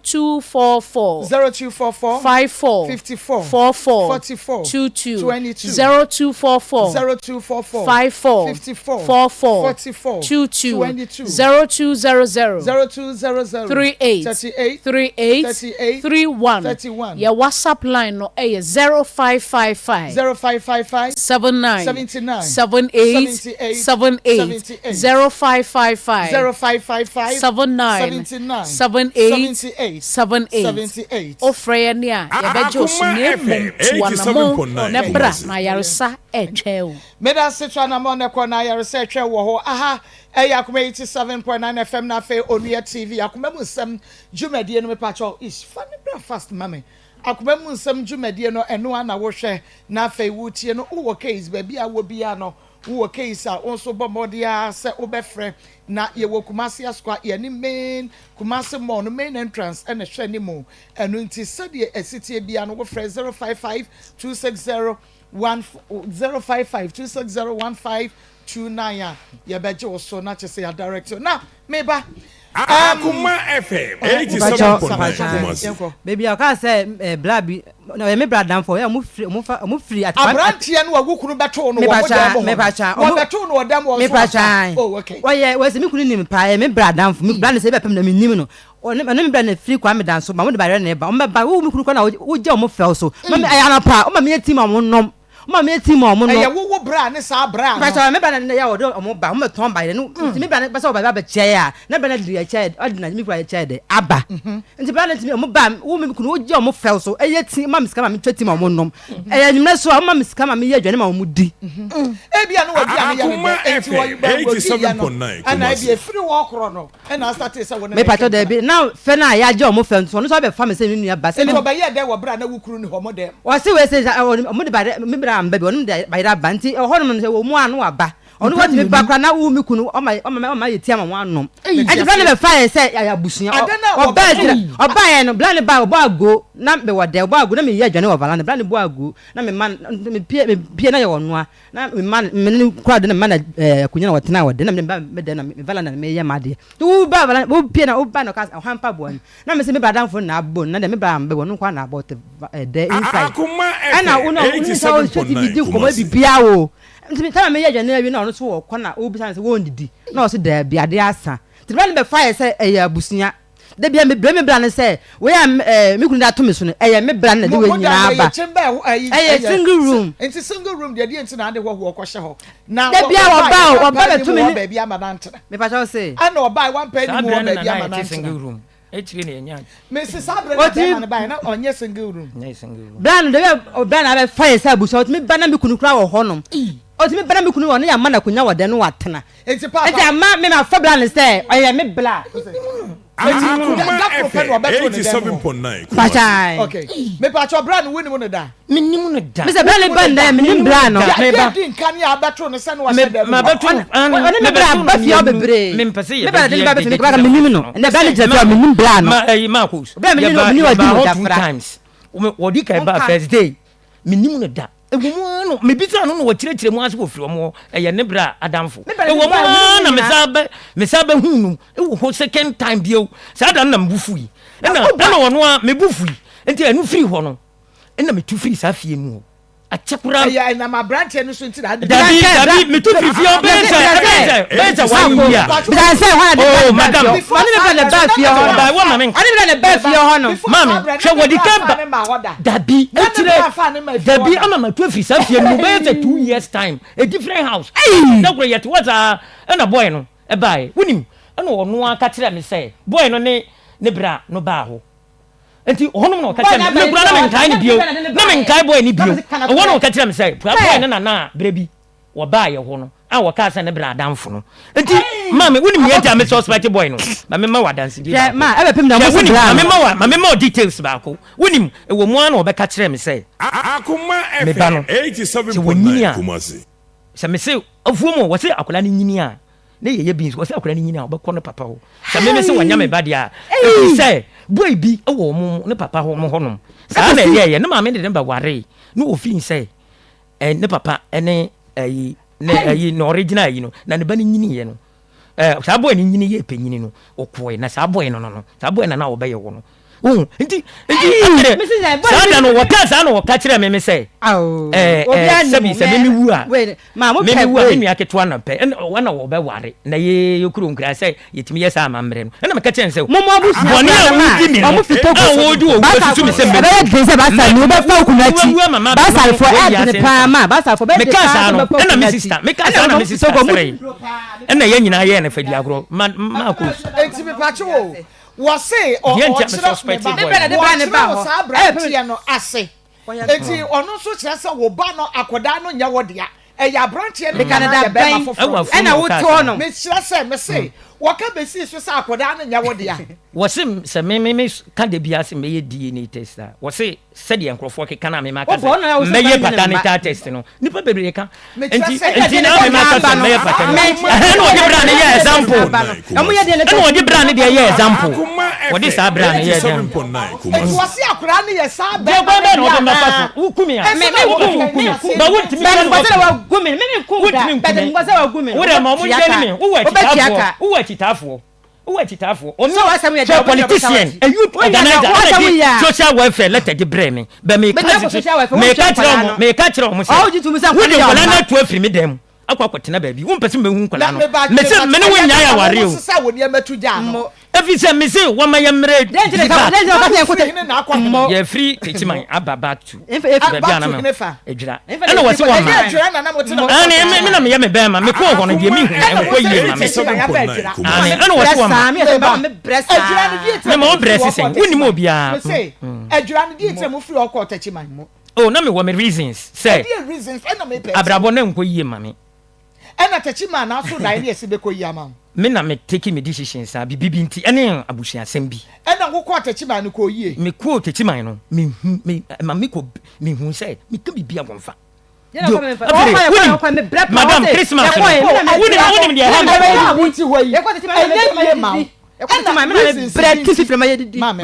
0244 0244 54 54 44 44 22, 22 0244 0244 54 54 44 44 22, 22 0200 0200 38 38 38 38 31. 31. Yɛ WhatsApp line no. yɛ 0555. 0555. 79. 79. 78. 78. 78. 78. 0555. 0555. 79. 79. 78. 78. 78. 78. Wofrɛ yɛn a, yɛbɛgye wo so Akoma na mmom FM tu anammɔn 87.9 na bra Kumasi. na ayaresa retwɛn wo. Medase tu anammɔn na kɔ na ayaresa retwɛn wɔ hɔ. Aha ɛyɛ Akoma 87.9 FM na afei Onua TV. Akoma mu nsɛm dwumadie no mepakyɛw ish fa ne bra fast ma me. Akoma mu nsɛm dwumadie no ɛno ara na wohwɛ na afei wotie no. Wowɔ case baabi a wɔ biara no wowɔ case a wo nso bɔ mmɔden ara sɛ wobɛfrɛ na yɛwɔ Kumasi Asokwa yɛne main Kumasi mall no main entrance ɛna ɛhwɛ anim. Ɛno nti sɛdeɛ ɛsiteɛ biara no wofrɛ 055 260 1 055 260 1529 a yɛbɛgye wo so na kyerɛ sɛ yɛ direct wo. Na meba um, Akoma FM 87.9 Kumasi. Baabi a ɔkaa sɛ eh, bra bi na ɔyɛ me bra danfo ɔyɛ ɔmo firi ɔmo fa ɔmo firi at Aberanteɛ no a wo kunu bɛtoo no wɔ mo dan mu hɔ no, wɔbɛtoo no wɔ dan mu hɔ nso wafa. Oh, okay. Ɔyɛ wɔsɛ me kunu nim paa ɛyɛ me bra danfo me bra no sɛ ebɛpem na me nim no Ɔne ɔne me bra na firi Kwame Danso ba, wɔn de bayerɛ na ɛba, wɔn bɛba, wo me kunu kɔ na wogya wɔn fɛw so, ma me ɛyɛ anɔpa, wɔn ma me yɛ tea ma wɔn nom, wɔn ma me yɛ tea ma wɔn nom. Ɛyɛ wo wo bra ne saa bra no. Mpakyɛw me bra na yɛ ɔde wɔn ba, wɔn bɛ tɔn bayerɛ no, nti me bra no bɛ sɛ ɔba bɛ kyɛ yɛ a, na bra no de ɛkyɛ ɔde na me kura ɛkyɛ de aba, nti bra no tumi wɔn ba, wo me kunu wogya wɔn fɛw so, ɛyɛ tea ma me sika ma me twa tea ma wɔn nom, ɛyɛ anwummerɛ so a wɔn ma me sika ma me yɛ aduane ma wɔn di. Ebia na w'aduane yɛ no Akoma dɛ, nti FM wɔdi yɛ no, 87.9 ɛna Kumasi. ebia efiri hɔ korɔ no. Ɛna asate sɛ wo ne no Me pakyɛw retwe mpena. dabi na fɛ no a yagye ɔmo fɛ nso ɔno nso abɛfa me sɛ ne nua ba sɛ Nti me. ɔbɛyɛɛ dɛn wɔ berɛ a na wo kunu nni hɔ mo dɛm? Ɔse wei se ɔmo de bayerɛ me bra amba bi ɔno de bayerɛ aba nti ɛwɔ hɔ nom no sɛ wɔ mu a na waba ɔno watumi ba koraa na wo me kunu ɔma ɔma ɔma yɛ tea ma wɔn anom nti bra no bɛfa yɛ sɛ yɛayɛ abusua Ada no a ɔbaa wɔbɛto gyina ɔbaa yɛ no bra no baa ɔbɔ ago na mewɔ dɛ ɔbɔ ago na meyɛ aduane wɔ valanda bra no bɔ ago na mema mepie mepie na yɛ ɔnoa Na me mma me ne no kura de na me ma na ɛɛ akonnwa na wɔtena wɔ de na me ba me dɛ na me valanda na meyɛ m'adeɛ nti wo ba valanda wo pie na wo ba na ɔka ɔhan mpaboa no na me sɛ me ba adamfo na abɔ no na deɛ me ba ambɛ wɔ no nko na abɔ te ɛdɛ inside Akoma ɛna wo FM na wo ne sɛ ɔhwɛ tv di 87.9 nkɔmɔ Kumasi. biribiara o nti me tama meyɛ aduane awie na ɔno nso wɔ kɔ na wobisa no sɛ wɔndidi na ɔse daabi adeɛ asa nti bra no bɛfa yɛ sɛ ɛyɛ abusua Da biara mebrɛ me bra no sɛ wei a me kunu de ato me so no, ɛyɛ me bra no na ɛde wei nyinaa ba. Ɛyɛ single room. Nti single room deɛ deɛ nti na ade hɔhoɔ kɔhyɛ hɔ. Na Da biara wɔba o, wɔba bɛto me ne. Baabi ama no antena. Mepa kyɛw se. Ɛna ɔbae wampɛ Saa anim berɛ wɔ no na baabi na ama no yɛte single antena. room. Akyire na yɛnyaa. Mesi saa berɛ na bɛrima no bae na ɔnyɛ single room. Nyɛ single room. Bra no, da bi a bra no abɛfa yɛ sɛ abusua, ɔtumi ba na me kunu koraa wɔ hɔnom. Ɔtumi ba na me kunu wɔ hɔ na yɛama no akonnwa wɔ dɛm na watena. Nti paapa. Nti ama me ma fa bra no sɛ ɔyɛ me bra. Akoma Da koro pɛ na FM ɔbɛto ne dan mu hɔ. 87.9 Kumasi. Mpakyɛw. Okay. Mepakyɛw bra no wonim no da? Menim no da. Me sɛ bra no ba nnɛ menim bra no. Deɛ Meba. di nka ne a abɛto no sɛ na wahyɛ dan mu hɔ. Mabɛto no. Ɔne me bra ba fie hɔ bebree. Mempɛ sɛ Me bra de ne ba bɛ fie me bra yɛbɛdi menim no. Ɛnɛ bra no gyina fie hɔ menim bra no. Ma ɛyi Marcus. Bra menim no menim ɔdi Yɛbaa mu hɔ two dafra. times. Wɔdi kan baa first day. Menim no da. Ɛwɔ mu ara no, mebisaa no na ɔkyerɛkyerɛ mu ara sɛ wɔfiri wɔn hɔ, ɛyɛ ne bra adamfo. Ɛwɔ mu ara na mesan bɛ mesan bɛhuu no wɔ hɔ second time bio. Saa da no na me bo fui. Ɛna ɛna ɔno ara me bo fui. Nti ɛno firi hɔ no, ɛna metu firi saa fie mu hɔ. Akyɛ koraa. Ɛyɛ ɛnam aberanteɛ no so nti na ade. Dabi dabi metu firi fie hɔ bɛyɛ sɛ ɛbɛyɛ sɛ bɛyɛ sɛ one year. Bisa sɛ hwan na de Oh madam. Ɔne me bra na ɛbaa fie hɔ no. Ɔbaa wɔ ma me nka. Ɔne me bra na ɛbaa fie hɔ no. Maame hwɛ wɔde kan ba dabi ekyirɛ dabi ama ma tu afiri saa fie no mu bɛyɛ sɛ 2 years time a different house. Da koro yɛte hɔ saa ɛna boy no ɛbaeɛ wonim ɛna ɔno ara ka kyerɛ me sɛ boy no ne ne bra no baa hɔ nti hɔnom na ɔka kyerɛ me me kura na menkae ne bio na menkae boy no bio ɛhɔ na ɔka kyerɛ me sɛ boy no nana berɛ bi Wɔbaa yɛ hɔ no a wɔkaa sɛ ne bra adamfo no nti maame wonim nea nti a me suspect boy no ma me ma wo adansedie Hwɛ baako ma ɛbɛpem na hwɛ ɔmo so wonim bra ma no. me ma wo ma me ma wo details baako wonim ɛwɔ mu ara na wɔbɛka kyerɛɛ me sɛ Akoma me ba no FM sɛ wɔnyini 87.9 a Kumasi. sɛ me se afuo mu wɔse akwadaa no nyini a ne yɛyɛ beans wɔse akwadaa no nyini a ɔbɛkɔ ne papa hɔ sɛ me me se wɔnya me ba deɛ a ɛfiri sɛ boy bi wɔ ɔmo ne papa hɔ ɔmo hɔnom saa na ɛyɛɛyɛ ne maame de ne ba waree na ofii sɛ Eh, ne papa ne ayi ne ayi na original ayi no na ne ba no nyini yɛ no eh, saa boy no nyini yɛ panyini no ɔkɔe na saa boy no no no saa boy na na ɔbɛyɛ wɔ no. Wohu? Nti, nti, ɛkyerɛ, saa da no wɔka saa na wɔka kyerɛ me me sɛ, ɛɛ, ɛɛ, sɛbi sɛ me me wu a, me me wu a, me nua ketewa na pɛ, ɛna wɔn na wɔbɛware, na yɛ yɛ kuro nkura sɛ yɛtumi yɛ saa amammerɛ no. Ɛna meka kyerɛ no sɛ, bɔne a wodi me no, a wodi wɔ wuo susu me sɛ mɛwu. Meka saa no, ɛna me sista, meka saa na me sista srɛe, ɛna yɛn nyinaa yɛɛ no fadi agorɔ, ma, ma kɔ. Enti mepatwo o, Wɔse ɔkyerɛ me ba, wɔkyerɛ wo saa aberanteɛ no ase. Enti ɔno nso kyerɛ sɛ wo ba no akwadaa no nyɛ wo dea. Ɛyɛ aberanteɛ no nana yɛ bɛrima foforɔ. Ɛna wo toɔ no. Mekyerɛ sɛ mese wɔka bɛsii so sɛ akwadaa no nyɛ wo dea. Wɔse sɛ me me me ka da biara sɛ mɛyɛ DNA test a, wɔse sɛdeɛ nkurɔfoɔ keka no a me maka sɛ mɛyɛ paternal test no, nnipa bebree ka. Nti nti na me maka sɛ mɛyɛ paternal. Ɛhɛn na wɔde bra no yɛ example. Ɛna wɔde bra no deɛ yɛ example. Wɔde saa bra no yɛ example. Nti wɔse akwadaa no yɛ saa bɛrima no deɛ anaa? Woku me a, woku me. Ba wontumi Wontumi nku me. Wo dɛ ma ɔmo ngye ne me. Wowɔ akyitaafoɔ. Wowɔ akyitaafoɔ. Wowɔ akyitaafoɔ. Ɔno hwɛ politician, a youth organizer ɛna de social welfare letter de brɛɛ me. Bɛ meka meka kyerɛ ɔmo meka kyerɛ ɔmo sɛ wode nkwadaa no atu afiri me dan mu akɔ akɔtena baabi. Wompɛ sɛ mɛhu nkwadaa no. Mese me ne wo nnyae aware o. Efisɛ mese wɔma yɛ mmerɛ di back. Yɛfiri Techiman aba back to baabi a na me adwira. Ɛna wɔse wɔma. Ɛne me na meyɛ me bɛrima mekɔɔ hɔ no deɛ mehu ɛnkɔ yie ma me. Ane ɛna wɔse wɔma. Mema wo brɛ sesɛn wonim obiara. Oh na mewɔ me reasons sɛ abrabɔ no ɛnkɔ yie ma me. Ɛna Techiman na aso dae ne ɛse bɛkɔ yie ama wo. Me na me take me decision saa bibi bi nti ɛne abusuasɛm bi. Ɛna wo kɔɔ Techiman no kɔɔ yie? Me kɔɔ Techiman no me hu me ɛma me kɔ me hu sɛ me ka bibi a wɔn fa. Afei wonim madam Christmas no wonim wonim deɛ ɛha me. Ɛnyɛ yie ma wo.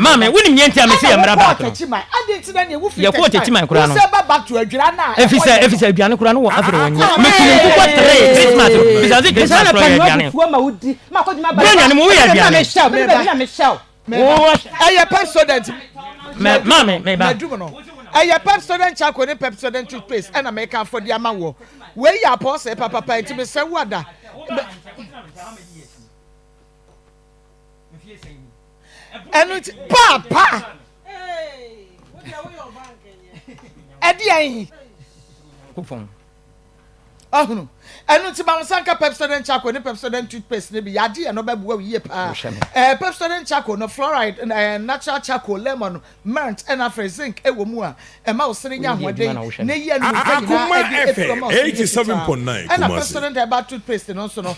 Maame, wonim nea nti a mese yɛmmra back no? Yɛkɔɔ Techiman koraa no. Efisɛ efisɛ aduane koraa no wɔ afei wɔnyɛ. Mekum nkokɔ tere Christmas no. Bisa sɛ Christmas koraa yɛ aduane. Buronya no mu woyɛ aduane. Ɛyɛ Pepsodent. Maame, meba. Ɛyɛ Pepsodent charcoal ne Pepsodent toothpaste ɛna meka afɔdi ama woɔ. Wei yɛ apɔsɛe papapa nti mesrɛ wo ada. Ɛno nti paapa ɛdeɛn ɔhunu ɛno nti ma wo nsa nka Pepsodent charcoal ne Pepsodent toothpaste no bi yɛagye yɛ no bɛboa wo yie paa ɛɛ Pepsodent charcoal no fluoride ɛɛ natural charcoal lemon Malt na afei zinc wɔ mu a ɛma wo sene nya ahoɔden na eyi anum nka nyinaa Akoma de afiri FM ɔma wo sene yɛ fitaa. 87.9 Ɛna Kumasi. Pepsodent Herbal Toothpaste no nso no,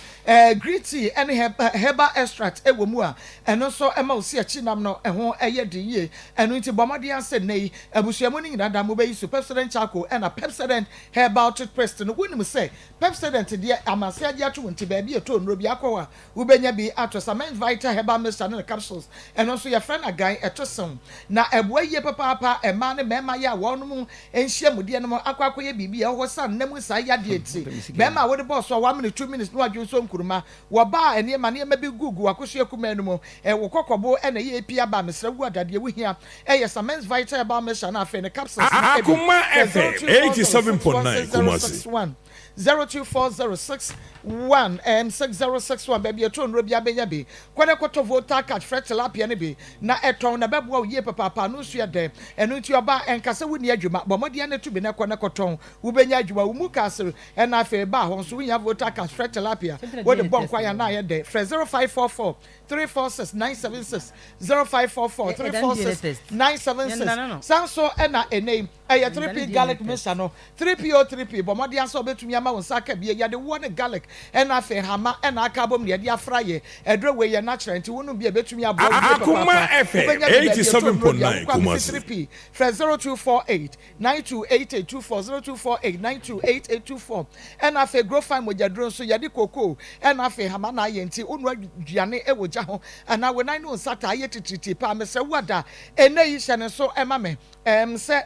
green tea ne herbal extract wɔ mu a ɛno nso ɛma wo se akyi nam no ho yɛ den yie. Ɛno nti bɔ mmɔden ara sɛ nnɛ yi abusua mu no nyinaa da mobɛyi so Pepsodent Charcoal ɛna Pepsodent Herbal Toothpaste no. Wonim sɛ Pepsodent deɛ amansan agye atom nti baabi a ɛtɔ nnuro biara kɔ hɔ a Wobɛnya bi atɔ Samens Vital Herbal Mixture ne ne capsules. Ɛno nso yɛfrɛ no agan, ɛto sew, na ɛboa yie papaapa mmaa ne mmarima yɛ a wɔnom nhyiamudeɛ nom akɔ akɔyɛ biribi a ɛwɔ hɔ sane nna mu saa yadeɛ nti. Barima a wode bɔɔ so a wamene 2 minutes na wadwo nso nkuruma. Wɔ baa a nneɛma nneɛma bi gu gu w'akosua kumaa no mu. Wo kɔkɔbo na ɛyɛ epi aba a mesrɛ wo ada deɛ wohia ɛyɛ Samens Vital Herbal Mixture na afei ne capsules no bi. Akoma Frɛ FM 0240 87.9 Kumasi. 616061. 024061 um 6061 baabi a ɛtɔ nnuro biara bɛnya bi. Kɔ na kɔtɔ Volta Catch frɛ tilapia no bi na ɛtɔn na ɛbɛboa wo yie papaapa. Ano nso yɛ dɛ. Ɛno nti ɔbaa ɛnka sɛ wonni adwuma. Bɔ mmɔden ara na tu bi na kɔ na kɔtɔn. Wobɛnya adwuma. Wo mu ka ase ɛna afei baa hɔ nso wohia Volta Catch frɛ tilapia. Wode bɔ nkwan a na ayɛ dɛ. Frɛ 0544 346 976 0544 346 976 Saa nso na ɛnnɛ yi ɛyɛ 3P garlic mixture no 3P o 3P bɔ mmɔden ara sɛ wobɛtumi ama wo nsa aka bi yɛde woɔ ne garlic ɛna afei hama ɛna aka abom na yɛde afra yɛ aduro wei yɛ natural nti wonom bi a ɛbɛtumi aboa wo yie Akoma papaapa FM wobɛnya bi baabi ɛtɔ nnuro bi a 87.9 wokɔ a mese Kumasi. 3P frɛ 0248 928824 0248 928824 Ɛna afei Grofine mogyaduro nso yɛde cocoa ɛna afei hama na ayɛ nti wonoa aduane wɔ gya ho anaa wo nan ne wo nsa taa yɛ titiritii paa mesrɛ wo ada ɛnɛ yi hyɛ ne nso ma me ɛɛm sɛ.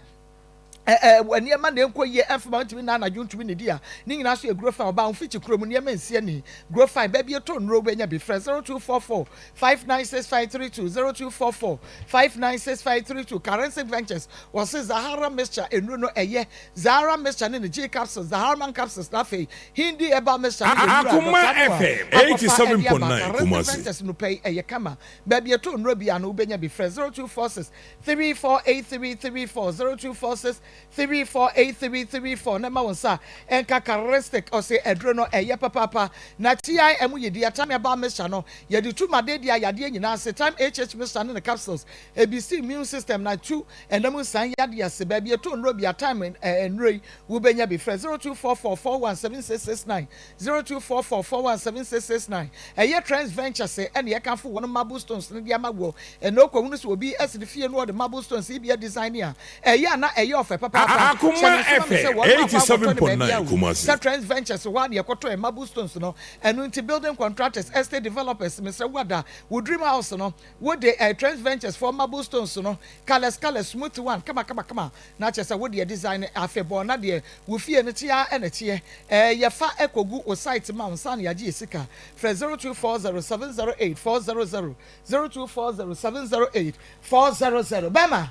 Ɛ ɛ nneɛma na ɛnkɔ yie ɛmfa ma wontumi nna anadwo ntumi nnidi a, ne nyinaa so yɛ Grofine ɔbaa mfikyi kurom nneɛma nsi ani. Grofine, baabi ɛtɔ nnuro wobɛnya bi. Frɛ 0244 596532, 0244 596532. Karensic Ventures, wɔse Zahara Mixture nnuro no ɛyɛ. Zahara Mixture ne ne G Capsules, Zaharman Capsules na afei Hindi Herbal Mixture no yɛ nnuro a Akoma Dɔkta Noah FM akɔfa ɛde aba. 87.9 Karensic Kumasi. Ventures nnupɛ yi ɛyɛ kama. Baabi ɛtɔ nnuro biara no wobɛnya bi. Frɛ 0246 348334 0246 348334 na ma wo nsa nka Charistic ɔse aduro no ɛyɛ papaapa na TIM yɛ di atame aba mixture no yɛde tu made di ayadeɛ nyinaa ase Time HH mixture ne ne capsules ebisi immune system na tu ɛnam nsan yadeɛ ase baabi ɛtɔ nnuro bia Time nnuro yi wobɛnya bi frɛ 0244 417669 0244 417669 Ɛyɛ Trends Ventures ɛna yɛkamfo wɔn marble stones no de ama woɔ. Ɛnna okɔhunu sɛ obi asi ne fie na ɔde marble stones yi bi adisaene a, ɛyɛ a na ɛyɛ ɔfɛ papaapa. Akoma Hyɛ no nso ma me sɛ FM wɔnom akɔ akɔtɔ no 87.9 baabi a o, Kumasi. sɛ Trends Ventures hɔ ara na yɛkɔtɔɛ marble stones no. Ɛno nti building contractors, estate developers, mesrɛ wo ada wo dream house no, wode ɛɛ Trends Ventures foɔ marble stones no, colours colours, smooth one, kama kama kama, Na kyerɛ sɛ wo deɛ design afebɔɔ na deɛ wo fie no te ara na ɛteɛ. Ɛɛ yɛfa kɔgu wo site ma wo nsa na yɛagye yɛ sika. Frɛ 0240 708 400, 0240 708 400. Bɛrima,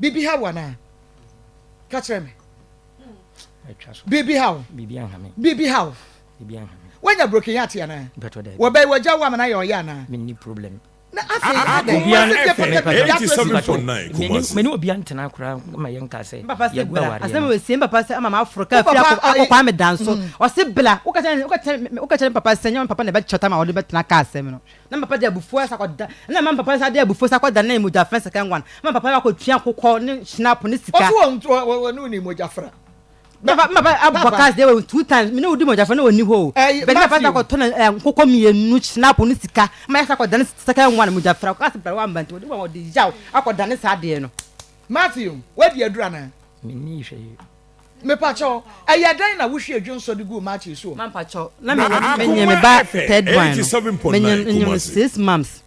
biribi ha wo anaa? Ka kyerɛ me. Biribi ha wo? Biribi ha wo? Woanya broken heart anaa? Wɔbɛyi wagya wo ama no ayɛ ɔyɛ anaa? Menni problem. Na afei adɛn? Akoma Wɔse deɛ FM pata biribi ato asi ne so. 87.9 Kumasi. Me ne obia ntena koraa ma yɛnka sɛ Papa se yɛagu bla awareɛ asɛm no. wɔ sie papa sɛ ama maforo kaa Wo firi papa akɔ ayi. Kwame Danso ɔse bla woka kyerɛ woka kyerɛ woka kyerɛ papa sɛ nyɛ papa na ɛbɛkyɛ tam a wɔde bɛtena kaa asɛm no na papa de abufuo asa akɔda na ma papa sa de abufuo sa akɔda ne mogya fɛn second one ma papa akɔ tua nkokɔ ne snap ne sika Ɔso wɔn wɔn ne wo ni mogya fra. Papa papa abɔ cars deɛ wɔ two times me ne wo di mogya fɛ na ɔni hɔ o Ɛyi bɛn papa Matthew. sa kɔtɔ na eh, nkokɔ mmienu snap ne sika ma yɛ sa kɔda ne second one mogya fra cars bra wa mba nti wɔde wɔn wɔde yaw akɔda ne saa deɛ no. Matthew, wadi aduru anaa? Menni hwee. Mepakyɛw, ɛyɛ dɛn na wohwie dwonsɔ de guu Matthew so? Mampakyɛw, na me me nye me Akoma ba FM third one no, me nye 87.9 nye no Kumasi. six months.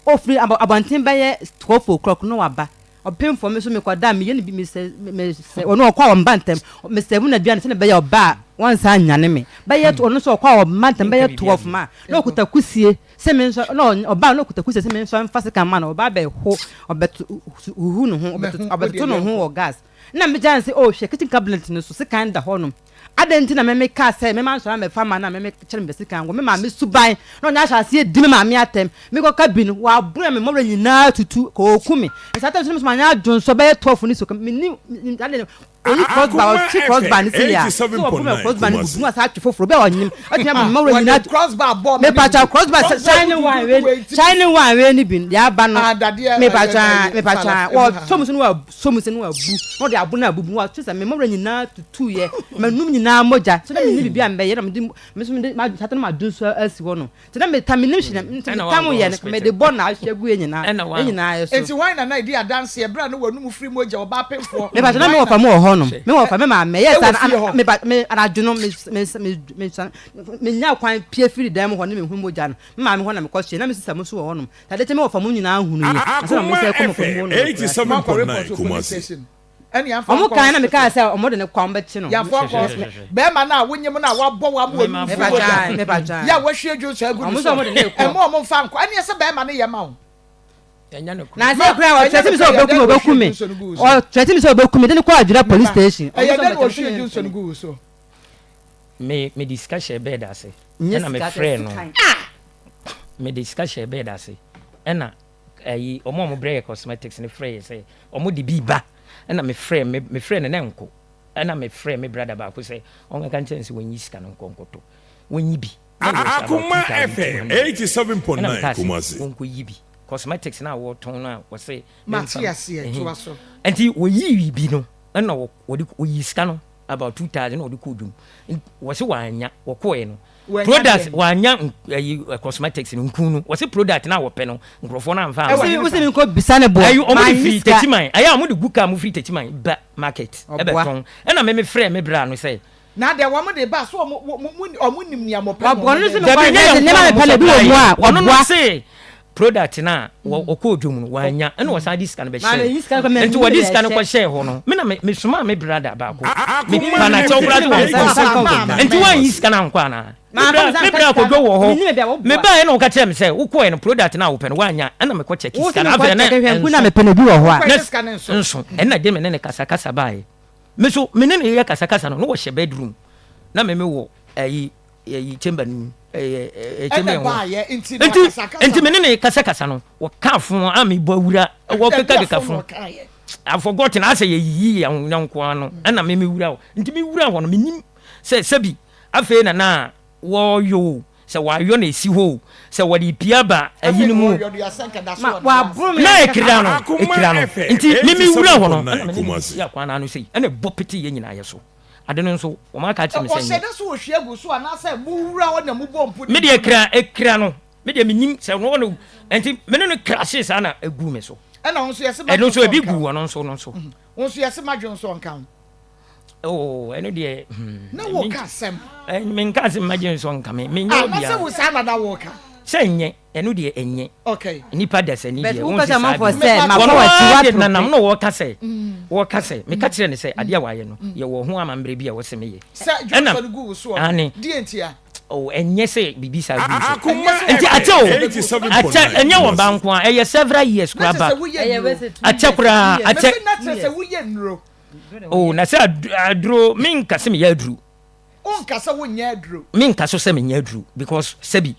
Ofiri abɔnten bɛyɛ 12 o'clock na waba. Ɔpemfoɔ me nso mekɔda a meyɛ no bi mesɛ mesɛ ɔno ɔkɔ a ɔmba ntɛm mesɛ mu na aduane sɛnea ɛbɛyɛ ɔba a wɔnsan nyane me bɛyɛ ɔno nso ɔkɔ a ɔmba ntɛm bɛyɛ 12 ma na ɔkuta kusie sɛ me nso na ɔba na ɔkuta kusie sɛ me nso mfa sika ma no ɔba abɛho ɔbɛto huhu ne ho ɔbɛto ɔbɛtoto ne ho wɔ gas na megya no sɛ oh hwɛ kitchen cabinet no so sekan da hɔ nom Adɛn nti na me mekaa sɛ mɛma nsɔre amɛfa ma no a me mekyerɛ me bɛsika ngo me maame suban na ɔnyɛ ahyɛ aseɛ di me maame atɛm mekɔka bi no wɔaboro me mmɔwerɛ nyinaa tutu ka ɔku me na saa tɛm so no manyɛ adwonsɔ bɛyɛ 12 ne so ka menni ade oyi crossbar Akoma ɔtwe crossbar ne FM sɛ yɛ a sɛ wɔboro me 87.9 crossbar ne gugu Kumasi. mu asa atwe foforɔ bi a ɔnyem atumi abɔ me mmɔwerɛ Wɔde nyinaa crossbar bɔ me ne mepatwa gugu. crossbar Crossbar shine gugu one gugu wei wei ti. shine one wei ne bi deɛ aba no Ah, dadeɛ mepatwa ɛyɛ mepatwa falaf emu ha. wɔtɔ mu so no wɔasɔ mu sɛ no wɔabu na wɔde abo no abubu wɔatwe sɛ me mmɔwerɛ nyinaa tutuiɛ m'anum nyinaa mogya sɛ na menni biribi a mebɛyɛ na mede me nso mede m'asate no m'ado nso asi hɔ no nti na meta menim hwee na nti Ɛna metam wankɔ yɛ no hospital. mede bɔ na ahwɛ gu yɛ nyinaa Ɛna yɛ wan- nyinaa yɛ so Enti hwan na na edi adanseɛ berɛ a na w'anum firi mogya, ɔbaa pemfoɔ? mepa na me Hwan wɔfa na mu wɔ hɔ nom me wɔfa me maame ɛyɛ Ɛwɔ saa na fie hɔ? mepa me anadwo no me me me me san menya kwan pie firi dan mu hɔ ne mehu mogya no me maame hɔ na mekɔ hyɛ na me sista mu nso wɔ hɔ nom tade kyɛ me wɔfa mu nyinaa hunu yɛ ansa na Akoma me sɛ kɔ mɔfa mu FM hɔ nom akura ase Moankɔ 87.9 report wɔ police Kumasi. station? Ɛne yɛamfa Ɔmo nkɔ kan na mekaa hospital. sɛ ɔmo de ne kɔ a ɔmo bɛkye no. Yɛamfa nkɔ hospital. Bɛrima no a wonyem no a wabɔ wo ama w'anum Mepa firi mogya kyɛw, mepa kyɛw. yɛ a wahwie dwonsɔ agu ne Ɔmo sɛ so ɔmo de ne kɔ. ɛma ɔmo mfa nkɔ. Ɛneɛ sɛ bɛrima no yɛ ma wo. Ɛnyɛ nokorɛ. Na Ma sɛ koraa ɛnyɛ ɔkyerɛ mi sɛ nokorɛ yɛ ɔbɛku dɛn mi na ɔbɛku wɔhwie mi dwonsɔ no gu wo so? ɔkyerɛ mi sɛ ɔbɛku mi de ne kɔ adwira police Meba station. Ɔmo ɛyɛ sɛ dɛn na ɔmo bɛkyɛ wɔhwie mi dwonsɔ no gu wo so? Me mede sika hyɛɛ bed ase Nyɛ ɛna sika sɛ mefrɛɛ no sekan. mede sika hyɛɛ bed ase ɛna ayi ɔmo a ɔmo brɛ yɛ cosmetics no frɛ yɛ sɛ ɔmo de bi ba ɛna mefrɛ me mefrɛ no na ɛnkɔ ɛna mefrɛ me brother baako sɛ ɔnkɛka nkyɛn no sɛ wɔnyi sika no nkɔ nkɔtɔ wɔnyi bi na ɛwɔ sɛ about Akoma FM 2200 ɛna 87.9 mekaa sɛ Kumasi. wɔnkɔ yi bi cosmetics no a wɔtɔn no a wɔsɛ Mate memfa aseɛ, ɛhe toa so. nti wɔyii bi no ɛna wɔde wɔyi sika no about 2000 na wɔde kɔɔ dwom wɔse wɔanya wɔkɔɛ no Wɔanya product deɛn? wɔanya ayi cosmetics no nku no wɔse product no a wɔpɛ no nkurɔfoɔ no amfa Ɛwɔ amma hefa? Wose menkɔ bisa ne boɔ ayi wɔn de manyi firi sika. Techiman ɛyɛ a wɔn de gu car mu firi Techiman ba market Ɔboa. ɛbɛtɔn ɛna me me frɛ me bra no sɛ Na deɛ wɔn de ba so wɔn wɔn wɔn nim nea wɔpɛ na Ɔboa wɔn no de nso ba. Dabi mekɔ nyɛ yɛn nneɛma nko na mepɛ na wɔn ebi wɔ mu supply a wɔn no ɔboa. se. Product no a wɔkɔɔ dwom no wannya ɛna wɔsan de sika no bɛhyɛɛ nti wɔde sika no kɔhyɛɛ hɔ no me na mesomaa me brada baako mepa no akyɛw koraa sɛ wɔnkɔ nti woanyi sika no ankɔ anaa me bra akɔdwo wɔ hɔ mebaeɛ na wɔka kyerɛ me sɛ wokɔɛ no product no a wopɛ no woannya ɛna mekɔ kyɛke sika no afei na ɛnso nso ɛna de me ne ne kasakasa baeɛ me so me ne ne yɛ kasakasa no na wɔhyɛ bedroom na me mewɔ ayi ɛyi chamber no mu ɛyɛ ɛyɛ chamber ɛna ho baayɛ nti na nti kasakasa nti me ne ne kasakasa no wɔka fo a mebɔ awura wɔkeka keka fo I forgotten asɛ yɛyiyi yɛn yɔnko ano ɛna me mewura hɔ nti mewura hɔ no menim sɛ sɛbi afei na na wɔyɔ o sɛ wɔayɔ na ɛsi hɔ o sɛ wɔde pia ba ayi afei no na mu o wɔyɔ de asɛ nka da so Ma wɔ ne waboro ase me na ankasa. ɛkira no Akoma ɛkira no FM nti me mewura hɔ no ɛna 87.9 me ne no Kumasi. si akwan no ano sei ɛna ɛbɔ pete yɛn nyinaa yɛ so Ade no nso, wɔaka akyerɛ me sɛ Ɔhyɛ nyɛ. da sɛ ɔhwie gu so anaasɛ mowura hɔ na mobɔ mpo Me de deɛ gu no? kra ekra no, me deɛ menim sɛ ɔno ɔno nti me ne no krahye saa na egu me so. Ɛna wo nso yɛse Ɛno madwen nso nso ebi ɔnka gu ho. ɔno nso no so. Wo nso yɛse madwen nso ɔnka ho. Oh, ɛno deɛ hmm. Na woka asɛm. Eh, menka sɛ madwen nso ɔnka me. Menyɛ Ah, na obiara. sɛ wo saa na na woka. Sɛ nyɛ. Ɛno deɛ ɛnyɛ. Okay. Nipa dasani But deɛ wopɛ wonsi sɛ saa amanfoɔ deɛ. sɛ makɔ Wɔn w'akyi ara de woatoro nanam pe. na wɔka sɛ wɔka sɛ meka kyerɛ no sɛ adeɛ a wayɛ no yɛwɔ ho amammerɛ bi a ɛwɔ sɛ meyɛ. Sɛ Ɛna dwonsɔ no gu wo soɔ no, aane deɛ ntia? Oh, ɛnyɛ sɛ biribi saa gu so. Ɛnyɛ sɛ Nti wɔde akyɛ o, dwonsɔ bɛgu wo so. akyɛ ɛnyɛ wɔ ba nko a, ɛyɛ several years Na koraa kyerɛ ba. sɛ woyɛ Ɛyɛ nnuro. bɛsɛ two Akyɛ years, koraa, two years. akyɛ. Mese na kyerɛ sɛ woyɛ nnuro. Oh, na sɛ aduro, menka sɛ meyɛ aduro. Wonka sɛ wonyɛ aduro. Menka so sɛ menyɛ aduro because sɛbi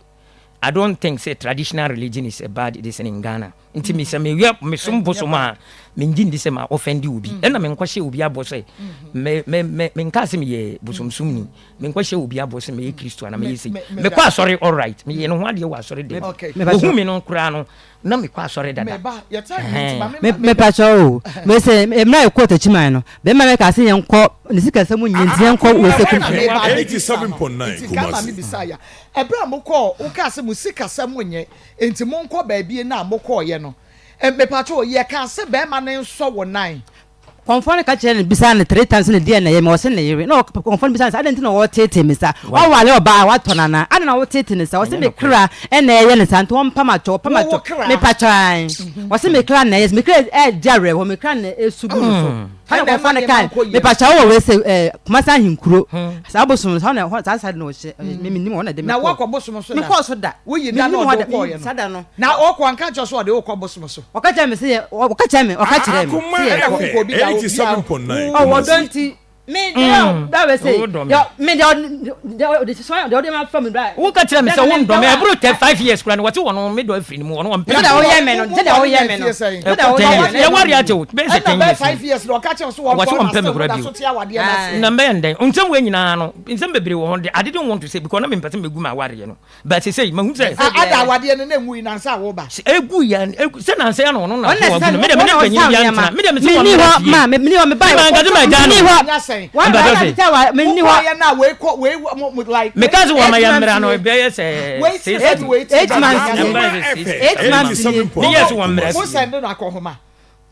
I don't think sɛ traditional religion is a bad this thing in Ghana. Nti me sɛ meyɛ mesom bosom a mengye ndi sɛ ma offend obi. Ɛna menkɔhyɛ obi abɔ sɛ me me me menkaa sɛ meyɛ bosomsomni. Menkɔhyɛ obi abɔ sɛ meyɛ Kristo anaa meyɛ sei. Mekɔ asɔre alright. Meyɛ ne ho adeɛ wɔ asɔre dɛm. Wɔhu me no koraa no na mekɔ asɔre dada. Mepakyɛ o, mese mmerɛ a yɛkɔɔ Takyiman no, bɛrima no kaa sɛ yɛnkɔ ne sikasɛm nyɛ nti yɛnkɔ wei sɛ kum. 87.9 Kumasi. Ɛberɛ a mokɔɔ, wokaa sɛ mo sikasɛm nyɛ nti monkɔ baabi no a mokɔɔyɛ no, mepakyɛ o, yɛkaa sɛ bɛrima no nsɔ wo nan. Kɔmfoɔ no ka kyerɛɛ no bisaa no three times sɛ ne deɛn na ɛyɛ me, ɔse ne yere. Na kɔmfoɔ no bisaa no sɛ adɛn nti na ɔreteetee me saa? Woaware ɔbaa a woatɔ no anaa? Adɛn na woteetee no saa? Ɔse me kra na ɛyɛ no saa nti ɔmpa m'atwɔ, ɔpa m'atwɔ. Mepakyɛ ae. Ɔse me kra na ɛyɛ, me kra ɛredi awerɛhoɔ, me kra na ɛsu gu me so. Saa na kɔmfoɔ no kae. Mepakyɛ wowɔ wei sɛ ɛɛ Kumasi ahenkuro. Saa bosom no saa na saa side na ɔhyɛ. Me menim hɔ na ɛde me Na kɔɔ. woakɔ bosom so da? Menkɔɔ so da. Woyi da na Menim ɔde hɔ da. wo kɔɔeɛ no? Saa da no. Na ɔkɔ anka nkyerɛ sɛ ɔde wo kɔ bosom so? Ɔka kyerɛɛ me sɛ yɛ ɔka kyerɛɛ me ɔka kyerɛɛ me Akoma sɛ yɛnkɔ. Ɛna wonkɔ obi da FM obi a 87.9 wo Ɔwɔ dɔ Kumasi. nti me deɛ da wɛ sɛ Wodɔ me. deɛ me deɛ deɛ ɔde sɔn deɛ ɔde ma fa mi bra. Woka kyerɛ me Da sɛ no wondɔ mempɛ me wo a. ɛboro tɛ five years koraa no wɔte wɔn me dɔ afiri ne mu wɔn wɔmpɛ Sɛdeɛ me. woyɛ me no sɛdeɛ woyɛ me no sɛdeɛ Ɛkɔ woyɛ ten me years no. yɛware akyɛ o bɛyɛ sɛ Ɛna ten bɛyɛ years five ni years na ɔka kyerɛ wo sɛ wɔse wɔnkɔ na wɔmpɛ me still koraa woda bio. so te awadeɛ no ase. Na mbɛyɛ ndɛn nsɛm wei nyinaa no nsɛm bebree wɔ hɔ de I didn't want to say because na mempɛ sɛ megu m'awareɛ no But sesei mahu sɛ. A ada awadeɛ no na enwui nansa a woba. Sɛ egu yɛ egu sɛ nansa yɛ na ɔno na Ɔno na so ɛsesa wagu no. Me deɛ me ne ɔno na mpanyin ɔsesa bi nneɛma. antena. Me deɛ me se wɔn Menni mmra hɔ fie. ma menni hɔ mebae Me ma nka sɛ magyaa no. menni hɔ. Nya sɛn. Wɔn Mpakyɛw na se. tete wa menni hɔ. Wokɔɔyɛ no a wei kɔ wei mo mo like. Meka sɛ wɔn ma Eight yɛ months mmra no nie. ɛbɛyɛ sɛ Wei ti six sɛ wei ti Eight ba months nya nie. sɛn. Ɛmba sɛ six Eight months nie. Me yɛ sɛ wɔn mmra Mo fie. sɛnde no akɔhoma.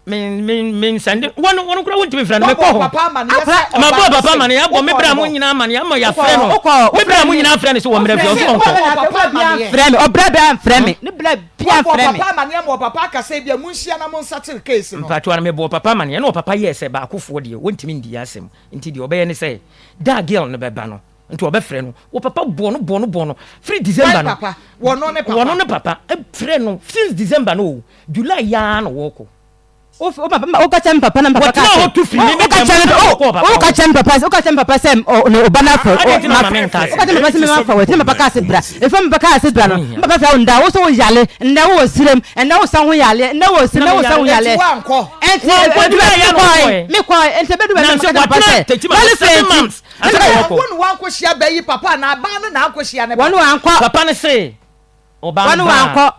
Me me me nsɛnde wɔn wɔn kura wɔntumi fira no mekɔ Wabɔ hɔ. papa amaneɛ sɛ Ma ɔbaa bɔ no papa se amaneɛ abɔ me wokɔɔ bra ne mo hɔ. nyinaa amaneɛ ama yɛafrɛ no. Wokɔ Me bra mo nyinaa frɛ no sɛ wɔmmra fie ɔso Mese ɔnkɔ. wabɔ papa amaneɛ. Frɛ me ɔbra bia mfrɛ me ne bra bia Wabɔ mfrɛ me. papa amaneɛ ma ɔpapa aka sɛ ebia monhyia na monsatere case no. Mpatoa no mebɔɔ papa amaneɛ na ɔpapa yɛɛ sɛ baakofoɔ deɛ wɔntumi ndi yɛn asɛm nti deɛ ɔbɛyɛ ne sɛ da a girl no bɛba no nti ɔbɛfrɛ no. Wɔ papa bɔɔ no bɔɔ no bɔɔ no firi December Hwan no. papa? Wɔno ne papa? Wɔno ne papa frɛ no since December no o July yi ara na wɔkɔ. Woka kyerɛ me papa na me papa Wɔtenaa kaa sɛ hɔ tu firi me me woka dan mu kyerɛ me na wɔkɔɔ papa woka hɔ. kyerɛ me papa woka kyerɛ me papa sɛ ɔ ne ɔba no afɔ Adɛn nti na ma ɔma menka woka asɛm? kyerɛ me papa sɛ mema fa wɔ nti na me papa kaa sɛ bra ɛfiri me papa kaa sɛ bra no Ho me hia. papa frɛ wo nda wo so wo yale ndɛ wo wɔ sirem ɛndɛ wo sa ho yaleɛ ndɛ wɔ sirem Na ndɛ wo sa ho meyare. yaleɛ Enti woankɔ? ɛnti Wankɔ ɛdu July baabi yɛ na mekɔe ɔkɔɛ. mekɔe ɛnti ɛbɛdu baabi na Nanso meka kyerɛ papa watena sɛ Techiman lɔre for fɛ seven nti months ansa na Ɛna wɔkɔ. wo na woankɔhyia bɛyi papa anaa abaa no na ankɔhyia ne wɔne papa? wankɔ Papa no se ɔbaa wɔne no baa wankɔ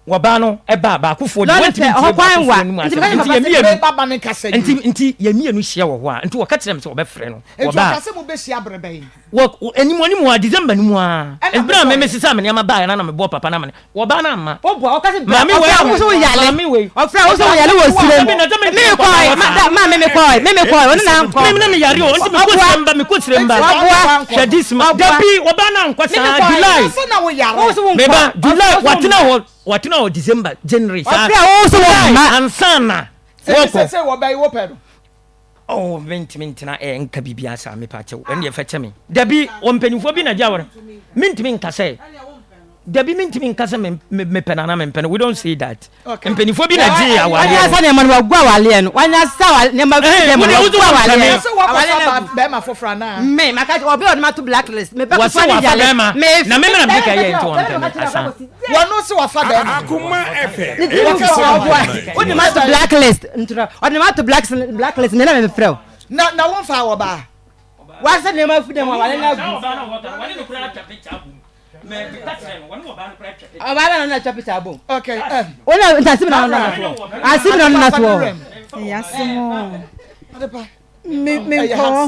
wɔbaa no ɛbaa baakofoɔ deɛ lɔre wɔntumi fɛ ntie ɔhɔ kwan baakofoɔ wa no mu nti asɛm meka kyerɛ nti papa yɛn sɛ mmienu Wei baba no nkasa nti nie. nti yɛn mmienu hyia wɔ hɔ a nti wɔka kyerɛ me sɛ wɔbɛfrɛ no Enti wɔbaa ɔka sɛ mobɛhyia berɛ bɛn? wɔ anim anim a December no mu a Ɛna ɛberɛ a me mokɔeɛ? mesesaa me nneɛma baeɛ no na mebɔɔ papa no amane wɔbaa no amma Woboa ɔka sɛ bra maame wei ɔfrɛ wo sɛ wo yale maame wei ɔfrɛ wo sɛ wo yale wɔ sirem Dabi na sɛ me mentumi nkɔ kɔe hɔ ma saa da ma me me kɔe me me kɔe ɔne na ankɔ me na meyare o nti mekɔ ɔboa siremba mekɔ siremba Enti ɔboa maame wankɔ hwɛ no? this ma ɔboa dabi wɔbaa no ankɔ me me saa kɔe July Ɛna sɛ na woyare. wo sɛ wo nkɔ meba ɔfrɛ July wo sɛ wo watena mmra hɔ. Watena hɔ December, January saa. Ɔfrɛ wo sɛ wɔn mma. Ansa na wɔkɔ. Sɛ sɛ wɔbɛyi wo pɛ no. Oh, mentumi ntena ɛ nka biribiara saa mepa kyɛw ɛno deɛ fɛkyɛ me. Dabi, wɔ mpanimfoɔ bi na gye awɔre. Mentumi nka sɛ dabi mentumi nka sɛ mepɛ no anaa mempɛ no we don't say that. Mpanimfoɔ bi na gye awareɛ no. Wanya sa nneɛma no wagu awareɛ no wanya sa nneɛma fi dɛm no wagu awareɛ no. Sɛ wakɔfa bɛrima foforɔ anaa. Me maka ɔbɛ ɔde ma to blacklist me bɛ kɔfa ne yale. Na me mena mede ka yɛ nti wɔmpɛ me asa. Wɔno se wafa bɛrima. Akoma FM. Ne ti mu sɛ ɔboa. Wode ma to blacklist ntura ɔde ma to blacklist me na me frɛ wo. Na na wɔmfa wɔ baa. Wasa nneɛma fi dɛm awareɛ no agu. Ɔbaa bɛ na ɔno na atwa picture abom. Okay. Um, Wona nti asem na ɔno na toɔ. Asem na ɔno na toɔ. Ɛyɛ asem o. Me me nkɔ ho.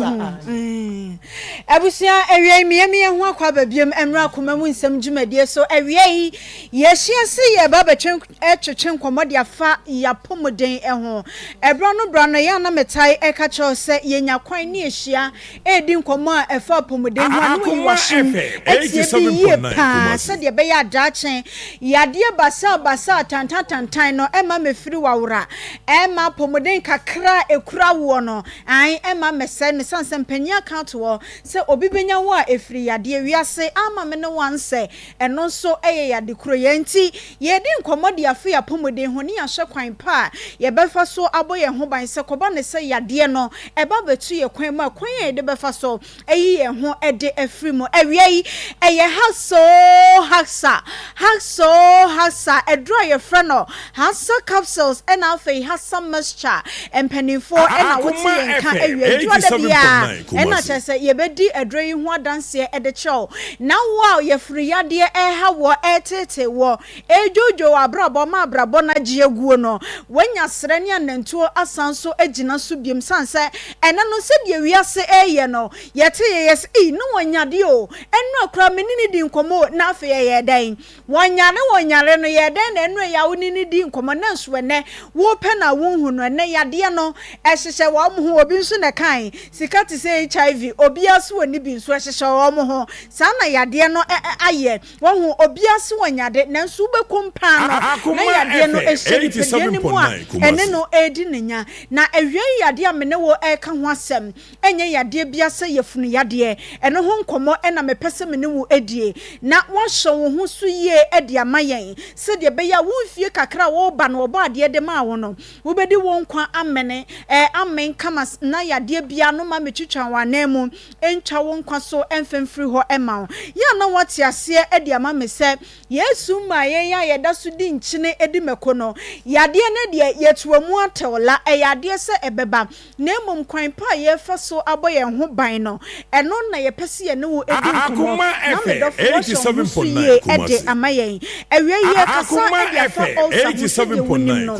Abusua awia yi meyɛ meyɛ ho akɔ aba biam ɛmmerɛ akoma mu nsɛm dwumadie so awia yi yɛahyia se yɛba bɛtwe twetwe nkɔmmɔ de afa yapɔmuden ho ɛberɛ no berɛ no yɛ a na metae ɛka kyerɛ sɛ yɛnya kwan ne yɛhyia redi nkɔmmɔ a ɛfa apɔmuden ho a, na wayi w'asom atie bi yie pa ara sɛdeɛ ɛbɛyɛ a daakye yadeɛ basabasa tantantantan no mma mmɛfiri w'awora, ɛmma apɔmuden kakra a ɛkura woɔ no, ae, ɛmma mmɛsɛe no. Ɛsiane sɛ mpanin aka ato hɔ sɛ obi bɛnya wo a ɛfiri yadeɛ wiase amma me ne wo ansɛ, Ɛno nso yɛ yade koro yi ara nti, yɛredi nkɔmmɔ de afa yɛn apɔmuden ho ne yɛahwɛ kwan pa a yɛbɛfa so abɔ yɛn ho ban sɛ kɔba no sɛ yadeɛ no ba bɛto yɛn kwan mu a, kwan a yɛde bɛfa so ayi yɛn ho de afiri mu. Awia yi, ɛyɛ Haxa oo Haxa, Haxa oo Haxa, aduro a yɛfrɛ no Haxa capsules ɛna afei Haxa mixture. Mpanimfoɔ na wote yɛn nka awia yi. Dwoada biara ɛna kyerɛ sɛ yɛbɛdi aduro yi ho adanseɛ de kyerɛ wo. Na wo a yafunu yadeɛ reha woɔ, reteetee woɔ, redwoodwoo w'abrabɔ ma abrabɔ no agye aguo no, woanya serɛ ne anantuo asan nso agyina so biom sane sɛ ɛnɛ no sɛdeɛ wiase reyɛ no, yɛte yɛyɛ sɛ ei na wɔnyadeɛ o, ɛnora koraa me ne no dii nkɔmmɔ o, na afei ɛyɛɛ dɛn? Wɔnyare wɔnyare no, yɛɛ dɛn na ɛnora yi a wo ne no dii nkɔmmɔ nanso ɛnɛ wopɛ no a wonhu no, ɛnɛ yadeɛ no ɛhyehyɛ wɔn ho, obi nso na ɛkae, sika te sɛ HIV, obiara so wɔ ne bi nso ɛhyehyɛ wɔn ho, saa na yadeɛ no ayɛ, wahu, obiara se wɔnyade nanso wobɛkɔ mu paa no na yadeɛ no ɛhyɛ nipadua no mu a ɛne no ɛredi ne nya. Na awiei yadeɛ a me ne wo ɛreka ho asɛm ɛnyɛ yadeɛ biara sɛ yafunu yadeɛ. Ɛno ho nkɔmmɔ na mepɛ sɛ me ne wo die, na woahyɛ wo ho so yie de ama yɛn, sɛdeɛ ɛbɛyɛ a wo mfie kakra a woreba no Ɔbɔadeɛ de maa wo no, wobɛdi wo nkwa amene, ɛɛ, amen kama na yadeɛ biara no mma mmɛtwitwa wo ananmu, ntwa wo nkwa so mfa mfiri hɔ mma wo. Yɛ a na woate aseɛ de ama me sɛ Yesu maa yɛn a yɛda so di nkyene di mako no, yadeɛ no deɛ yɛtoa mu atɛw la, ɛyɛ adeɛ sɛ ɛbɛba, na mmom kwan pa a yɛrefa so abɔ yɛn ho ban no, ɛno na yɛpɛ sɛ yɛne wo di nkɔmmɔ, na me dɔfo, woahyɛ wo ho so yie de ama yɛn. Awiei yi, yɛrekasa de afa ulcer ho sɛdeɛ wonim no.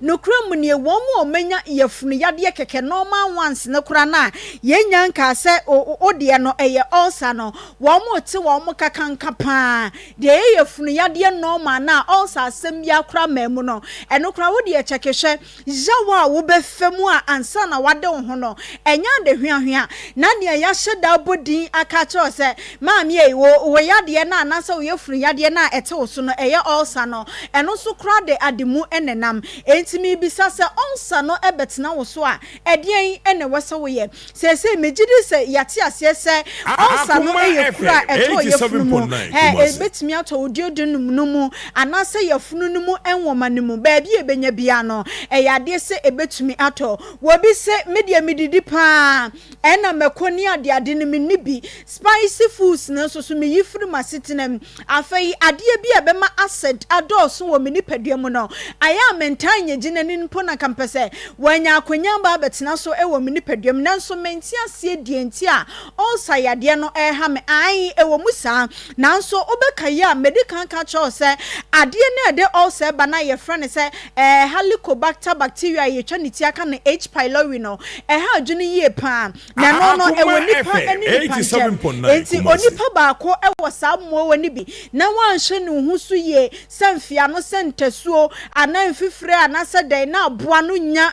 Nokorɛ mu nie, wɔn a wɔanya yafunu yadeɛ kɛkɛ, normal ones no koraa no a yɛnnya nkaa sɛ wo deɛ no ɛyɛ ulcer no, wɔte wɔn kakanka pa ara. Deɛ ɛyɛ yafunu yadeɛ normal no a ulcer asɛm biara koraa mmaa mu no, ɛno koraa wo deɛ kyɛke hwɛ Yaw a wobɛfa mu a ansa na woade wo ho no, ɛnyɛ ade hweahwea. Na nea yɛahyɛ da abɔ din aka akyerɛ wo sɛ, Maame ei, wo wo yadeɛ no anaasɛ wo yafunu yadeɛ no a ɛte wo so no, ɛyɛ ulcer no, ɛno nso koraa de ade mu na ɛnam. Enti merebisa sɛ, ulcer no bɛtena wo so a, ɛdeɛn na ɛwɔ sɛ woyɛ? Seesei megye di sɛ yɛate aseɛ sɛ ulcer no yɛ kuro a ɛtɔ yafunu mu. Ɛbɛtumi atɔ wo duodenum no mu anaasɛ yafunu no mu nwoma no mu. Baabi a ɛbɛnya biara no, ɛyɛ adeɛ sɛ ɛbɛtumi atɔ. Obi se, Me deɛ medidi pa ara, ɛna mako ne adeade no menni bi. Spicy foods no nso so meyi firi m'asetena mu. Afei adeɛ bi a ɛbɛma acid adɔɔso wɔ me nipadua mu no, ayɛ a mentaa nyɛ gyinani mpo na anka mepɛ sɛ wɔanya akwanya aba abɛtena so wɔ me nipadua mu. Nanso mente aseɛ deɛ nti a ulcer yadeɛ no reha me. Aane, ɛwɔ mu saa. Nanso wobɛkae a, madi kan aka akyerɛ wo sɛ adeɛ no a ɛde ulcer ba no a yɛfrɛ no sɛ Helicobacter bacteria a yɛtwa ne ti aka no H. pylori no, ɛha adwene yie pa ara. Na ɛno no, ɛwɔ nnipa ne nnipa ntam. Enti onipa baako wɔ saa mmoawa no bi na wanhwɛ ne ho so yie sɛ mfeano, sɛ ntasuo anaa mfifire anaa. anaasɛ dɛn na aboa no nya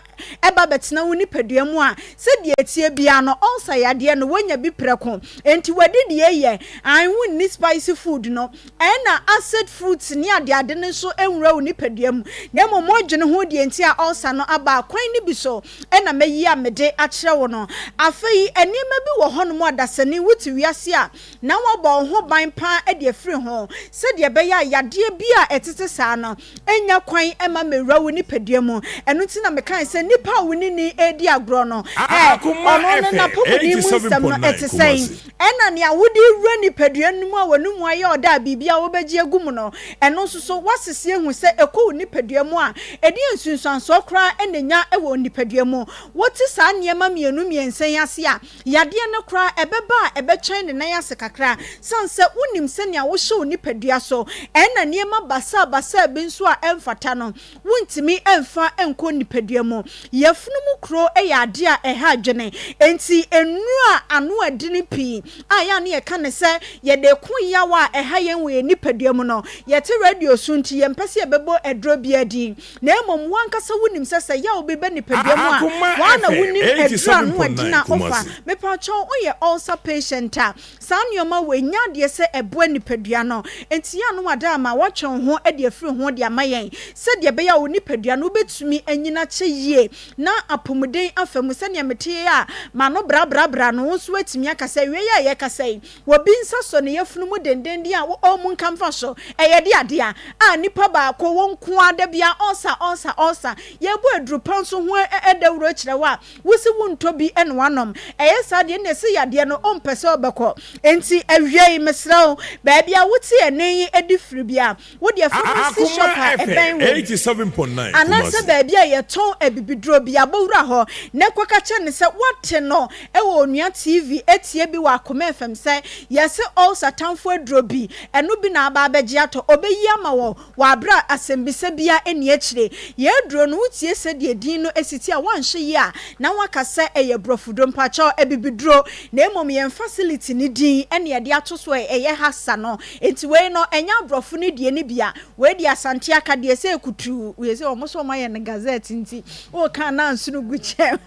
ba bɛtena wo nipadua mu a, sɛdeɛ ɛteɛ biara no ulcer yadeɛ no wonya bi prɛko. Enti w'adidie yɛ, ae wonni spicy food no, ɛna acid fruits ne adeade no nso nwura wo nipadua mu, na mmom woadwene ho deɛ nti a ulcer no aba a, kwan no bi so na mɛyi a mede akyerɛ wo no. Afei nneɛma bi wɔ hɔnom a dasani wote wiase a na woabɔ wo ho ban pa ara de afiri ho sɛdeɛ ɛbɛyɛ a yadeɛ bi a ɛtete saa no nnya kwan mma mmɛwura wo nipadua mu. Ɛno nti na mekae sɛ nipa a wo ne no redi agorɔ no, ɛ, Akoma ɔno no FM n'apɔmuden mu nsɛm no, 87.9 ɛte sɛn? Kumasi. Ɛna nea wode rewura nipadua no mu a w'anomu ayɛ ɔdɛ a biribiara wobɛgye agu mu no, ɛno nso so woasese ahu sɛ ɛkɔ wo nipadua mu a, ɛdeɛn nsunsuansoɔ koraa na ɛnya wɔ nipadua mu? Wote saa nneɛma mmienu mmiɛnsa yi ase a, Yadeɛ no koraa, ɛbɛba a ɛbɛtwɛn ne nan ase kakra, sane sɛ wonim sɛnea wohyɛ wo nipadua so. Ɛnna nneɛma basaabasaa bi nso a ɛmfata no, wontumi mfa nkɔ nipadua mu. Yafunu mu kuro yɛ adeɛ a ɛha adwene, enti nnuro a ano adini pii a ɛyɛ a na yɛka no sɛ yɛde reko yaw a ɛha yɛn wɔ yɛn nipadua mu no, yɛte radio so nti yɛmpɛ sɛ yɛbɛbɔ aduro biara din. Na mmom wo ankasa wunim sɛ sɛ yaw bi ba nipadua mu a, Akoma wo ara na FM wunim aduru ano 87.9 a wofa. Kumasi. Mepakyɛw, woyɛ ulcer patient a, saa nneɛma wei nyɛ adeɛ sɛ ɛboa nipadua no. Enti yɛ ano ada ama woatwe wo ho de afiri ho de ama yɛn sɛdeɛ ɛbɛyɛ a wo nipadua no wobɛtumi anyin akyɛ yie na apomuden afa mu. Sɛdeɛ mete yi a m'ano brabrabra no, wo nso woatumi akasa. Awiei a yɛrekasa yi, Obi nsa sɔ ne yafunu mu dendeenden a, ɔmmu nka mfa so. Ɛyɛ de ade a, a nipa baako, wo nko ara, da biara ɔɔsa, ɔɔsa, ɔɔsa. Yɛrebɔ aduru pa nso ho dawuro kyerɛ wo a, wose wontɔ bi na woanom. Ɛyɛ saa deɛ, ɛnna ɛsɛ yadeɛ no, wompɛ sɛ ɔbɛkɔ. Enti awiei, mesrɛ wo, baabi a wote ɛnne yi de firi biara, Wo deɛ pharmacy Akoma shop a FM ɛbɛn wo 87.9 anaasɛ Kumasi. baabi a yɛtɔn abibiduro bi a, bɔ wura hɔ na kɔka kyerɛ no sɛ woate no wɔ Onua TV atie bi wɔ Akoma FM sɛ yɛse ulcer tamfo aduro bi, ɛno bi na aba abɛgye atɔ. Ɔbɛyi ama wɔ wɔ aberɛ a asɛmbisa biara nni akyire. Yɛn aduro no, wotie sɛdeɛ din no si te a, woanhwɛ yie a na woaka sɛ ɛyɛ borɔfoduro. Mpakyɛw, abibiduro, na mmom yɛn facility no din na yɛde ato so a ɛyɛ Hassa no. Enti wei no ɛnyɛ abrɔfo no deɛ no bi a, wei deɛ Asante aka deɛ sɛ kutuu, wei sɛ wɔn nso wɔn ayɛ no gazette nti woka na nsono gu kyɛm,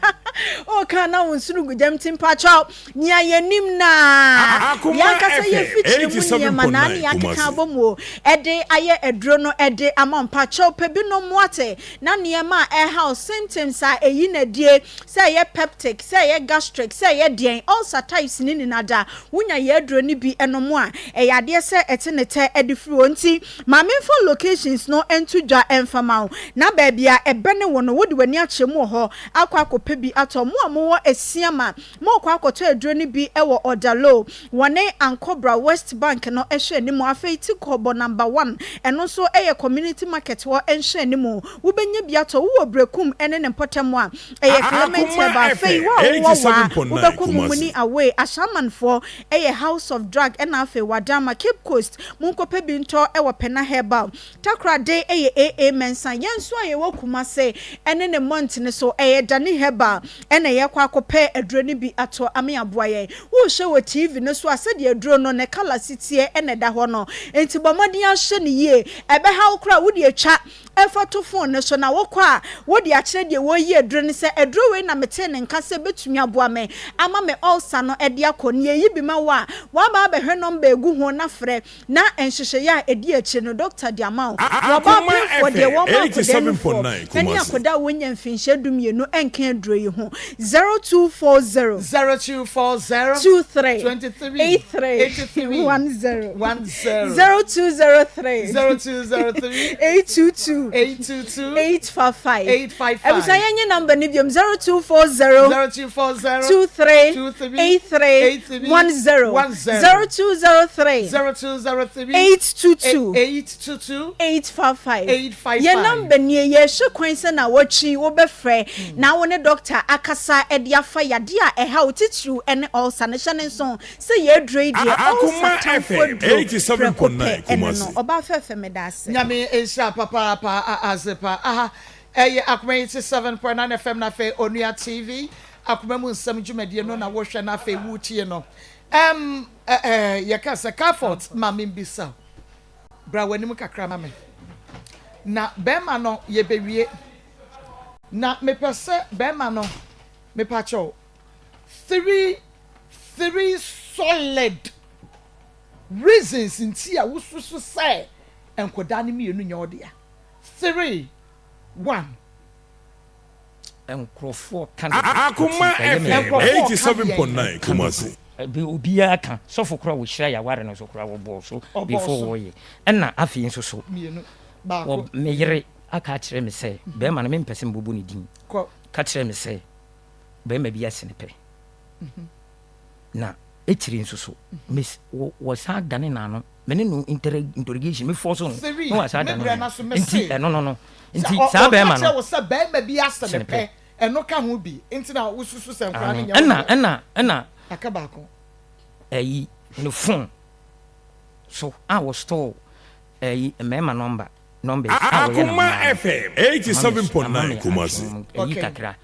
woka na wo nsono gu gyam nti mpakyɛw nea yɛnim naa Akoma yɛn ankasa FM yɛfikyire mu nneɛma naa ne 87.9 yɛakeka Kumasi. abɔ mu o ɛde ayɛ aduro no ɛde ama mpakyɛw pɛ bi nom wate na nneɛma a ɛhaw symptoms a ɛyi no adie sɛ ɛyɛ peptic sɛ ɛyɛ gastric sɛ ɛyɛ deɛn ulcer types ne nyinaa da Wonya yɛn aduro no bi nom a, ɛyɛ adeɛ sɛ ɛte ne tɛ de firi hɔ. Nti ma memfa locations no nto dwa mfa ma wo, na baabi a ɛbɛne wo no, wode w'ani akyerɛ mu wɔ hɔ akɔ akɔpɛ bi atɔ. Mo a mowɔ Asiama, morekɔ akɔtɔ aduro no bi wɔ Odalo, wɔne Ankobra West Bank no hwɛ anim. Afei Tikɔbɔ Number One, ɛno nso yɛ Community Market hɔ nhwɛanimu. Wobɛnya bi atɔ. Wowɔ Berekum ne ne mpɔtam a, Ɛyɛ Clement Akoma Herbal. Afei FM wo a wowɔ waa, 87.9 wobɛkɔ Kumasi. Mumuni Away, Ashaimanfoɔ, ɛyɛ House of Drug ɛna afei Wadama, Cape Coast, monkɔpɛ bi ntɔ wɔ Pena Herbal. Takorade ɛyɛ AA Mensah. Yɛn nso a yɛwɔ Kumase ɛne ne mmɔntene so, ɛyɛ Dani Herbal ɛna yɛkɔ akɔpɛ aduro no bi atɔ ame aboa yɛn. Wohwɛ wɔ TV no so a sɛdeɛ aduro no ne colour si teɛ ɛna ɛda hɔ no. Nti bɔ mmɔden ara hwɛ no yie. Ɛbɛha wo koraa a, wode atwa Fa to fon no so na wokɔ a, wode akyerɛ deɛ wɔreyi aduro no sɛ, Aduro wei na metee ne nka sɛ ɛbɛtumi aboa me ama me ulcer no de akɔ. Nea ɛyi bi ma wo a, woaba abɛhwɛ nɔmba a ɛgu ho na frɛ na nhyehyɛeɛ a ɛdi akyire no dɔkta de ama wo. Wɔba Akoma apemfoɔ deɛ FM wɔma akwadaa nufoɔ 87.9 ne Kumasi. akwadaa a wɔnnya mfinhyia dumienu nka aduro yi ho. 0240. 0240. 23. 23. 83. 83. 10. 10. 0203. 0203. 822. 822. 855. 855. Abusua yɛn nye number no biom 0240. 0240. 23. 23. 83. 83. 10. 10. 0203. 0203. 822. 822. 855. 855. Yɛn number nie yɛhwɛ kwan sɛ na wɔtwi wobɛfrɛ na wo ne doctor akasa de afa yadeɛ a ɛha wo titiriw ne ulcer no hyɛ ne nso Sɛ yɛ aduro yi deɛ Akoma ulcer tamfo FM aduro prɛko 87.9 pɛ ɛne no. Kumasi. Ɔbaa fɛɛfɛ meda ase. Nyame nhyira papaapa a Azepa aha ɛyɛ Akoma 87.9 FM na afei Onua TV Akoma mu nsɛm dwumadie no na wohwɛ na afei wotie no ɛm ɛɛ yɛka sɛ Comfort ma membisa wo bra w'anim kakra ma me na bɛrima no yɛbɛwie. Na mepɛ sɛ bɛrima no, mepakyɛw, three, three solid reasons nti a wosusu sɛ nkwadaa no mmienu nyɛ wo dea. Three, one. Nkurɔfoɔ ka dodo. Akoma Ɛyɛ me FM nwanwa. 87.9 Ka dodo. Kumasi. Ɛbi obiara ka. Sɔfo koraa wɔhyira yɛ aware no so koraa wɔbɔɔ so Ɔbɔɔ before so. wɔyɛ. Ɛna afei nso so Mmienu, wɔ baako. me yere aka akyerɛ me sɛ bɛrima no mempɛ sɛ mebɔbɔ ne din. Kɔ. Ka kyerɛ me sɛ bɛrima bi ase ne pɛ. Na akyire nso so me wɔsan dane n'ano me ne no interrogation me fɔ so no na wɔsan dane n'ano nti ɛno no no nti saa bɛrima no ɔka kyerɛ wo sɛ bɛrima bi ase ne pɛ ɛno ka ho bi nti na wosusu sɛ nkwadaa no nyɛ ɛna ɛna ɛna aka baako ɛyi ne phone so a wɔ store ɛyi mmarima nɔmba numbers a wɔyɛ no Akoma mmaa FM no ama me 87.9 Kumasi. atwe ɛyi Okay. kakra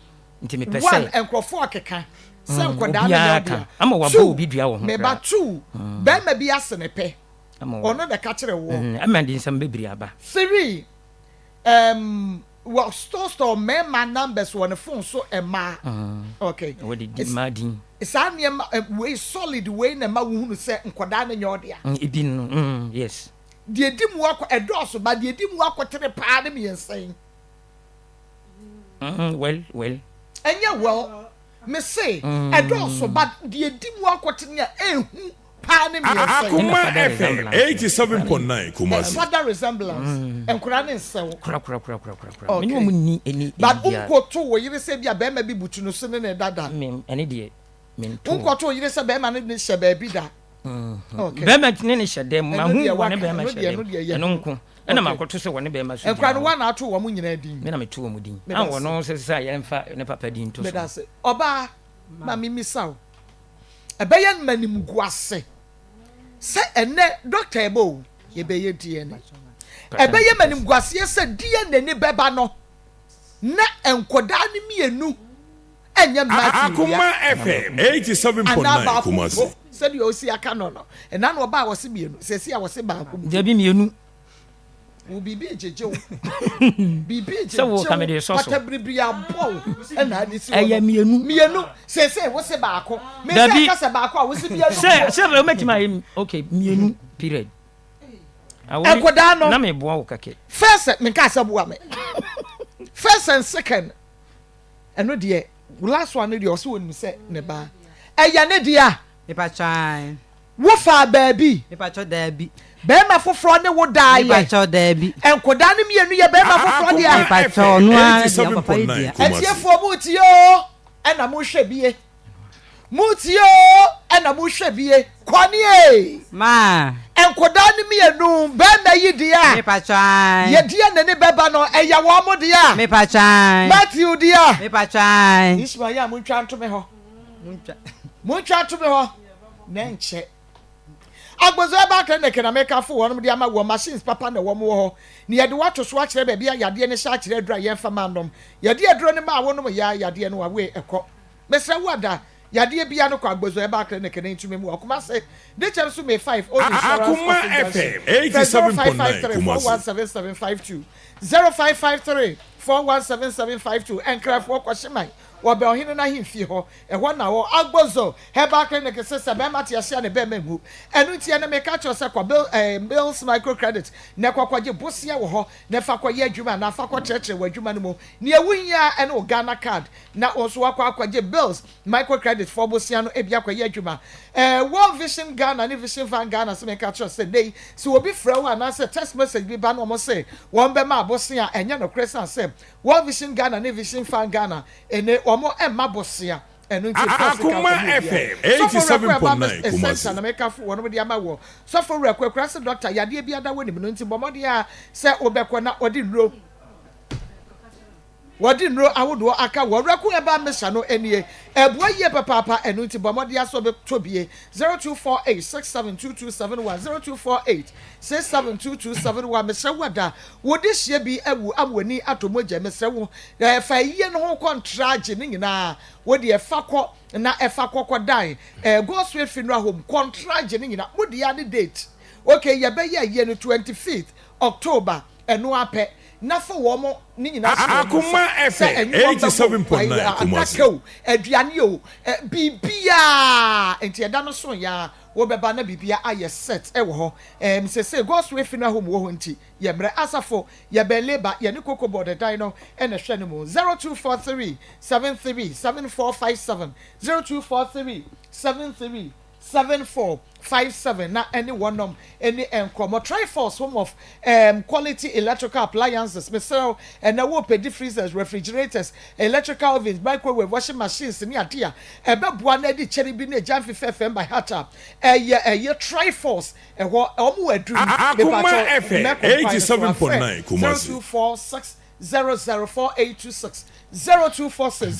nti mepɛ One, sɛ nkurɔfoɔ akeka sɛ nkwadaa no nyɛ obiara wo ka dea. ama wabɔ Two, obi dua wɔ ho meba koraa two, bɛrima bi ase ne pɛ, ama wa ɔno na ɛka kyerɛ woɔ. ɛma de nsɛm bebree aba. Three, um, wɔ store store mmarima numbers wɔ ne phone so mmaa. Okay. Wɔde di mmaa din. Saa nneɛma eh, wei solid wei na ɛma wohunu sɛ nkwadaa no nyɛ wo dea. Ebi no, yes. Deɛ ɛdi mu akɔ ɛdɔɔso ba deɛ ɛdi mu akɔtere paa ne mmiɛnsa yi. Well, well. Ɛnyɛ well, me se ɛdɔɔso ba deɛ ɛdi mu akɔtere a ɛnhu paa ne mmiɛnsa yi. Akoma Ɛna father FM resemblance. 87.9 Kumasi. Father resemblance, nkwadaa ne nsɛw. Kora kora kora kora kora kora. Me ne Okay. wɔn nni ɛni But ɛni biara. wonkɔto wo yere sɛ bi a bɛrima bi butu no so ne ne dada. Me ɛne deɛ mento. Wonkɔto wo yere sɛ bɛrima no ne hyɛ baabi da. Okay. Bɛrima ne ne hyɛ dɛm. Ɛno Mahu deɛ wɔ ne waka, bɛrima ɛno hyɛ deɛ, ɛno dɛm. deɛ yɛ Ɛno hu. nko. Ɛna Okay. makɔto sɛ wɔ ne bɛrima so Nkwadaa gyina no hɔ. woa na ato wɔn nyinaa din. Me na meto wɔn din. Meda A ase. wɔno sɛ sɛ yɛmfa ne papa din nto so. Meda ase. Ɔbaa, ma memmisa wo. Ɛbɛyɛ no m'animguase sɛ ɛnnɛ dɔkta ɛbɔ o, yɛbɛyɛ DNA. Ɛbɛyɛ m'animguaseɛ sɛ DNA ne bɛba no na nkwadaa no mmienu ɛnyɛ Matthew dea. Akoma FM Anaa 87.9 baako Kumasi. mpo sɛdeɛ ɔsi aka no no. Ɛna na ɔbaa wɔse mmienu, seesei a wɔse baako mpo. Dabi mmienu. Wo biribi regyegye wo. Biribi Sɛ wo regyegye ka mede wo. sɔ so. Pata biribi abɔ wo ɛna ade si hɔ Ɛyɛ no. mmienu. Mmienu. Seesei wo se baako. Me sɛ Dabi. ɛka sɛ baako a wo se mmienu Sɛ mpo. sɛ wobɛtumi ayɛ okay mmienu period. Awori Nkwadaa no. na meboa wo kɛkɛ. First menka sɛ boa me. First and second ɛno deɛ last one no deɛ ɔsɛ onim sɛ ne ba ɛyɛ ne dea. Mepakyɛ ae. Wo faa baabi. Mepakyɛ daabi. Bɛɛma foforɔ ne wo daa yɛ. Mepakyɛ daabi. Nkodaa no mienu yɛ bɛɛma foforɔ dea. Mepakyɛ ɔno ara ne dea papa yi dea. Atiefoɔ mo tie oo ɛna mo hwɛ bie mo tie oo ɛna mo hwɛ bie kɔnie. Maa. Nkodaa no mienu bɛɛma yi dea. Mepakyɛ ae. Yɛ deɛ ne ne bɛba no ɛyɛ wɔn mo dea. Mepakyɛ ae. Matthew dea. Mepakyɛ ae. Ismael yɛ a mo ntwa nto me hɔ. Montwa nto me hɔ na ɛnkyɛ. Agbozo Herbal Clinic na mekafo wɔnom de ama wɔ machines papa na wɔn wɔ hɔ na yɛde wo ato so akyerɛ baabi a yadeɛ no hyɛ akyerɛ aduro a yɛmfa ma nom. Yɛde aduro no ma a wonom yɛ a yadeɛ no away ɛkɔ. Mesrɛ wo ada yadeɛ biara no kɔ Agbozo Herbal Clinic na ntumi mmoa wo. Kumase, Dekyɛm so May 5 Old Insurance Akoma Office Junction. FM Frɛ 87.9 0553 Kumasi. 417752 0553 417752 Nkrafoɔ Kwahyeman Wɔbɛn ɔhene no ahemfie hɔ. Ɛhɔ na wɔ Agbozo Herbal Clinic se sɛ bɛrima te ase a ne bɛrima nwu. Ɛno nti ɛnnɛ meka kyerɛ wo sɛ kɔ Bill eh, Mills Microcredit na kɔ kɔgye bosea wɔ hɔ na fa kɔyɛ adwuma anaa fa kɔkyerɛkyerɛ w'adwuma no mu. Nea wohia ara ne wo Ghana card na wo nso woakɔ akɔgye Bills Microcredit foɔ bosea no bi akɔyɛ adwuma. Eh, World Vision Ghana ne Vision Fund Ghana se menka kyerɛ wo sɛ nnɛ yi sɛ obi frɛ wo anaasɛ text message bi ba na wɔn se wɔn bɛma bosea a ɛnyɛ nokorɛ sane sɛ World Vision Ghana ne Vision Fund Ghana ene wɔn mma bosea ɛno nti mfa sika Akoma nkɔma FM obiara. Sɔfo Werɛko ɛba 87.9 Miss Kumasi. Center na mekafo wɔnom de ama woɔ. Sɔfo Werɛko akurase doctor yadeɛ biara da wonim no nti bɔ mmɔden ara sɛ wobɛkɔ na wɔde nnuro wɔde nnuro ahodoɔ aka woɔ. Werɛko ɛba Mesa no nie ɛboa yie papaapa ɛno nti bɔ mmɔden ara sɛ wobɛtɔ bie 0248 672271 0248 672271 Mesrɛ wo ada Wo dehyeɛ bi awu ama w'ani atɔ mogya, mesrɛ wo fa ayie no ho kɔ ntra gye ne nyinaa, wo deɛ fa kɔ na fa kɔ kɔ dan Godswill Funeral Home kɔ ntra gye ne nyinaa, mo deɛ ara ne date, ok yɛbɛyɛ ayie no 25th October, ɛno ara pɛ. na fa wɔn ne nyinaa hyɛ wɔn Akoma nsa sɛ FM ɛnwuma bɛbɔ 87.9 Kumasi. adaka o, aduane o, biribiara. Nti ɛda no so yɛ a wobɛba na biribiara ayɛ set wɔ hɔ. Ɛɛm sesei God's Way Funeral Home wɔ hɔ nti yɛmmerɛ. Asafo, yɛbɛn Labour, yɛne Cocoa Board dan no na ɛhwɛ no mu. 0243 73 7457, 0243 73 7457 na ɛne wɔnom ɛni nkɔmɔ. Triforce home of um, quality electrical appliances. Mesrɛ wo, ɛnɛ wopɛ deep freezers, refrigerators, electrical ovens, microwave, washing machines ne ade a ɛbɛboa na ɛde kyɛre bi ne agya mfefɛɛfɛ by heart a ɛyɛ ɛyɛ Triforce ɛhɔ ɔmo wɔ aduru. Akoma Mepatwɔ FM mɛkɔ kwan no so afrɛ 87.9 Kumasi. 0246 004826, 0246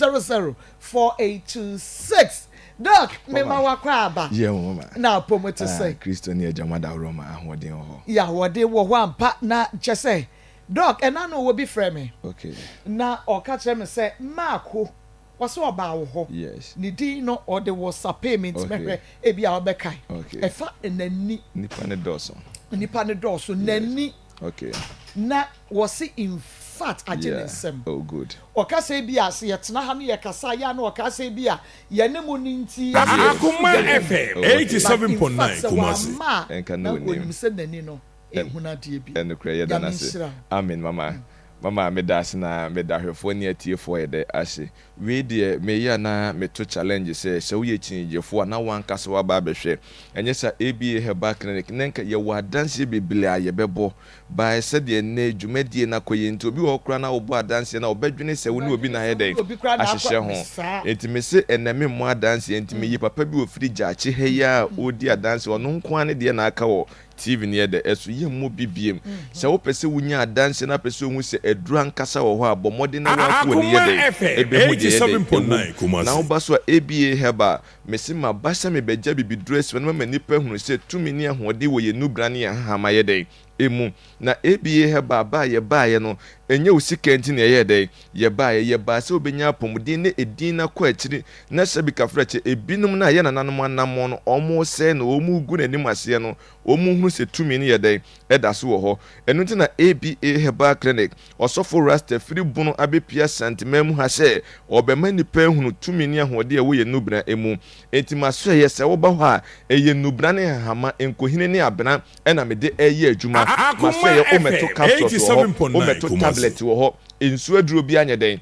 004826. Doc, mema wakɔ aba. Yɛ wo mama. Na apɔmu te Ah, sɛ? Kristo ne agya mada worɔ ma ahoɔden wɔ hɔ. Yɛ ahoɔden wɔ hɔ ampa. Na kyɛ sɛ Doc, ɛna no wɔ bi frɛ me na ɔka kyerɛ me sɛ maako wɔsɛ ɔbaa wɔ hɔ. Ne din no ɔde wɔ sapee me nti mɛhwɛ ebi a ɔbɛkae. Ɛfa n'ani. Nipa ne dɔɔso. Nipa ne dɔɔso n'ani. Na wɔse in fact agye ne nsam. Oh, good. Ɔka sɛ bi a sɛ yɛtena ha no yɛkasa yɛ a na ɔka sɛ bi a yɛne mu no nti yɛasɛ yɛsu Akoma yɛn mu. FM But in fact 87.9 sɛ Kumasi. wamma a Ɛnka na na onim onim. sɛ n'ani no ehunu adeɛ bi. Ɛnokorɛ, yɛda no Nyame ase. nhyira wo. Amen mama. Mama meda ase na meda ahwɛfoɔ ne atiefoɔ yɛ dɛ ase. Wei deɛ meyɛ a na meto challenge sɛ, sɛ woyɛ kyinigyefoɔ a na wankasa waba abɛhwɛ. Ɛnyɛ sa ABA Herbal Clinic na nka yɛwɔ adanseɛ bebree a yɛbɛbɔ. By sɛdeɛ nnɛ dwumadie no akɔ yɛ nti obi wɔ hɔ koraa na wobɔ adanseɛ no a ɔbɛdwene sɛ wo ne obi na ayɛ Ɔbɛdwene sɛ wo dɛn ne obi koraa na akɔ ahyehyɛ ho. saa. Enti mese ɛnnɛ memmɔ adanseɛ nti meyi papa bi ɔfiri Gyaakye ha yi a ɔredi adanseɛ ɔno nko ara ne deɛ na aka wɔ TV no yɛ dɛ, ɛso yɛmmɔ bi biom. Sɛ wopɛ sɛ wunya adanse na wopɛ sɛ wuhu sɛ aduru ankasa wɔ hɔ a, bɔ mmɔden na woakɔ w'ani Akoma yɛ dɛn? FM Ebehu deɛ ɛyɛ dɛn? Ɛwom. 87.9 Na Kumasi. woba so a, ABA Herbal, mese maba sɛ mebɛgya bibiduro asi hɔ na mama nnipa ahunu sɛ tumi ne ahoɔden wɔ yɛn nnubran ne yɛn nhahamma yɛ dɛn? Emu. Na ABA Herbal ba a yɛbaeɛ no, ɛnyɛ wo sika nti na yɛyɛɛ dɛn? Yɛbaeɛ. Yɛbaa sɛ wobɛnya apɔmuden ne edin no akɔ akyiri na sɛbi kafrakyɛ ebinom no a yɛn nananom anammɔn no wɔresɛe no, wɔregu n'anim aseɛ no, wɔhunu sɛ tumi no yɛ dɛn? Ɛda so wɔ hɔ. Ɛno nti na ABA Herbal Clinic, Ɔsɔfo Rasta firi Bono abɛpue Asanteman mu ha sɛ ɔrebɛma nnipa ahunu tumi ne ahoɔden a ɛwɔ yɛn nnubena mu. Enti m'asoɛeɛ, sɛ woba hɔ a, ɛyɛ nnubena ne nhahama, nkohini ne abena na mede reyɛ adwuma. Akoma M'asoɛeɛ, wommɛto FM capsules wɔ hɔ, 87.9 wommɛto Kumasi. tablet wɔ hɔ, nsuo aduro biara nyɛ dɛn?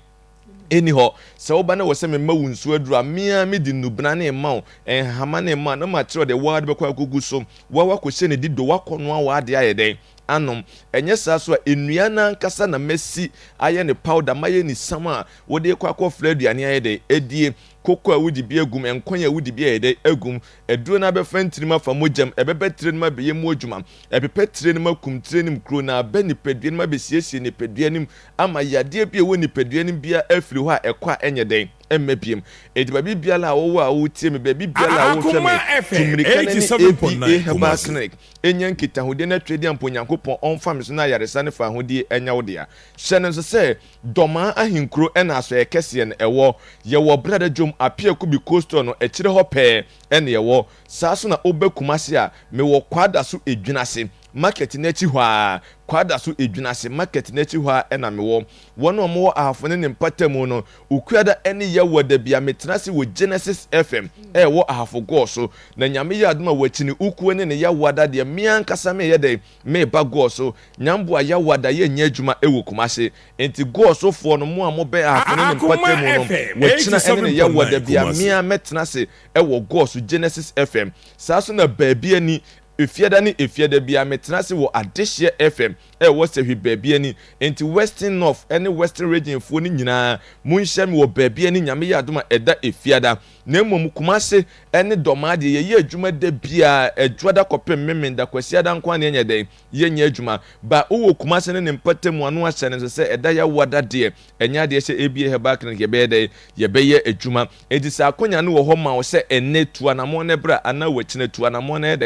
Ɛnni hɔ. Sɛ woba na ɛwɔ sɛ mema wo nsuo aduro a, me ara mede nnubena no rema wo, nhahama no rema wo, na makyerɛ wo deɛ wo ara wode bɛkɔ akɔgu so. Wo ara woakɔhyɛ no dido, woakɔnoa w'adeɛ ayɛ dɛn? Anom. Ɛnyɛ saa nso a, nnua no ankasa na masi ayɛ no powder, mayɛ no siam a wode rekɔ akɔfra aduane ayɛ dɛn? Adie. Koko a wode bi agu mu, nkwan a wode bi ayɛ dɛn? Agu mu. Aduro no abɛfa ntini mu afa mogya mu, ɛbɛba tire no mu abɛyɛ mu adwuma, ɛpepa tire no mu akum tire no mu kuro, na aba nipadua no mu abɛsiesie nipadua no mu ama yadeɛ bi a ɛwɔ nipadua no mu biara afiri hɔ a ɛkɔ a ɛnyɛ dɛn? Ɛmma biom. Enti baabi biara a wowɔ a woretie me, baabi biara a worehwɛ Akoma me, tu FM mmirika na ne 87.9 ABA Herbal Kumasi. Clinic nya nkitahodie na twe deɛ mpo Onyankopɔn ɔmfa me so na ayaresa ne fahodie anya wo dea. Hyɛ no nso sɛ Dɔmaa ahenkuro na asɔeɛ kɛseɛ no ɛwɔ. Yɛwɔ Brada Dwom, Apia Kubi Cold Store no akyire hɔ pɛɛ na yɛwɔ. Saa nso na woba Kumasi a, mewɔ Kwadaso Edwinase market no akyi hɔ ara. Kwadaso Edwinase market no akyi hɔ ara na mewɔ. Wɔn a wɔwɔ Ahafo ne ne mpatamu no, Okuada ne Yawada biara metena ase wɔ Genesis FM a ɛwɔ Ahafo Gɔɔ so. Na Nyame yɛ adom a wakyini Ukuo ne ne Yawada deɛ, me ankasa meyɛ dɛn? Meba Gɔɔ so. Nyamboa Yawada yɛnyɛ adwuma wɔ Kumasi. Enti Gɔɔ so foɔ no, mo a mobɛn Ahafo ne ne Akoma mpatamu no, FM wakyina ne ne Yawada 87.9 biara, me Kumasi. ara mɛtena ase wɔ Gɔɔ so Genesis FM. Saa nso na baabi ani, Efiada ne Efiada biara metena ase wɔ Adehyeɛ FM a ɛwɔ Sahwi baabi ani. Enti Western North ne Western Region foɔ no nyinaa monhyia me wɔ baabi ani Nyame yɛ adom a ɛda Efiada. Na mmom Kumase ne Dɔmaa deɛ yɛyɛ adwuma da biara, Adwuada kɔpem Memenda, Kwasiada nko ara na yɛnyɛ dɛn? Yɛnyɛ adwuma. Ba wowɔ Kumase ne ne mpatamu ano ahyɛ no nso sɛ ɛda Yawoada deɛ ɛnyɛ adeɛ sɛ ABA Herbal Clinic yɛbɛyɛ dɛn? Yɛbɛyɛ adwuma. Enti sɛ akonya no wɔ hɔ ma wo sɛ ɛnnɛ tu anamɔn na bra anaa wakyina tu anamɔn na yɛ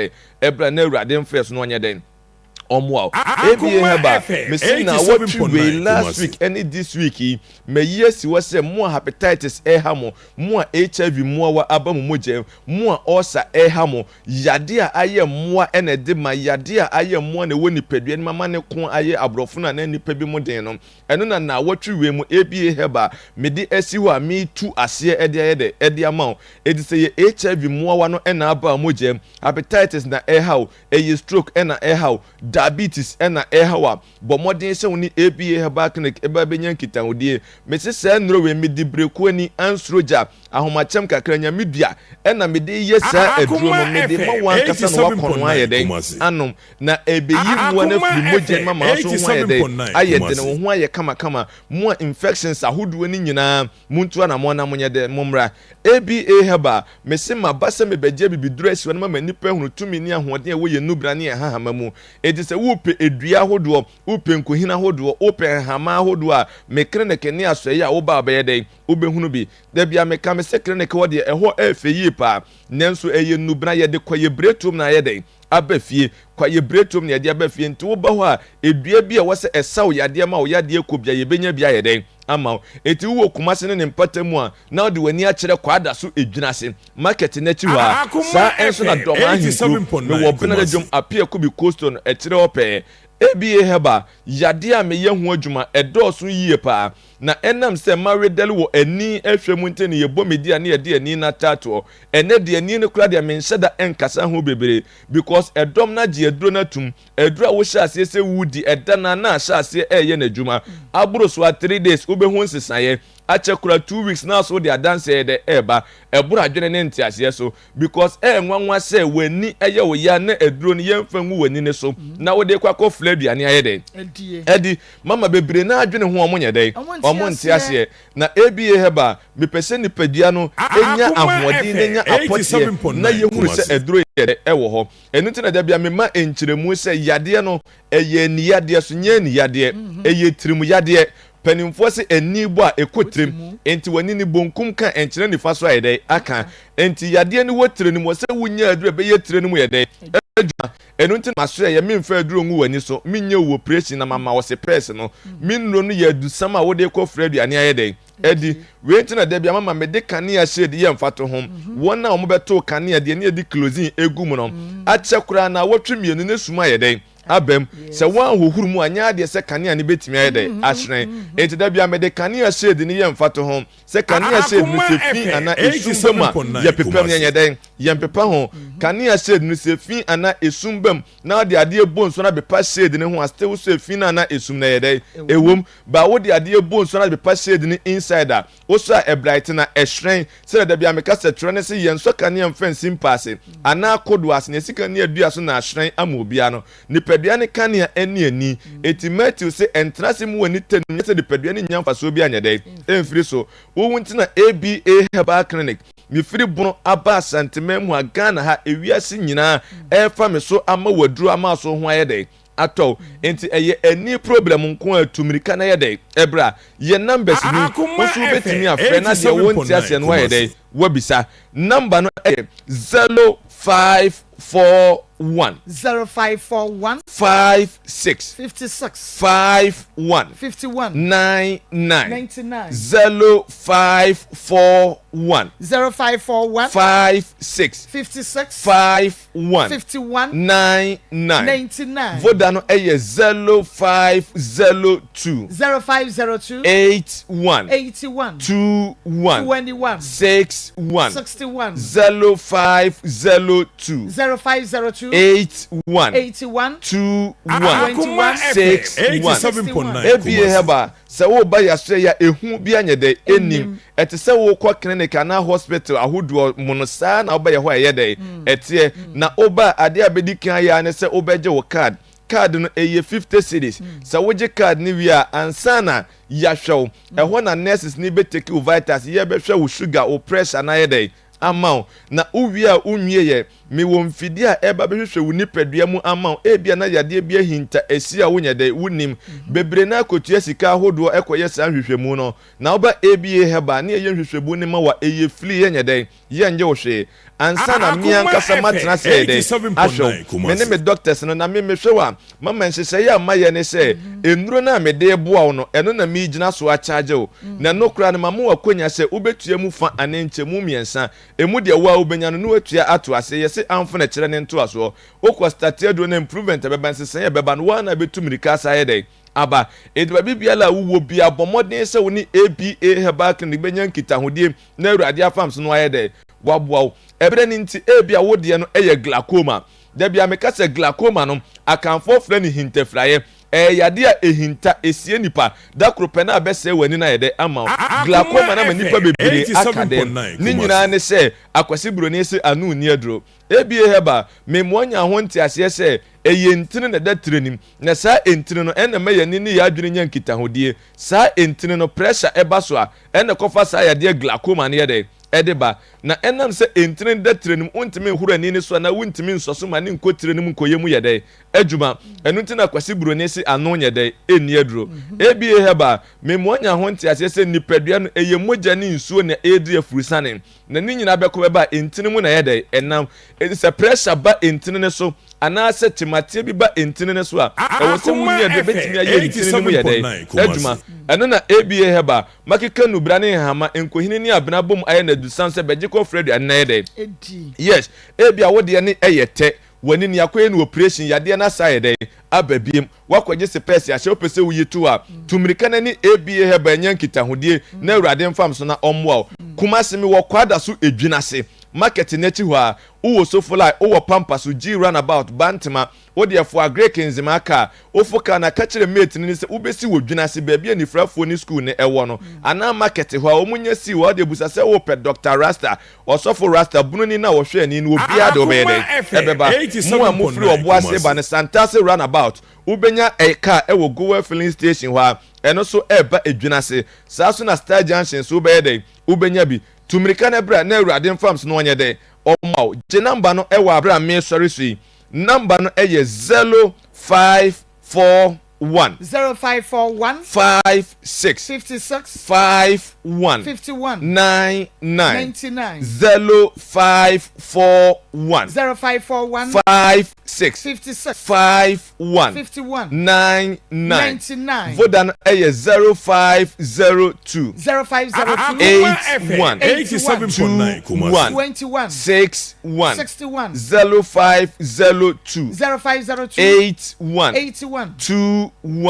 dɛn? Bra na Awurade mfrɛ so na ɔnyɛ dɛn? Ɔmmoa wo. ABA Herbal, mese naawɔtwe wei, last week ɛne this week yi, mayi asi hɔ sɛ mo a hepatitis ɛreha mo, mo a HIV mmoawa aba mo mogya mu, mo a ulcer ɛreha mo, yadeɛ a ayɛ mmoa na ɛde ma, yadeɛ a ayɛ mmoa na ɛwɔ nipadua no mu ama ne ko ayɛ aborɔfo no anaa nnipa bi mo den no, ɛno na naawɔtwe wei mu ABA Herbal mede asi hɔ a meretu aseɛ de ayɛ dɛ de ama wo. Enti sɛ ɛyɛ HIV mmoawa no na aba wo mogya mu, hepatitis na ɛreha wo, ɛyɛ stroke na ɛreha wo, diabetes na ɛreha wo a, bɔ mmɔden sɛ wo ne ABA Herbal Clinic ba bɛnya nkitahodie. Mese saa nnuro wei, mede berekuo ani, ansuro gya, ahomakyɛm kakra, nyame dua na mede yɛ saa aduro no, mede ma wo ankasa na woakɔ no ayɛ dɛn? Anom. Na ɛbɛyi mmoa no afiri mogya no mu ama wo nso wo ho ayɛ dɛn? Ayɛ dene, wo ho ayɛ kamakama. Mo a infections ahodoɔ no nyinaa, Montu anamɔn na monyɛ dɛ, mommra. ABA Herbal, Mese maba sɛ mebɛgye abibiduro asi hɔ na mama nnipa ahunu tumi ne ahoɔden a ɛwɔ yɛn nnubena ne yɛn nhahama mu. Enti sɛ worepɛ dua ahodoɔ, worepɛ nkohini ahodoɔ, worepɛ nhahama ahodoɔ a, me kreneke ne asɔeɛ a woba a wobɛyɛ dɛn? Wobɛhunu bi. Da biara meka, mese kreneke hɔ deɛ, ɛhɔ ɛyɛ fɛ yie paa. Nanso ɛyɛ nnubena, yɛde kɔ yɛ biretuom na ayɛ dɛn? Aba fie. Kwaeɛ biretuom na yɛde aba fie. Nti woba hɔ a, dua bi a ɛwɔ sɛ ɛsa wo yadeɛ ma wo yadeɛ kɔ bi a, yɛbɛnya bi ayɛ dɛn? Ama wo. Enti wowɔ Kumasi ne ne mpata mu a, na wode w'ani akyerɛ Kwadaso Edwinase market no akyi hɔ ara. Saa nso na Dɔm Ahenkuro, mewɔ Benada Dwom Apia Kubi Coastal no akyire hɔ pɛɛ. ABA Herbal, yadeɛ a meyɛ ho adwuma, ɛdɔɔso yie paa. Na ɛnam sɛ mawedɛle wɔ ani hwɛ mu nti na yɛbɔ me di a na yɛde ani no ataatoɔ. Ɛnnɛ deɛ ani no koraa deɛ menhyɛ da nkasa ho bebree because ɛdɔm no agye aduro no atum. Aduro a wohyɛ aseɛ sɛ woredi ɛda no ara na ahyɛ aseɛ reyɛ n'adwuma. Aboro so a three days wobɛhu nsesaeɛ. Akyɛ koraa two weeks na so wode adanseɛ yɛ dɛ ɛreba. Ɛboro adwene ne nteaseɛ so because ɛyɛ nwanwa sɛ w'ani yɛ wo ya na aduro no yɛmfa ngu w'ani no so na wode rekɔ akɔfra aduane ayɛ dɛn adi. Mama bebree no ara dwene ho a wɔnyɛ dɛn? Wɔnte aseɛ. Na ABA Herbal, mepɛ sɛ nipadua no nya ahoɔden na nya apɔteɛ na yɛhunu sɛ aduro yɛ dɛ ɛwɔ hɔ. Ɛno nti na da biara mema nkyerɛmu sɛ yadeɛ no ɛyɛ ani yadeɛ so nyɛ ani yadeɛ, ɛyɛ tirim yadeɛ. Panimfoɔ se ani bɔ a ɛkɔ tirim, enti w'ani no bonkum ka ɛnkyerɛ nifa so ayɛ dɛn aka. Enti yadeɛ no wɔ tire no mu, ɛsɛ sɛ wonya aduro a ɛbɛyɛ tire no mu yɛ dɛn adwuma. Ɛno nti na masoɛeɛ, memfa aduro ngu w'ani so, menyɛ wo oprehyɛn na mama wo sepɛɛse no. Me nnuro no yɛ adusam a wode rekɔfra aduane ayɛ dɛn? Adi. Wei nti na da biara mama mede kanea shade yɛ mfatoho. Wɔn a wɔbɛtow kanea deɛ ne yɛde kerosene gu mu no, akyɛ koraa nnawɔtwe mmienu na sum ayɛ dɛn? Aba mu. Sɛ woanhohoro mu a, nyɛ adeɛ sɛ kanea no bɛtumi ayɛ dɛn? Ahyerɛn. Enti da biara mede kanea shade no yɛ mfatoho. Sɛ kanea shade no sɛ fi anaa esum ba mu a, yɛpepa mu, yɛnyɛ dɛn? Yɛmpepa ho. Kanea shade no sɛ fi anaa esum ba mu na wode adeɛ bɔ nsuo na bepa shade no ho a, still wosɔ efi no anaa esum no ɛyɛ dɛn? Ɛwom. But wode adeɛ bɔ nsuo na bepa shade no inside a, wosɔ a ɛbrighten a, ɛhyerɛn. Sɛdeɛ da biara meka sɛ twerɛ ne se yɛnsɔ kanea mfa nsi mpa ase anaa kodoɔ ase, na yɛsi kanea dua so na ahyerɛn ama obiara no. Nipadua ne kanea ne ani. Enti Matthew se ɛntena ase mu w'ani tɛ no nyɛ sɛ nipadua no nnya mfasoɔ bi anyɛ dɛn? Ɛmfiri so. Wowu nti na ABA Herbal Clinic, mefiri Bono aba Asanteman mu ha, Ghana ha, ewiase nyinaa ɛrefa me so ama wo aduro ama so ho ayɛ dɛn? Atɔ wo. Enti ɛyɛ ani problem nko a tu mirika na yɛ dɛn? Ɛbra. Yɛn numbers ni, wo nso wobɛtumi afrɛ na deɛ wonte aseɛ no woayɛ dɛn? Woabisa. Number no yɛ 0541. 0541. 56. 56. 51. 51. 99. 99. 0541. 0541. 56. 56. 51. 51. 99. 99. Voda no yɛ 0502. 0502. 81. 81. 21. 21. 61. 61. 0502. 0502. 81. 81. 21. 21. 61. 61. ABA Herbal, sɛ woreba yɛasoɛ yi a, ehu bi anyɛ dɛ, ɛnnim. Ɛte sɛ worekɔ clinic anaa hospital ahodoɔ mu no, saa na wobɛyɛ hɔ a ɛyɛ dɛn? Ɛteɛ. Na woba a, adeɛ a bɛdi kan ayɛ ara ne sɛ wobɛgye wo card. Card no, ɛyɛ 50 cedis. Sɛ wogye card no wie a, ansa na yɛahwɛ wo, ɛhɔ na nurses no bɛtake wo vitals, yɛbɛhwɛ wo sugar, wo pressure no ayɛ dɛn? Ama wo. Na wowie a wonwieɛ, Mewɔ mfidie a ɛreba bɛhwehwɛ wo nipadua mu ama wo. Ebia na yadeɛ bi ahinta asi a wonyɛ dɛn? Wonnim. Bebree no ara kɔtua sika ahodoɔ kɔyɛ saa nhwehwɛmu no. Na woba ABA Herbal ne yɛyɛ nhwehwɛmu no ma wo a, ɛyɛ free, yɛnyɛ dɛn? Yɛnnye wo hwee. Ansa na me Akoma ankasa matena FM ase ayɛ dɛn? Ahwɛ wo. Me ne 87.9 me Kumasi. doctors no, na me mehwɛ wo a, mama nhyehyɛeɛ a mayɛ ne sɛ, nnuro no a mede reboa wo no, ɛno na meregyina so akyagye wo. Na ɛno koraa no, mama wo akwanya sɛ wobɛtua mu fa anaa nkyɛmu mmiɛnsa. Emu deɛ wo ara wobɛnya no na woatua ato ase. Yɛse amfo na ɛkyerɛ ne ntoasoɔ. Wokɔ starte aduro no a, improvement a ɛbɛba, nsesaeɛ a ɛbɛba no, wo ara na bɛtu mmirika asa ayɛ dɛn? Aba. Enti baabi biara a wowɔ biara, bɔ mmɔden sɛ wo ne ABA Herbal Clinic bɛnya nkitahodie na Awurade afam so no ayɛ dɛn? Waboa wo. Ɛberɛ no nti, ebia wo deɛ no yɛ glaucoma. Da biara meka sɛ glaucoma no, Akanfoɔ frɛ no hintafiraeɛ. Ɛyɛ yadeɛ a ɛhinta, ɛsie nipa. Da koro pɛ na abɛsɛe w'ani no ayɛ dɛn? Ama wo. Akoma Glaucoma no ama nnipa FM bebree aka dɛm. 87.9 Ne nyinaa Kumasi. ne sɛ, Akwasi Buroni se ano nni aduro. ABA Herbal, Mmoa nyaa ho nteaseɛ sɛ ɛyɛ ntini na ɛda tire no mu, na saa ntini no ɛna ɛma yɛn ani ne yɛn adwene nya nkitahodie. Saa ntini no pressure ɛba so a, ɛna ɛkɔfa saa yadeɛ glaucoma no yɛ dɛn? Ɛde ba. Na ɛnam sɛ ntini no da tire no mu, wontumi nhoro ani no so anaa wontumi nsɔ so ma ne nkɔ tire no mu nkɔyɛ mu yɛ dɛn? Adwuma. Ɛno nti na Kwasi Buroni se ano nyɛ dɛn? Ɛnni aduro. ABA Herbal, Mmoa nyaa ho nteaseɛ sɛ nipadua no ɛyɛ mogya ne nsuo na ɛredi afurusane. Na ne nyinaa bɛkɔ bɛba a, ntini mu na ɛyɛ dɛn? Ɛnam. Enti sɛ pressure ba ntini no so, anaasɛ kyemateɛ bi ba ntini no so a, ɛwɔ sɛ Akoma wonya aduro a FM ɛbɛtumi ayɛ ntini no mu yɛ dɛn? 87.9 Kumasi. Adwuma. Ɛno na ABA Herbal, makeka nnubra ne nhahama, nkohini ne abena abom ayɛ no adusan sɛ bɛgye kɔfrɛ aduane na ɛyɛ dɛn? Yes. Ebia wo deɛ no yɛ tɛ, w'ani no yɛakɔyɛ no operation, yadeɛ no asa ayɛ dɛn? Aba biem. Woakɔgye sepɛɛse ahyɛ, wopɛ sɛ woyi to a, tu mmirika na ne ABA Herbal nya nkitahodie na Awurade mfa mso na ɔmmoa wo. Kumasi, mewɔ Kwadaso Edwinase market no akyi hɔ ara. Wowɔ Sofolai, wowɔ Pampaso, G Runabout, Bantama, wo deɛ foa Greek Nzemaa car. Wofo car no a, ka kyerɛ mate no ne sɛ wobɛsi wɔ Dwinase baabi a anifirafoɔ ne school no wɔ no anaa market hɔ a wɔnya sii hɔ a, wode bisa sɛ wopɛ Doctor Rasta, Ɔsɔfo Rasta bununi no a ɔhwɛ ani no obiara de wobɛyɛ Akoma dɛn? FM Ɛbɛba. Mo a mofiri 87.9 Ɔboase ba Kumasi. no, Santase Runabout, wobɛnya ɛ car ɛwɔ Goel Filling Station hɔ ara, ɛno nso ɛreba Edwinase. Saa nso na Star Junction nso wobɛyɛ dɛn? Wobɛnya bi. Tu mmirika na bra na Awurade mfa mso na ɔnyɛ dɛn? Ɔmmoa wo. Gye number no ɛwɔ aberɛ a meresɔre so yi. Number no ɛyɛ 0541. 0541. 56. 56. 51. 51. 99. 99. 0541. 0541. 56. 56. 51. 51. 99. 99. Voda no ɛyɛ 0502. 0502. Akoma FM 81. 87.9 Kumasi. 21. 21. 61. 61. 0502. 0502. 81. 81. 21.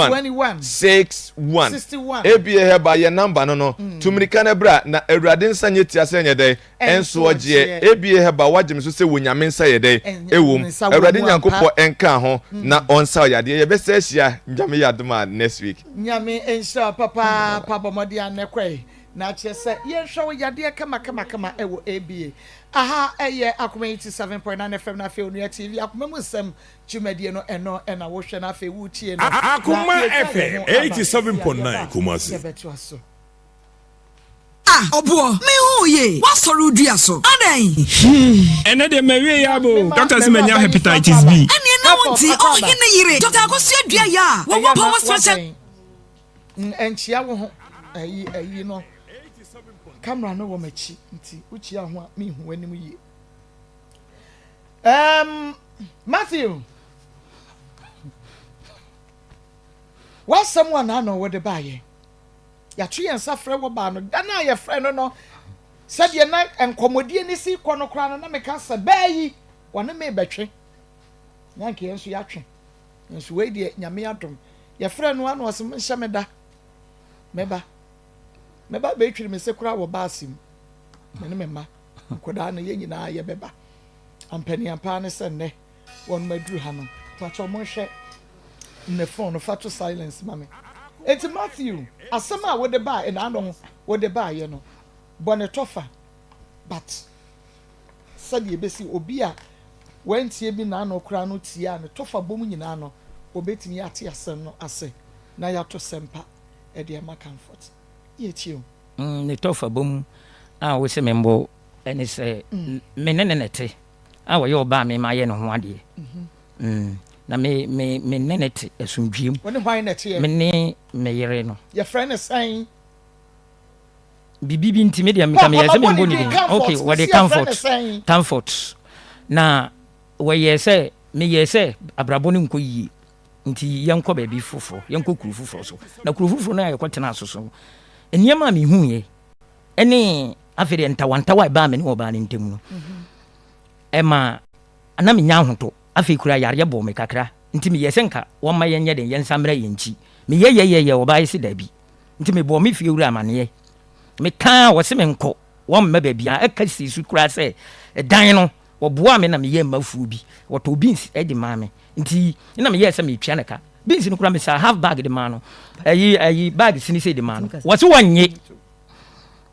21. 61. 61. ABA Herbal yɛ number no no. Tu mmirika na bra na Awurade nsa nyɛ tia sɛ nyɛ dɛn? Ɛnso ɔgyeɛ. ABA Herbal wagye me so sɛ wɔ Nyame nsa yɛ dɛn? Ɛwom. Awurade Nyankopɔ nka ho na ɔnsa wo yadeɛ. Yɛbɛsa ahyia Nyame yɛ adom a next week. Nyame nhyira wo papaapa bɔ mmɔden a nɛ kɔe na kyerɛ sɛ yɛnhwɛ wo yadeɛ kama kama kama ɛwɔ ABA aha ɛyɛ Akoma 87.9 FM na afei Onua TV Akoma mu nsɛm dwumadie no ɛno ɛna wohwɛ na afei wotie no na Akoma yɛtwa yɛn FM ho aba sisi a 87.9 yɛba a Kumasi. yɛbɛtoa so. Ah ɔboɔ, me hu wo yie, woasɔre wo dua so, adɛn? Ɛnɛ deɛ mawie yɛ Na aba o. mema Doctor se manya m'awuraba yi so akɔ hepatitis aba. B. Ɛneɛ na wo Comfort nti akɔ aba. ɔhene yere Doctor Akosua dua yɛ a Ɛyɛ wɔwɔ na power stretcher. wabɛn. Nkyia wo ho ayi ayi no camera no wɔ m'akyi nti wokyia ho a menhu w'anim yie. Um, Matthew, w'asɛm a naano wode baayɛ yɛato yɛn nsa frɛ wɔ baa no da no a yɛfrɛ no no sɛdeɛ na nkɔmmɔdie no si kɔ no koraa no na meka sɛ bɛɛ yi wɔne me bɛtwe na anka yɛn nso yɛatwe nso wei deɛ nyame adom yɛfrɛ no ano ɔsɛ nhyɛ me da mɛba mɛba bɛtwiri me se koraa wɔ baase mu me ne me mma nkɔdaa no yɛn nyinaa yɛbɛba ampaniampaa ne sɛ nnɛ wɔn aduru ha no pakyɛ wɔn nhwɛ ne phone no fa to silence ma me eti Matthew asɛm a wode baa ɛnaano wode baayɛ no bɔ ne tɔfa but sɛdeɛ ebesi obi a wantie bi n'ano koraa no tie a ne tɔfa bom nyinaa no obetumi ate asɛm no ase na yɛato sɛmpa ɛde ama Comfort yɛtie o. Ne tɔfa bom a wose membɔ ne sɛ me ne ne na ɛte. A ɔyɛ ɔbaa a me mayɛ ne ho adeɛ. Mm, na me, me, me ne no te asomdwoeɛ mu. Wo ne hwan na ɛteɛ? Me ne me yere no. Yɛfrɛ no sɛn? Biribi bi nti, me deɛ meka meyɛ sɛ memmɔ ne din. Ok, wɔde Comfort, Comfort. Na wɔyɛɛ sɛ, meyɛɛ sɛ abrabɔ no nkɔ yie, nti yɛnkɔ baabi foforɔ, yɛnkɔ kuro foforɔ so. Na kuro foforɔ no a yɛkɔtenaa so so no, nneɛma a mehuiɛ ne afei deɛ ntawantawa a ɛbaa me ne ɔbaa no ntam no, ɛma na mennya ahotɔ. Afei koraa yareɛ bɔɔ me kakra, nti meyɛɛ sɛ nka wɔmma yɛnyɛ dɛn, yɛnsan mmra yɛn nkyi. Meyɛyɛyɛyɛ, ɔbaa yi se daabi. Nti mebɔɔ me fiewura amaneɛ. Mekaa a, ɔse menkɔ, wɔmma baabiara. Ɛka sii so koraa sɛ dan no, wɔboaa me na meyɛɛ mmafuo bi. Wɔtɔɔ beans de maa me. Nti na meyɛɛ sɛ meretua no ka. Beans no koraa mesaa half bag de maa no. Ayi, ayi, bag sini sei de maa no. Wɔse wɔnnye.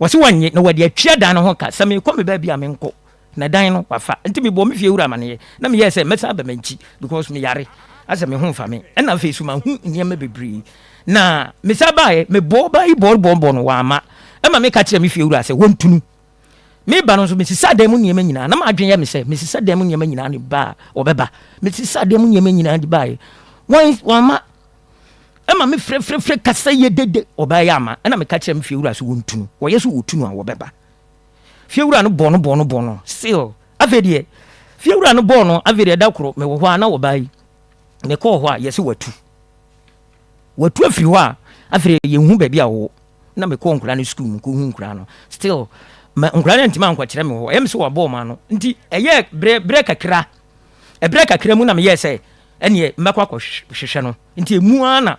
Wɔse wɔnnye, na wɔde atua dan no ho ka. Sɛ merekɔ me baabi a, menkɔ. Na dan no wafa nti mebɔɔ me fie wura amaneɛ na meyɛɛ sɛ mɛsan aba m'akyi because meyare asɛ me ho mfa me ɛna afei so mahu nneɛma bebree na mesan baeɛ mebɔɔ baa yi bɔɔ bɔɔ bɔɔ no wamma ɛma meka kyerɛ me fie wura sɛ wɔntunu meba no nso mesesa dan mu nneɛma nyinaa na m'adwene yɛ me sɛ mesesa dan mu nneɛma nyinaa ne ba a wɔbɛba mesesa dan mu nneɛma nyinaa de baeɛ wɔn wɔamma ɛma me frɛfrɛfrɛ kasa yɛ dede ɔbaa yɛ ama ɛna meka kyerɛ me fie wura sɛ wɔntunu wɔyɛ so wɔtunu a wɔbɛba Fiewura no bɔɔ no bɔɔ no bɔɔ no still. Afei deɛ fiewura no bɔɔ no afei deɛ da koro mewɔ hɔ a na ɔbaa yi mekɔɔ hɔ a yɛse watu. Watu afiri hɔ a afei deɛ yɛnhu baabi a ɔwɔ. Na mekɔɔ nkwadaa no sukuu mu kɔhu nkwadaa no still ma nkwadaa no antumi ankɔkyerɛ me hɔ. Ɛyɛ me sɛ wɔabɔ wɔn ano nti ɛyɛ berɛ berɛ kakra ɛberɛ kakra mu na meyɛɛ sɛ ɛneɛ mɛkɔ akɔhwehwɛ no nti emu ara na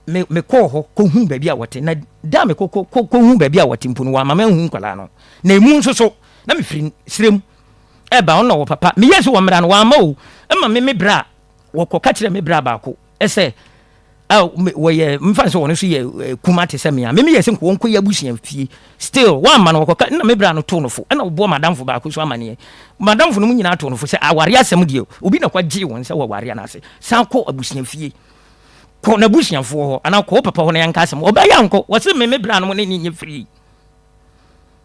me mekɔɔ hɔ kɔhuu baabi a wɔte, na da a mekɔ kɔ kɔ kɔhuu baabi a wɔte mpo no, wɔamma manhu nkwadaa no. Na emu nso so, na mefiri serɛ mu ɛreba, ɔno na ɔwɔ papa. Meyɛɛ sɛ wɔmmra no, wɔamma o. Ɛma me me bra, wɔkɔka kyerɛɛ me bra baako sɛ, a wɔyɛ, mfa no sɛ wɔn nso yɛ kuma te sɛ me a, me meyɛɛ sɛ nka wɔnkɔyɛ abusua fie. Still, wɔamma no, wɔkɔka, ɛna me bra no too no fo, ɛna wɔbɔɔ m'adamfo baako nso amaneɛ. M'adamfo no mu nyinaa too no fo sɛ, awareɛ asɛm deɛ, obi na kɔgyee wɔn sɛ wɔware anaasɛ, san kɔ abusua fie. Kɔ n'abusuafoɔ hɔ anaa kɔ wo papa hɔ na yɛnka asɛm. Ɔbaa yi ankɔ. Wɔse me me bra no ne ne nyɛ free.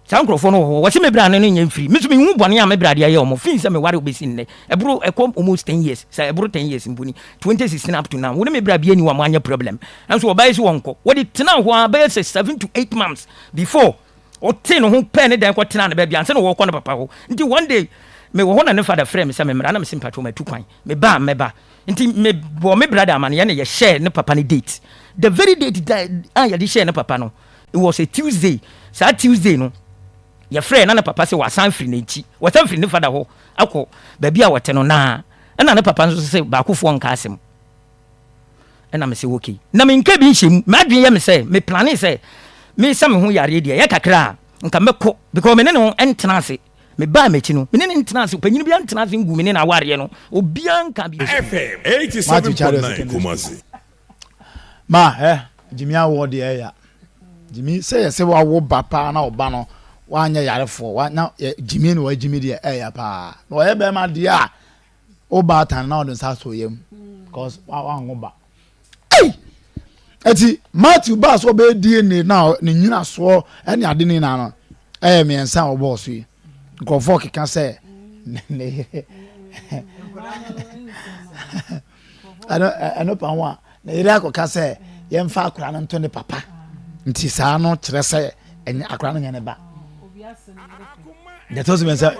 Saa nkurɔfoɔ no wɔ hɔ. Wɔse me bra no ne nyɛ free. Me nso menhu bɔne a me bra de ayɛ wɔn. Fii sɛ meware wo bɛsi nnɛ. Ɛboro ɛkɔ almost 10 years. Sɛ ɛboro 10 years mpo ni. 2016 up to now. Wo ne me bra biara nni hɔ a moanyɛ problem. Nanso ɔbaa yi se ɔnkɔ. Wɔde tenaa hɔ ara bɛyɛ sɛ 7 to 8 months before ɔtee ne ho pɛɛ ne dan kɔtenaa ne baabi ansa na ɔrekɔ ne papa hɔ. Nti one day mewɔ hɔ na ne father frɛɛ me sɛ memmra na mese mpakyɛw matu kwan. Meba a mɛba. Nti me bɔɔ me brother amaneɛ na yɛhyɛɛ ne papa no date. The very date da a yɛde hyɛɛ ne papa no, it was a Tuesday. Saa Tuesday no, yɛfrɛɛ na ne papa sɛ wasan firi n'akyi, wasan firi ne father hɔ akɔ baabi a wɔte no na ɛna ne papa nso sɛ baakofoɔ nka asɛm. Ɛna me sɛ okay. Na menka bi nhyɛ mu. M'adwene yɛ me sɛ, me plane sɛ mesa me ho yareɛ deɛ ɛyɛ kakra a, nka mɛkɔ because me ne no ntena ase. Mebaa m'akyi no, me ne no ntenaa ase. Ɔpanyin biara ntenaa ase nguu me ne no awareɛ no. Obiara nkaa biribi. FM Matthew Charles 87.9 secondary school. Kumasi. Ma eh Jimmy awoɔ deɛ ɛya Jimmy sɛ yɛsɛ wawo ba paa na ɔba no wanyɛ yarefoɔ wa na yɛ Jimmy na wajimmy deɛ ɛya paa na ɔyɛ bɛrima deɛ a wo baatan na ɔde nsa ato yam cause wanwo ba. Ei! Eti Matthew baa so ɔbɛyɛ DNA na ne nyinasoɔ ne ade ne nyinaa no ɛyɛ mmiɛnsa a ɔbɔɔ so yi. Nkurɔfoɔ keka sɛ ne yere ɛno ɛno pa ho a ne yere akɔka sɛ yɛmfa akwadaa no nto ne papa nti saa no kyerɛ sɛ ɛnyɛ akwadaa no nyɛ ne ba. Deɛ ɛtɔ so mmiɛnsa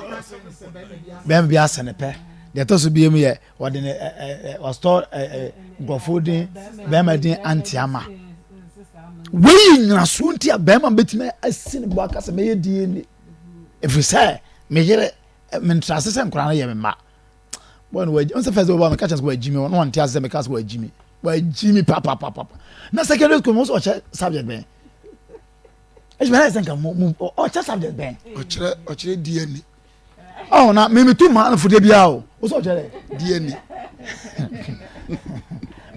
bɛrima bi asɛ ne pɛ. Deɛ ɛtɔ so biem yɛ wɔde ne ɛ ɛ wɔstɔ ɛ ɛ nkurɔfoɔ din bɛrima din antiama wei yɛ nyinasoɔ nti a bɛrima bɛtumi asi ne bo aka sɛ mɛyɛ dna ɛfiri sɛ me yere mentra ase sɛ nkwadaa no yɛ me mma bɔɔ no wagyi ɔnsɛ fɛsɛ wɔba meka kyɛn sɛ wagyi me ɔno ɔnte ase sɛ meka sɛ wagyi me wagyi me papapapa na secondary school mo sɛ ɔkyɛ subject bɛn ɛsɛ bɛn sɛ nka mo mo ɔkyɛ subject bɛn ɔkyerɛ ɔkyerɛ dna ɔn na mi mi tu maa no fude biara o o sɛ ɔkyerɛ dɛ dna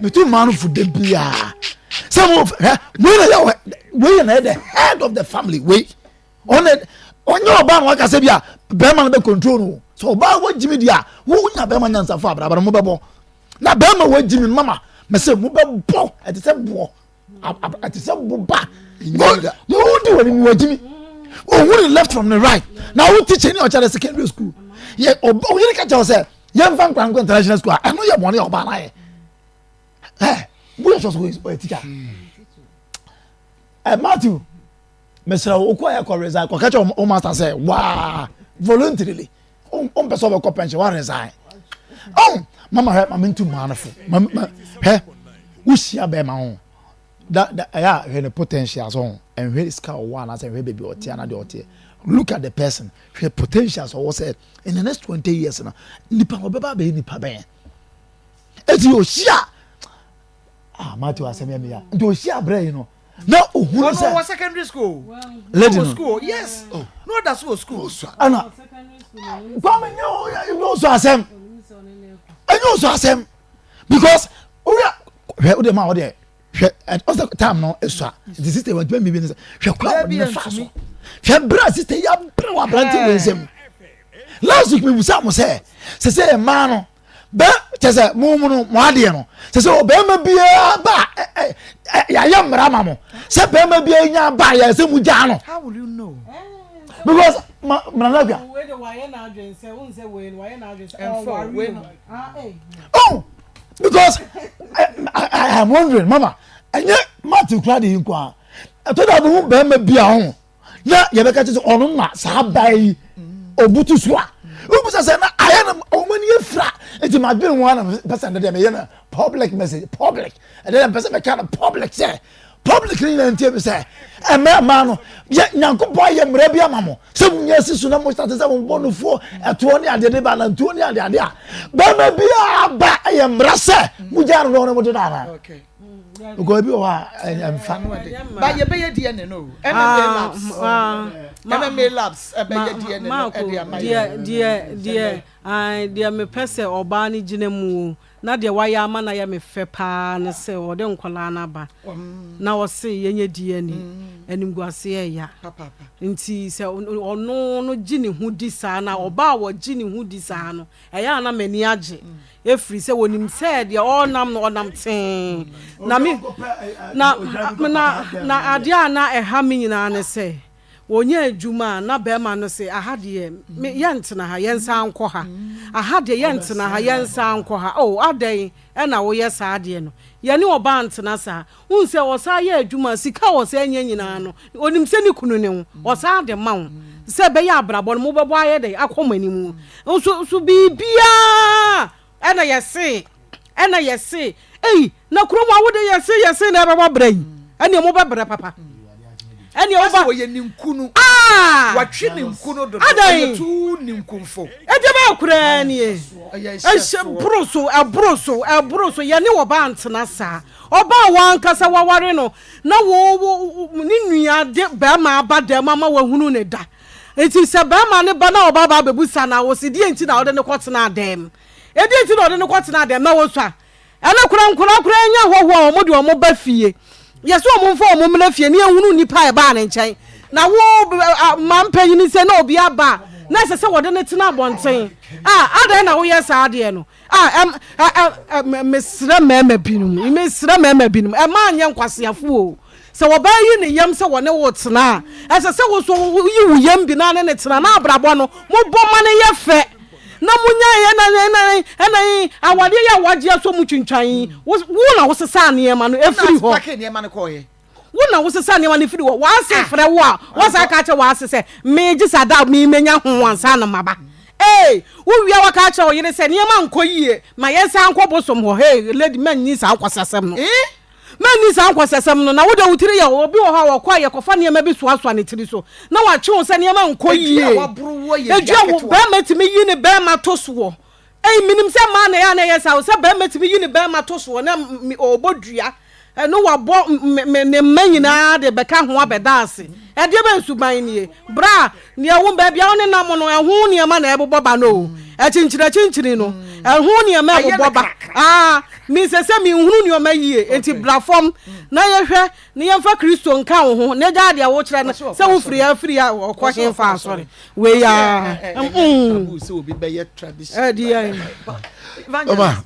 mi tu maa no fude biara sɛ mo hɛ wei na yɛ wei na yɛ the head of the family wei ɔna ɔnyɛ ɔbaa na waka sɛ bi a bɛrima no bɛ control no sɛ ɔbaa wɔ gyimi di a wonya bɛrima nyansafo abrabra mo bɛbɔ na bɛrima wɔ gyimi mama mɛ sɛ mo bɛbɔ ɛte sɛ boɔ ɛte sɛ boba wodi wɔ ne mu wagyimi. Ohun ne left from ne right. Na wo teacher ni ɔkyerɛ secondary school. Yɛ ɔyere ka kyerɛ sɛ yɛmfa nkwa nkɔ international school a ɛno yɛ bɔne a ɔbaa no ayɛ. Ɛ mo yɛ sɔ so ɔyɛ teacher. Ɛ Matthew mesrɛ wo wokɔ yɛ kɔ resign kɔka kyerɛ wo master sɛ waa voluntarily wompɛ sɛ wobɛkɔ pension wa resign. Oh mama hwɛ ma mentu mmaa no fo ma hwɛ wohyia bɛrima ho da da ɛyɛ a hwɛ ne potential so ho ɛnhwɛ sika ɔwɔ anaasɛ ɛnhwɛ baabi ɔte anaa deɛ ɔteɛ look at the person hwɛ potential so ɔwɔ sɛ in the next 20 years no nipa no ɔbɛba abɛyɛ nipa bɛn. Eti ohyia ah Matthew asɛm yɛ mi ya nti ohyia abirɛ yi no na ohun sɛ ɔno wɔ secondary school lady no school yes oh. No ɔda so wɔ school. Ɛna Kwame nye o nye osu asɛm enye osu asɛm because owia hwɛ o de ma o de hwɛ ɔsɛ time no esua nti sister wɔn ntoma mi bi ne sɛ hwɛ kura wɔn ne fa so hwɛ bere a sister yi abere wɔ aberante wɔ nsam. Last week mi busa mo sɛ sɛ sɛ mmaa no bɛ kyɛ sɛ mo mo no mo adeɛ no sɛ sɛ ɔbɛrima biara ba ɛ ɛ yɛayɛ mmara ma mo sɛ bɛrima biara nya ba yɛ sɛ mo gyaa no. How will you know? Because ma mnana bia. Oh, because I am wondering mama ɛnyɛ Matthew kura de yi nko a ɛtɔ da bi ho bɛrima bi a ho na yɛbɛka kyerɛ sɛ ɔno na saa baa yi obutu so a wobisa sɛ na ayɛ no ɔmo ani afira. Nti madwene ho ana pɛ sɛ deɛ meyɛ no public message public ɛdeɛ na mpɛ sɛ mɛka no public sɛ public no nyinaa ntie me sɛ ɛmɛ mmaa no yɛ Nyankopɔn ayɛ mmerɛ bi ama mo sɛ monya si so na mo start sɛ mobɔ nofoɔ ɛtoɔ ne adeɛ de ba nantuo ne adeade a bɛrima biara ba ɛyɛ mmara sɛ mogyaa no na ɔne mo deda anaa because ebi wɔ hɔ a ɛnfa. Ba yɛbɛyɛ DNA no MMA labs MMA labs ɛbɛyɛ DNA no ɛde ama yɛ. Deɛ deɛ deɛ deɛ mepɛ sɛ ɔbaa no gyina mu o na deɛ wayɛ ama no ayɛ me fɛ paa ne sɛ ɔde nkwadaa no aba na ɔse yɛnyɛ DNA. Animguaseɛ ɛya nti sɛ ɔno no gye ne ho di saa na ɔbaa a wɔgye ne ho di saa no ɛyɛ a na m'ani agye ɛfiri sɛ wɔnim sɛ deɛ ɔnam no ɔnam tee. Na me na na na adeɛ a na ɛha me nyinaa ne sɛ wɔnyɛ adwuma a na bɛrima no se aha deɛ me yɛntena ha, yɛnsan nkɔ ha, aha deɛ yɛntena ha, yɛnsan nkɔ ha. Oh, adɛn ɛna woyɛ saa adeɛ no? Yɛne ɔbaa ntena saa. Wohu sɛ ɔsan yɛ adwuma, sika a ɔsan nya nyinaa no onim sɛ ne kunu ne ho ɔsan de ma wo sɛ ɛbɛyɛ abrabɔ no mobɛbɔ ayɛ dɛn akɔ mo anim nso so biribiaa ɛna yɛse ɛna yɛse ei na kurom a wode yɛse yɛse na ɛbɛbɔ brɛ yi ɛneɛ mobɛbrɛ papa ɛneɛ woba wɔyɛ ninkunu ah watwe ninkunu dodo adɛn ɔyɛ tu ninkunfo ɛdeɛ bɛyɛ koraa nie ɛhyɛ boro so ɛboro so ɛboro so. Yɛne ɔbaa ntena saa. Ɔbaa wankasa waware no na wo wo ne nua de bɛrima aba dɛm ama wahunu ne da nti sɛ bɛrima ne ba na ɔba ba abɛbusa na wɔ si deɛ nti na ɔde ne kɔtena dɛm ɛdeɛ nti na ɔde ne kɔtena dɛm na wɔsua ɛne kora nkora kora nya hɔhoɔ a wɔn de wɔn ba fie yɛsɛ wɔn mfa wɔn mmra fie ne ehunu nipa a ɛbaa ne nkyɛn na wo ma mpanyin sɛ na obi aba na ɛsɛ sɛ wɔde ne tena abɔnten a adan na woyɛ saa adeɛ no a ɛm ɛ ɛ mesrɛ mmarima binom, mesrɛ mmarima binom, ɛma anyɛ nkwaseafo o. Sɛ wɔbaa yi ne yam sɛ wɔne wo tena a, ɛsɛ sɛ wo so yi wo yam bi na ne ne tena na abrabɔ no mobɔ ma no yɛ fɛ na munya yɛ na na ɛna yi awadeɛ yɛ a wagye aso mu twintwan yi wo na wosesa nneɛma no efiri hɔ. Wo na wosesa nneɛma no firi hɔ. W'ase frɛ wo a, woasan aka akyerɛ w'ase sɛ, Megye saa da a menya ho ansa na maba. Ee, wowie a woaka akyerɛ wo yere sɛ, Nneɛma nkɔ yie, ma yɛnsan nkɔ bosom hɔ. Hey, lady, mannyi saa nkwaseasɛm no. Mannyi saa nkwaseasɛm no. Na wo deɛ wo tiri yɛ wo. Obi wɔ hɔ a, ɔkɔ a, yɛkɔfa nneɛma bi soasoa ne tiri so, na watwe wo sɛ nneɛma nkɔ yie. Edua wo, barima tumi yi ne barima to soɔ. Ei menim sɛ mmaa na ɛyɛ a na ɛyɛ saa o, sɛ barima tumi yi ne barima to soɔ na ɔrebɔ dua no wabɔ ne mma nyinaa de bɛka ho abɛda ase. Ɛdeɛ bɛn suban nie? Bra, deɛ wo baabi a wo ne nam no ɛho nneɛma na ɛbobɔ ba no o. Akyinkyini akyinkyini no ɛho nneɛma ɛbobɔ ba. Ah, me sɛ sɛ menhunu nneɛma yie, enti bra fam na yɛhwɛ na yɛmfa Kristo nka wo ho na gyaa deɛ wokyerɛ no sɛ wofiri afiri a ɔkɔ hefa asɔre wei a Ɔma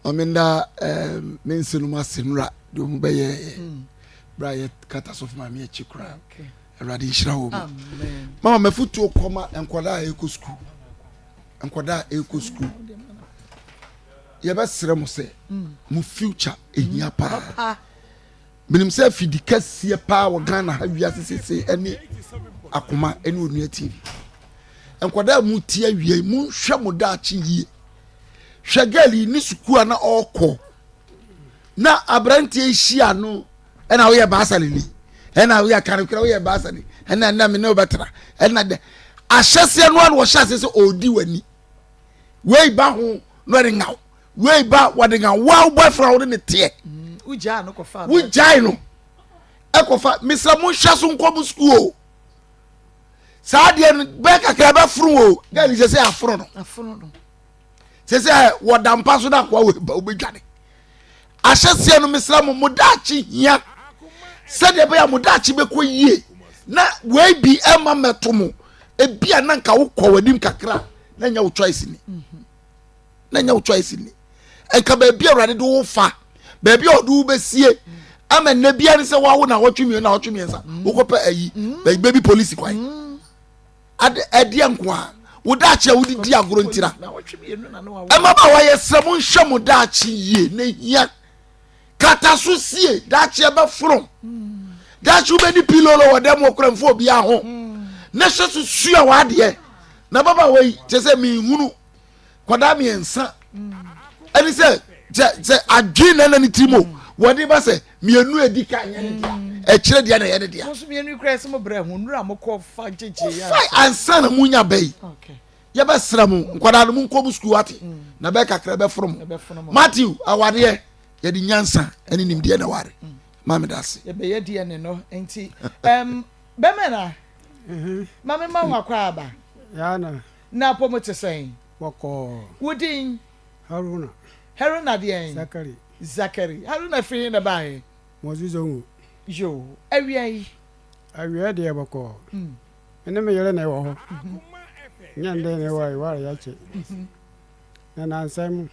ɔme nda me nse no mu ase nnora deɛ ɔmo bɛyɛɛyɛ berɛ a yɛkata sɔfo maame akyi koraa. Awurade nhyira wɔ mu. Mama mafotuo kɔma nkwadaa a ɛrekɔ sukuu. Nkwadaa a ɛrekɔ sukuu. Yɛbɛsrɛ mo sɛ mo future ehia paa. Menim sɛ afidi kɛseɛ paa wɔ Ghana ha wiase sese ɛne akoma ɛne onua TV. Nkwadaa a mo ti awia yi monhwɛ mo daakye yie. Hwɛ girl yi ne sukuu a na ɔrekɔ na aberanteɛ yi hyia no ɛna woyɛ baasa lili ɛna woyɛ karekora woyɛ baasa ni ɛna ɛna me ne wobɛtena ɛna dɛ ahyɛseɛ no a na wɔhyɛ aseɛ sɛ ɔredi w'ani wei ba ho na ɔde ŋaw wei ba wɔde ŋaw wa wo boyfriend a wode ne teɛ mm, wogyae no ɛkɔfa mesrɛ monhwɛ so nkɔ mo sukuu o saa deɛ no bɛɛ kakra bɛforo o gɛli sɛ sɛ aforo no sɛ sɛ wɔda mpa so na akoa wɔ ba wobɛdwane ahyɛseɛ no mesrɛ mo mo daakye hia sɛdeɛ ɛbɛyɛ a mo daakye bɛkɔ yie na wei bi ɛma mɛto mo ebi a na nka wokɔ w'anim kakra na nyɛ wo choice ni na nyɛ wo choice ni nka baabi a awurade de wo fa baabi a ɔde wo bɛsie ama nnɛ bia ne sɛ wawo na wɔtwe mmienu na wɔtwe mmiɛnsa wokɔpɛ ayi baabi polisi kwan Ade ɛdeɛ nko a wo daakye a wode di agorɔ ntira. Mmabaawa yɛsrɛ mo nhwɛ mo daakye yie na hia kata so sie daakye ɛbɛforo daakye wobɛdi pilolo wɔ dɛm wɔ kora mfa obiara ho na hyɛ so sua w'adeɛ na ababaawa yi kyɛ sɛ menhunu kwadaa mmiɛnsa ɛne sɛ sɛ sɛ adwene na ɛna ne tirim o wɔde ba sɛ mmienu edi ka nyɛ ne dea ɛkyerɛ deɛ na ɛyɛ ne dea. mo nso mmienu kura ɛsɛ mo brɛ ho nnura mo kɔ fa gyegye ya. fa ansa na mo nya bɛ yi yɛbɛsrɛ mo nkwadaa no mo nkɔ mo sukuu ate mm. na bɛyɛ kakra bɛforo mo Matthew awadeɛ yɛde nyansa ɛne nimdeɛ na ware mm. maame da ase. yɛbɛyɛ deɛ ne no nti bɛmɛ na maame ma wakɔ aba. Na apɔ mu te sɛn? Bɔkɔɔ. Wo din? Haruna. Haruna deɛn? Zakari. Zakari. Haruna firi he na ɛbaa he? Mɔzu Zongo. Yoo. Awia yi? Awia deɛ bɔkɔɔ. Me ne me yere na ɛwɔ hɔ. Nyɛ ndɛ na ɛwɔ yɛware yɛakyɛ. Na nansa mu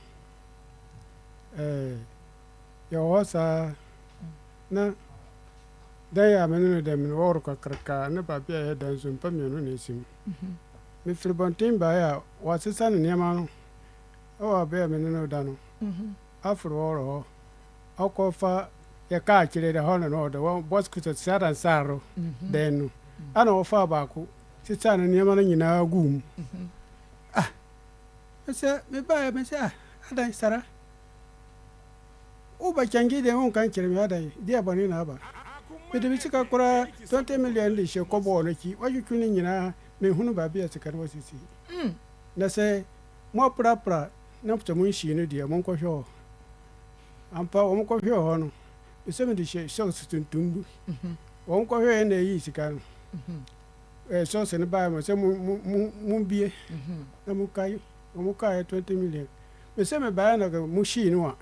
ɛɛ yɛwɔ hɔ saa na dan a me ne no da mu no wɔworo kakraka ne baabi a yɛda nso mpa mmienu na esi mu. Mefiri bɔnten baeɛ a, wɔasesa ne nneɛma no wɔ baabi a me ne no da no. Aforo wɔwɔ hɔ. Ɔkɔfa yɛ kaa akyire dɛ hɔ na na ɔda. Wɔ bɔs sada nsaaro dan no. Ɛna ɔfaa baako sesaa ne nneɛma no nyinaa guu mu. Ah, mesɛ mebaeɛ mesɛ ah, adan Sara. Wo ba kyɛngye deɛ wonka nkyerɛ me adɛn? Deɛ bɔne na aba? Mede me sika koraa 20 million de hyɛ kɔbɔɔ no akyi, woatwetwe ne nyinaa, menhunu baabi a sika no wɔ seesei. Na sɛ moaprapra na sɛ monhyii no deɛ, monkɔhwɛ hɔ. Ampa, wɔkɔhwɛɛ hɔ no, mesɛ mede hyɛ socks tuntum bi. Wɔkɔhwɛeɛ na ɛyii sika no. Ɛɛ socks no baeɛ mo sɛ mombie na mokae, wɔkaeɛ 20 million. Mese mebaeɛ na mohyii no a,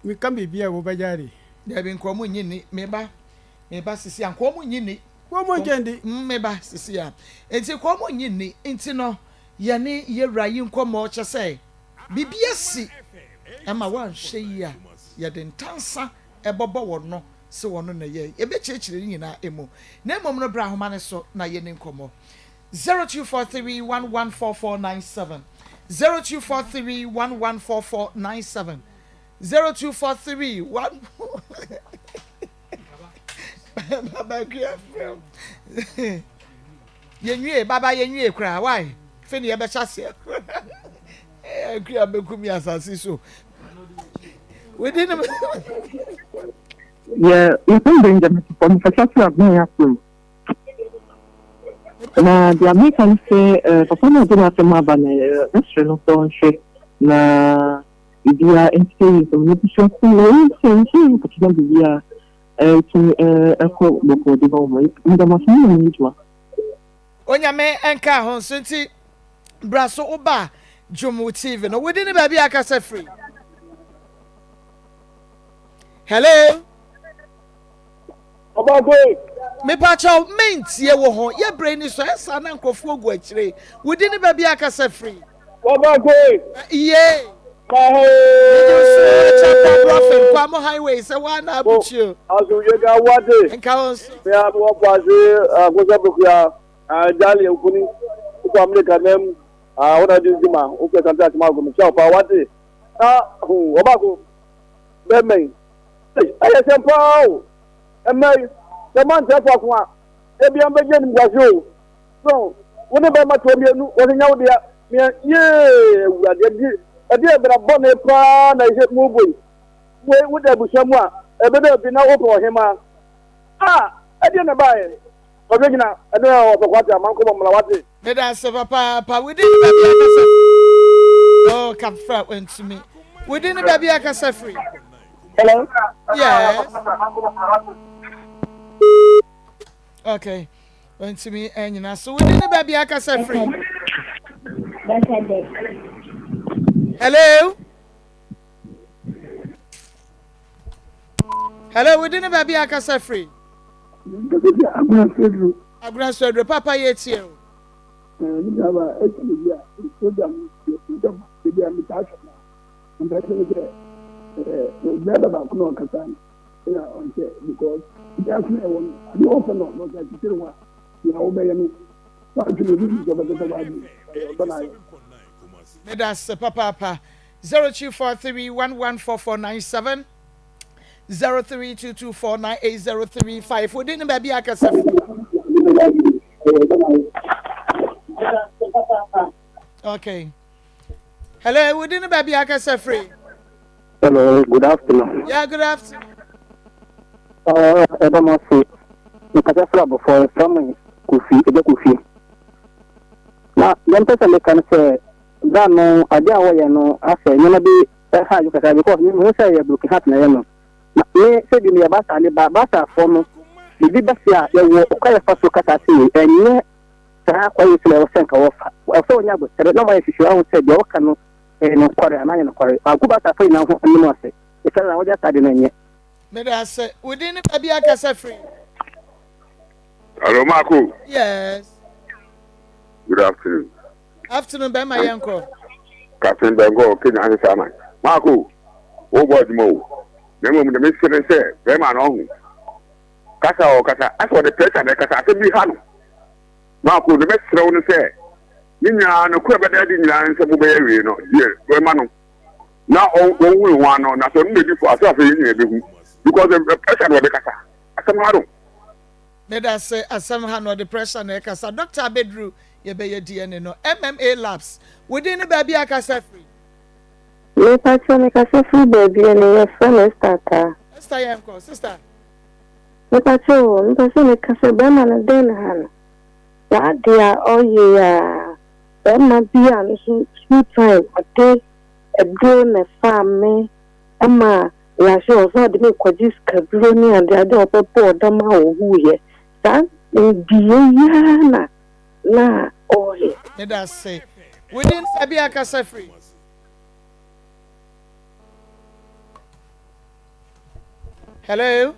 meka biribi a wobɛgyae de. Dabi, nka wɔn nnye nni. Me ba, me ba sisi a, nka wɔn nnye nni. Wɔn nnye nni. Me ba sisi a. Nti nka wɔn nnye nni. Nti no, yɛne yɛwura yi nkɔmmɔ kyɛ sɛ biribi asi ma woanhwɛ yie a, yɛde ntansa bɛbɔ wɔn no sɛ wɔn na ɛyɛe. Yɛbɛkyerɛkyerɛ ne nyinaa mu. Na mmom no, bra ahoma no so na yɛnni nkɔmmɔ. 0243114497 0243114497 0243 1 Baba Akua frɛ yɛnwie baba yɛnwie koraa why fei ne yɛbɛhyɛ aseɛ Akua bɛku mi asase so within yɛ yɛfrɛ Benjamin from Fasasi Abena Yakurom. Na deɛ meka ne sɛ eh, papa no a ɔde n'asɛm aba no eh, mɛsrɛ no sɛ ɔnhwɛ na biribiara nsi yie sɛ n'abusuafo no ɛwɔ sɛ nso nkɔtena biribiara ɛtumi ɛkɔ bɔkɔɔ de ma wɔn. Meda mo ase mo yɛ mo adwuma. Onyame nka ho nso nti bra so woba dwom wo TV no wodi ne baabi akasa firi. Hello. Ɔbɔfoe. Mepakyɛw, mentie wo ho. Yɛ bere ni so, ɛsa na nkurɔfoɔ gu akyire. Wo din ne baabi a akasa firi. Ɔbɔfoe. Yee. Megye wo so Acheampong Brɔfen, Kwamo Highway, sɛ woa na abukyi o. Asomdwe ka wate. Nka wo nso. Me a mewɔ Kwase Akosa Pokuya, Jali Nkuni, wokɔ Amerika nam, wo na di dwuma, wokɔ Asante Akyem Ago, mekyia wo paa wate. Na ɔbaako bɛmɛn. Ɛyɛ sɛm paa o. Ɛmɛ yi, sɛ moantra faako a, ebia mobɛgye animguase o. So wo ne bɛrima toɔ mmienu, wɔse nyɛ wo dea, meɛ, yee, Awurade, ɛde, ɛdeɛ bra bɔne paa na ɛsɛ mobɔ yi. Wei, woda abusua mu a, ɛbɛda bi na wopɛ ɔhemaa. Ah, ɛdeɛ na ɛbaeɛ. Ɔhwɛ gyina, ɛne ɔpɛ kwate a, mankɔbɔ mmla wate. Meda ase papaapa. Wo din ne baabi a kasa firi. Oh, kafra wantumi. Wo din ne baabi a kasa firi. Hello. Yes. Okay. Wantumi anyina so. Wo din ne baabi a kasa firi. Hello. Hello, wo din ne baabi a kasa firi. Agona Swedru. Agona Swedru, papa yɛ tie o. Ne nuaba ɛti ne bi a program program ebi a metaa hwɛ na mpɛ sɛ sɛ ɛɛ brother baako na ɔkasa no ɛna ɔnkyɛ because ebi ase na ɛwɔ no adeɛ ɔfɛ no na ɔsɛ akyekyere ho a nea wobɛyɛ no wadwene obi bi sɛ ɔbɛkasa wadwene ɛyɛ ɔdɔ na ayɛ. Meda ase papaapa 0243114497. 0322498035 wode ne baabi akasa fi okay hello wode ne baabi akasa firi hello good afternoon yeah good afternoon ɛdɔ mo ase mekasa firi abɔfoɔ ɛfrɛ me kofi ɛgya kofi na deɛ mpɛ sɛ meka no sɛ bra no adeɛ a wɔyɛ no asɛ nneɛma bi ɛha adwo kakra because me mehu sɛ yɛ broken heart na ɛyɛ no na me sɛ bi meyɛ basa ne ba basafoɔ no biribi bɛsi a yɛwɔ ɔkwan yɛfa so kasa ase wei ɛnyɛ saa kwan yi so na ɛwɔ sɛ nka wɔfa ɛwɔ sɛ wɔnya abotire na wɔayɛ hwehwɛ ahu sɛ deɛ wɔka no ɛyɛ nokware anaa nyɛ nokware agu basafoɔ nyinaa ho anim ase ɛsɛ na wɔgya saa de no ɛnyɛ. Meda ase. Wo din ne baabi akasa firi? Hello, Marco. Yes. Good afternoon. Afternoon bɛrima yɛn kɔ. Captain Bɛnkɔ Kenya ase saa man. Marco, wo bɔ adwuma o. Na mmom de mesere sɛ bɛrima no ɔho. Kasa ɔkasa, asɛ ɔde pressure na ɛkasa asɛm bi ha no. Marco, de mɛsrɛ wo no sɛ ne nyinaa no kura bɛda adi nyinaa ne sɛ mobɛyɛ wei no deɛ bɛma no na ɔnhu ne ho ano na sɛ ɔno na ɛdi fo asɛ afei yɛn nyinaa bɛhu because pressure na ɔde kasa asɛm ha no. Medase asɛm ha no ɔde pressure na ɛkasa doctor abɛduru yɛbɛyɛ DNA no MMA labs wo din ne baabi a kasa firi. Mepakyɛw mekasa firi baabi a ne yɛfrɛ no Esther Ataa. Esther yɛnkɔ sister. Mepakyɛw o mepɛ sɛ meka sɛ bɛrima no dɛn na ha no saa adeɛ a ɔyɛ yi a bɛrima bi a no so school time ɔde aduro na ɛfaa me ma Yɛahyɛ ɔsɛ ɔde me rekɔgye sikaduro ne ade ade a ɔbɛbɔ ɔdam a ɔwuiɛ. Saa nneyɛɛ yi ara na na ɔreyɛ. Meda ase. Wo din sɛ bia kasa firi. Hello.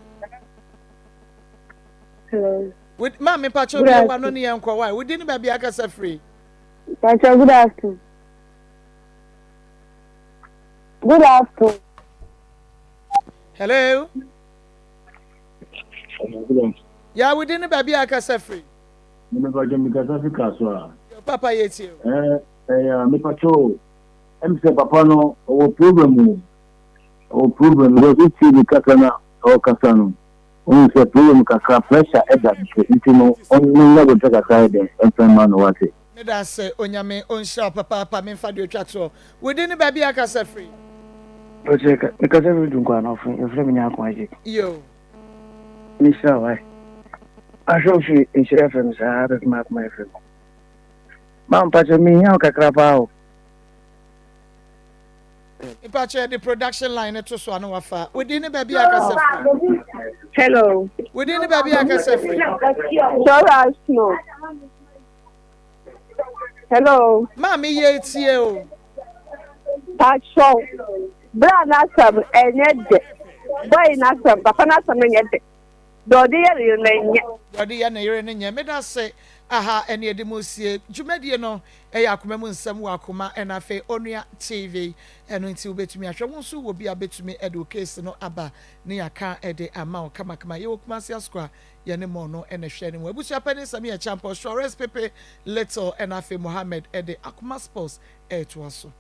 Hello. With ma me pacho bi wa no ne yɛn kɔ why. Wo din ba bia kasa firi. Pacho good afternoon. Good afternoon. Hello. Ya wo din ne baabi a akasa firi. Mepatwa mekasa fi ka so a. Yo papa yɛ tie o. Ɛɛ ɛyɛ mepatwa o. Ɛm sɛ papa no ɔwɔ problem o. Ɔwɔ problem because wotie ne kasa na ɔkasa no. Wohu sɛ problem kakra pressure ɛda ne so nti no ɔno nya kakra yɛ dɛn ɛmfa ma no wate. Medase Onyame onhyira wo papaapa menfa deɛ otwa toɔ wo din ne baabi a kasa firi. Ɔkyerɛ me kasa firi Dunkwa-Anɔfo yɛfrɛ me Nyarko Isaac. Yo. Mehyira wo ae. Ahwɛ wo firi Nhyira FM saa bɛpem Akoma FM. Ma mpakyɛ mehia wo kakra paa o. Mpakyɛ yɛde production line no to so a na wafa. Wo din ne baabi a kasa firi. Hello. Wo din ne baabi a kasa firi. Sorry, Snow. Hello. Maame yɛ etie o. Patrɔ, bra n'asɛm ɛnyɛ dɛ. Boy n'asɛm, papa n'asɛm no nyɛ dɛ. Deɛ ɔde yɛ ne yere no nyɛ. Deɛ ɔde yɛ ne yere no nyɛ. Meda se. Aha ɛne yɛde mo sie dwumadie no ɛyɛ akoma mu nsɛm wɔ akoma ɛna afei Onua TV ɛno nti wobɛtumi ahwɛ wo nso wɔ bi a bɛtumi ɛde wo case no aba ne yɛaka ɛde ama wo kamakama yɛwɔ Kumasi Asukwa yɛne mo no ɛna ɛhwɛ ne mu abusua panin Samia Champɔ Suarez Pepe Little ɛna afei Mohammed ɛde Akoma Sports ɛɛtoa so.